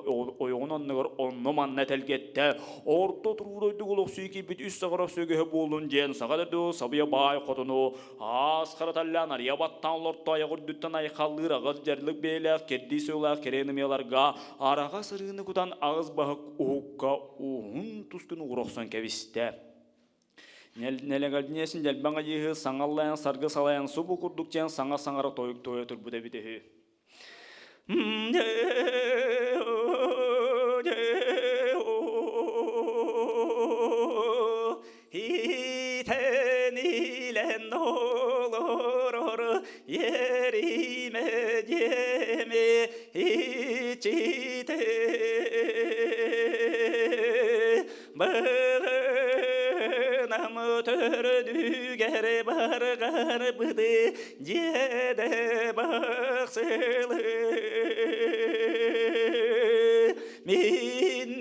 ойоҕун анныгар онно-манна тэлгэттэ. Орто туруу дойдуга олохсуйа киирбит үс саҕара сөгэһэ буоллун диэн саха дойду сабыйа баай хотуну аас хара таллаан арыйа баттаан олорто айах үрдүттэн айхаллыыр аҕыс дьарлык бэйэлээх кэрдии сыалаах кэрээн ымыйаларга араҕас ырыыны кутан аҕыс баһык уһукка уһун тускун угура охсон кэбистэ. Нэлэгэлдьиэсин дьэлбэҥ айыыһы саҥа аллайан саргы салайан субу курдук диэн саҥа саҥара тойук туойа турбут эбит үһү. Итэнилэн олорор ериме диэми ичите Быгынам төрдүгэр баргарбыты дьиэдэ бахсылы Мин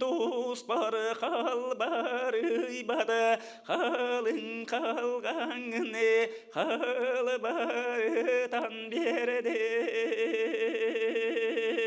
туспар халбарыйбата халыҥ халҕаҥны халбарытан биэрдэ.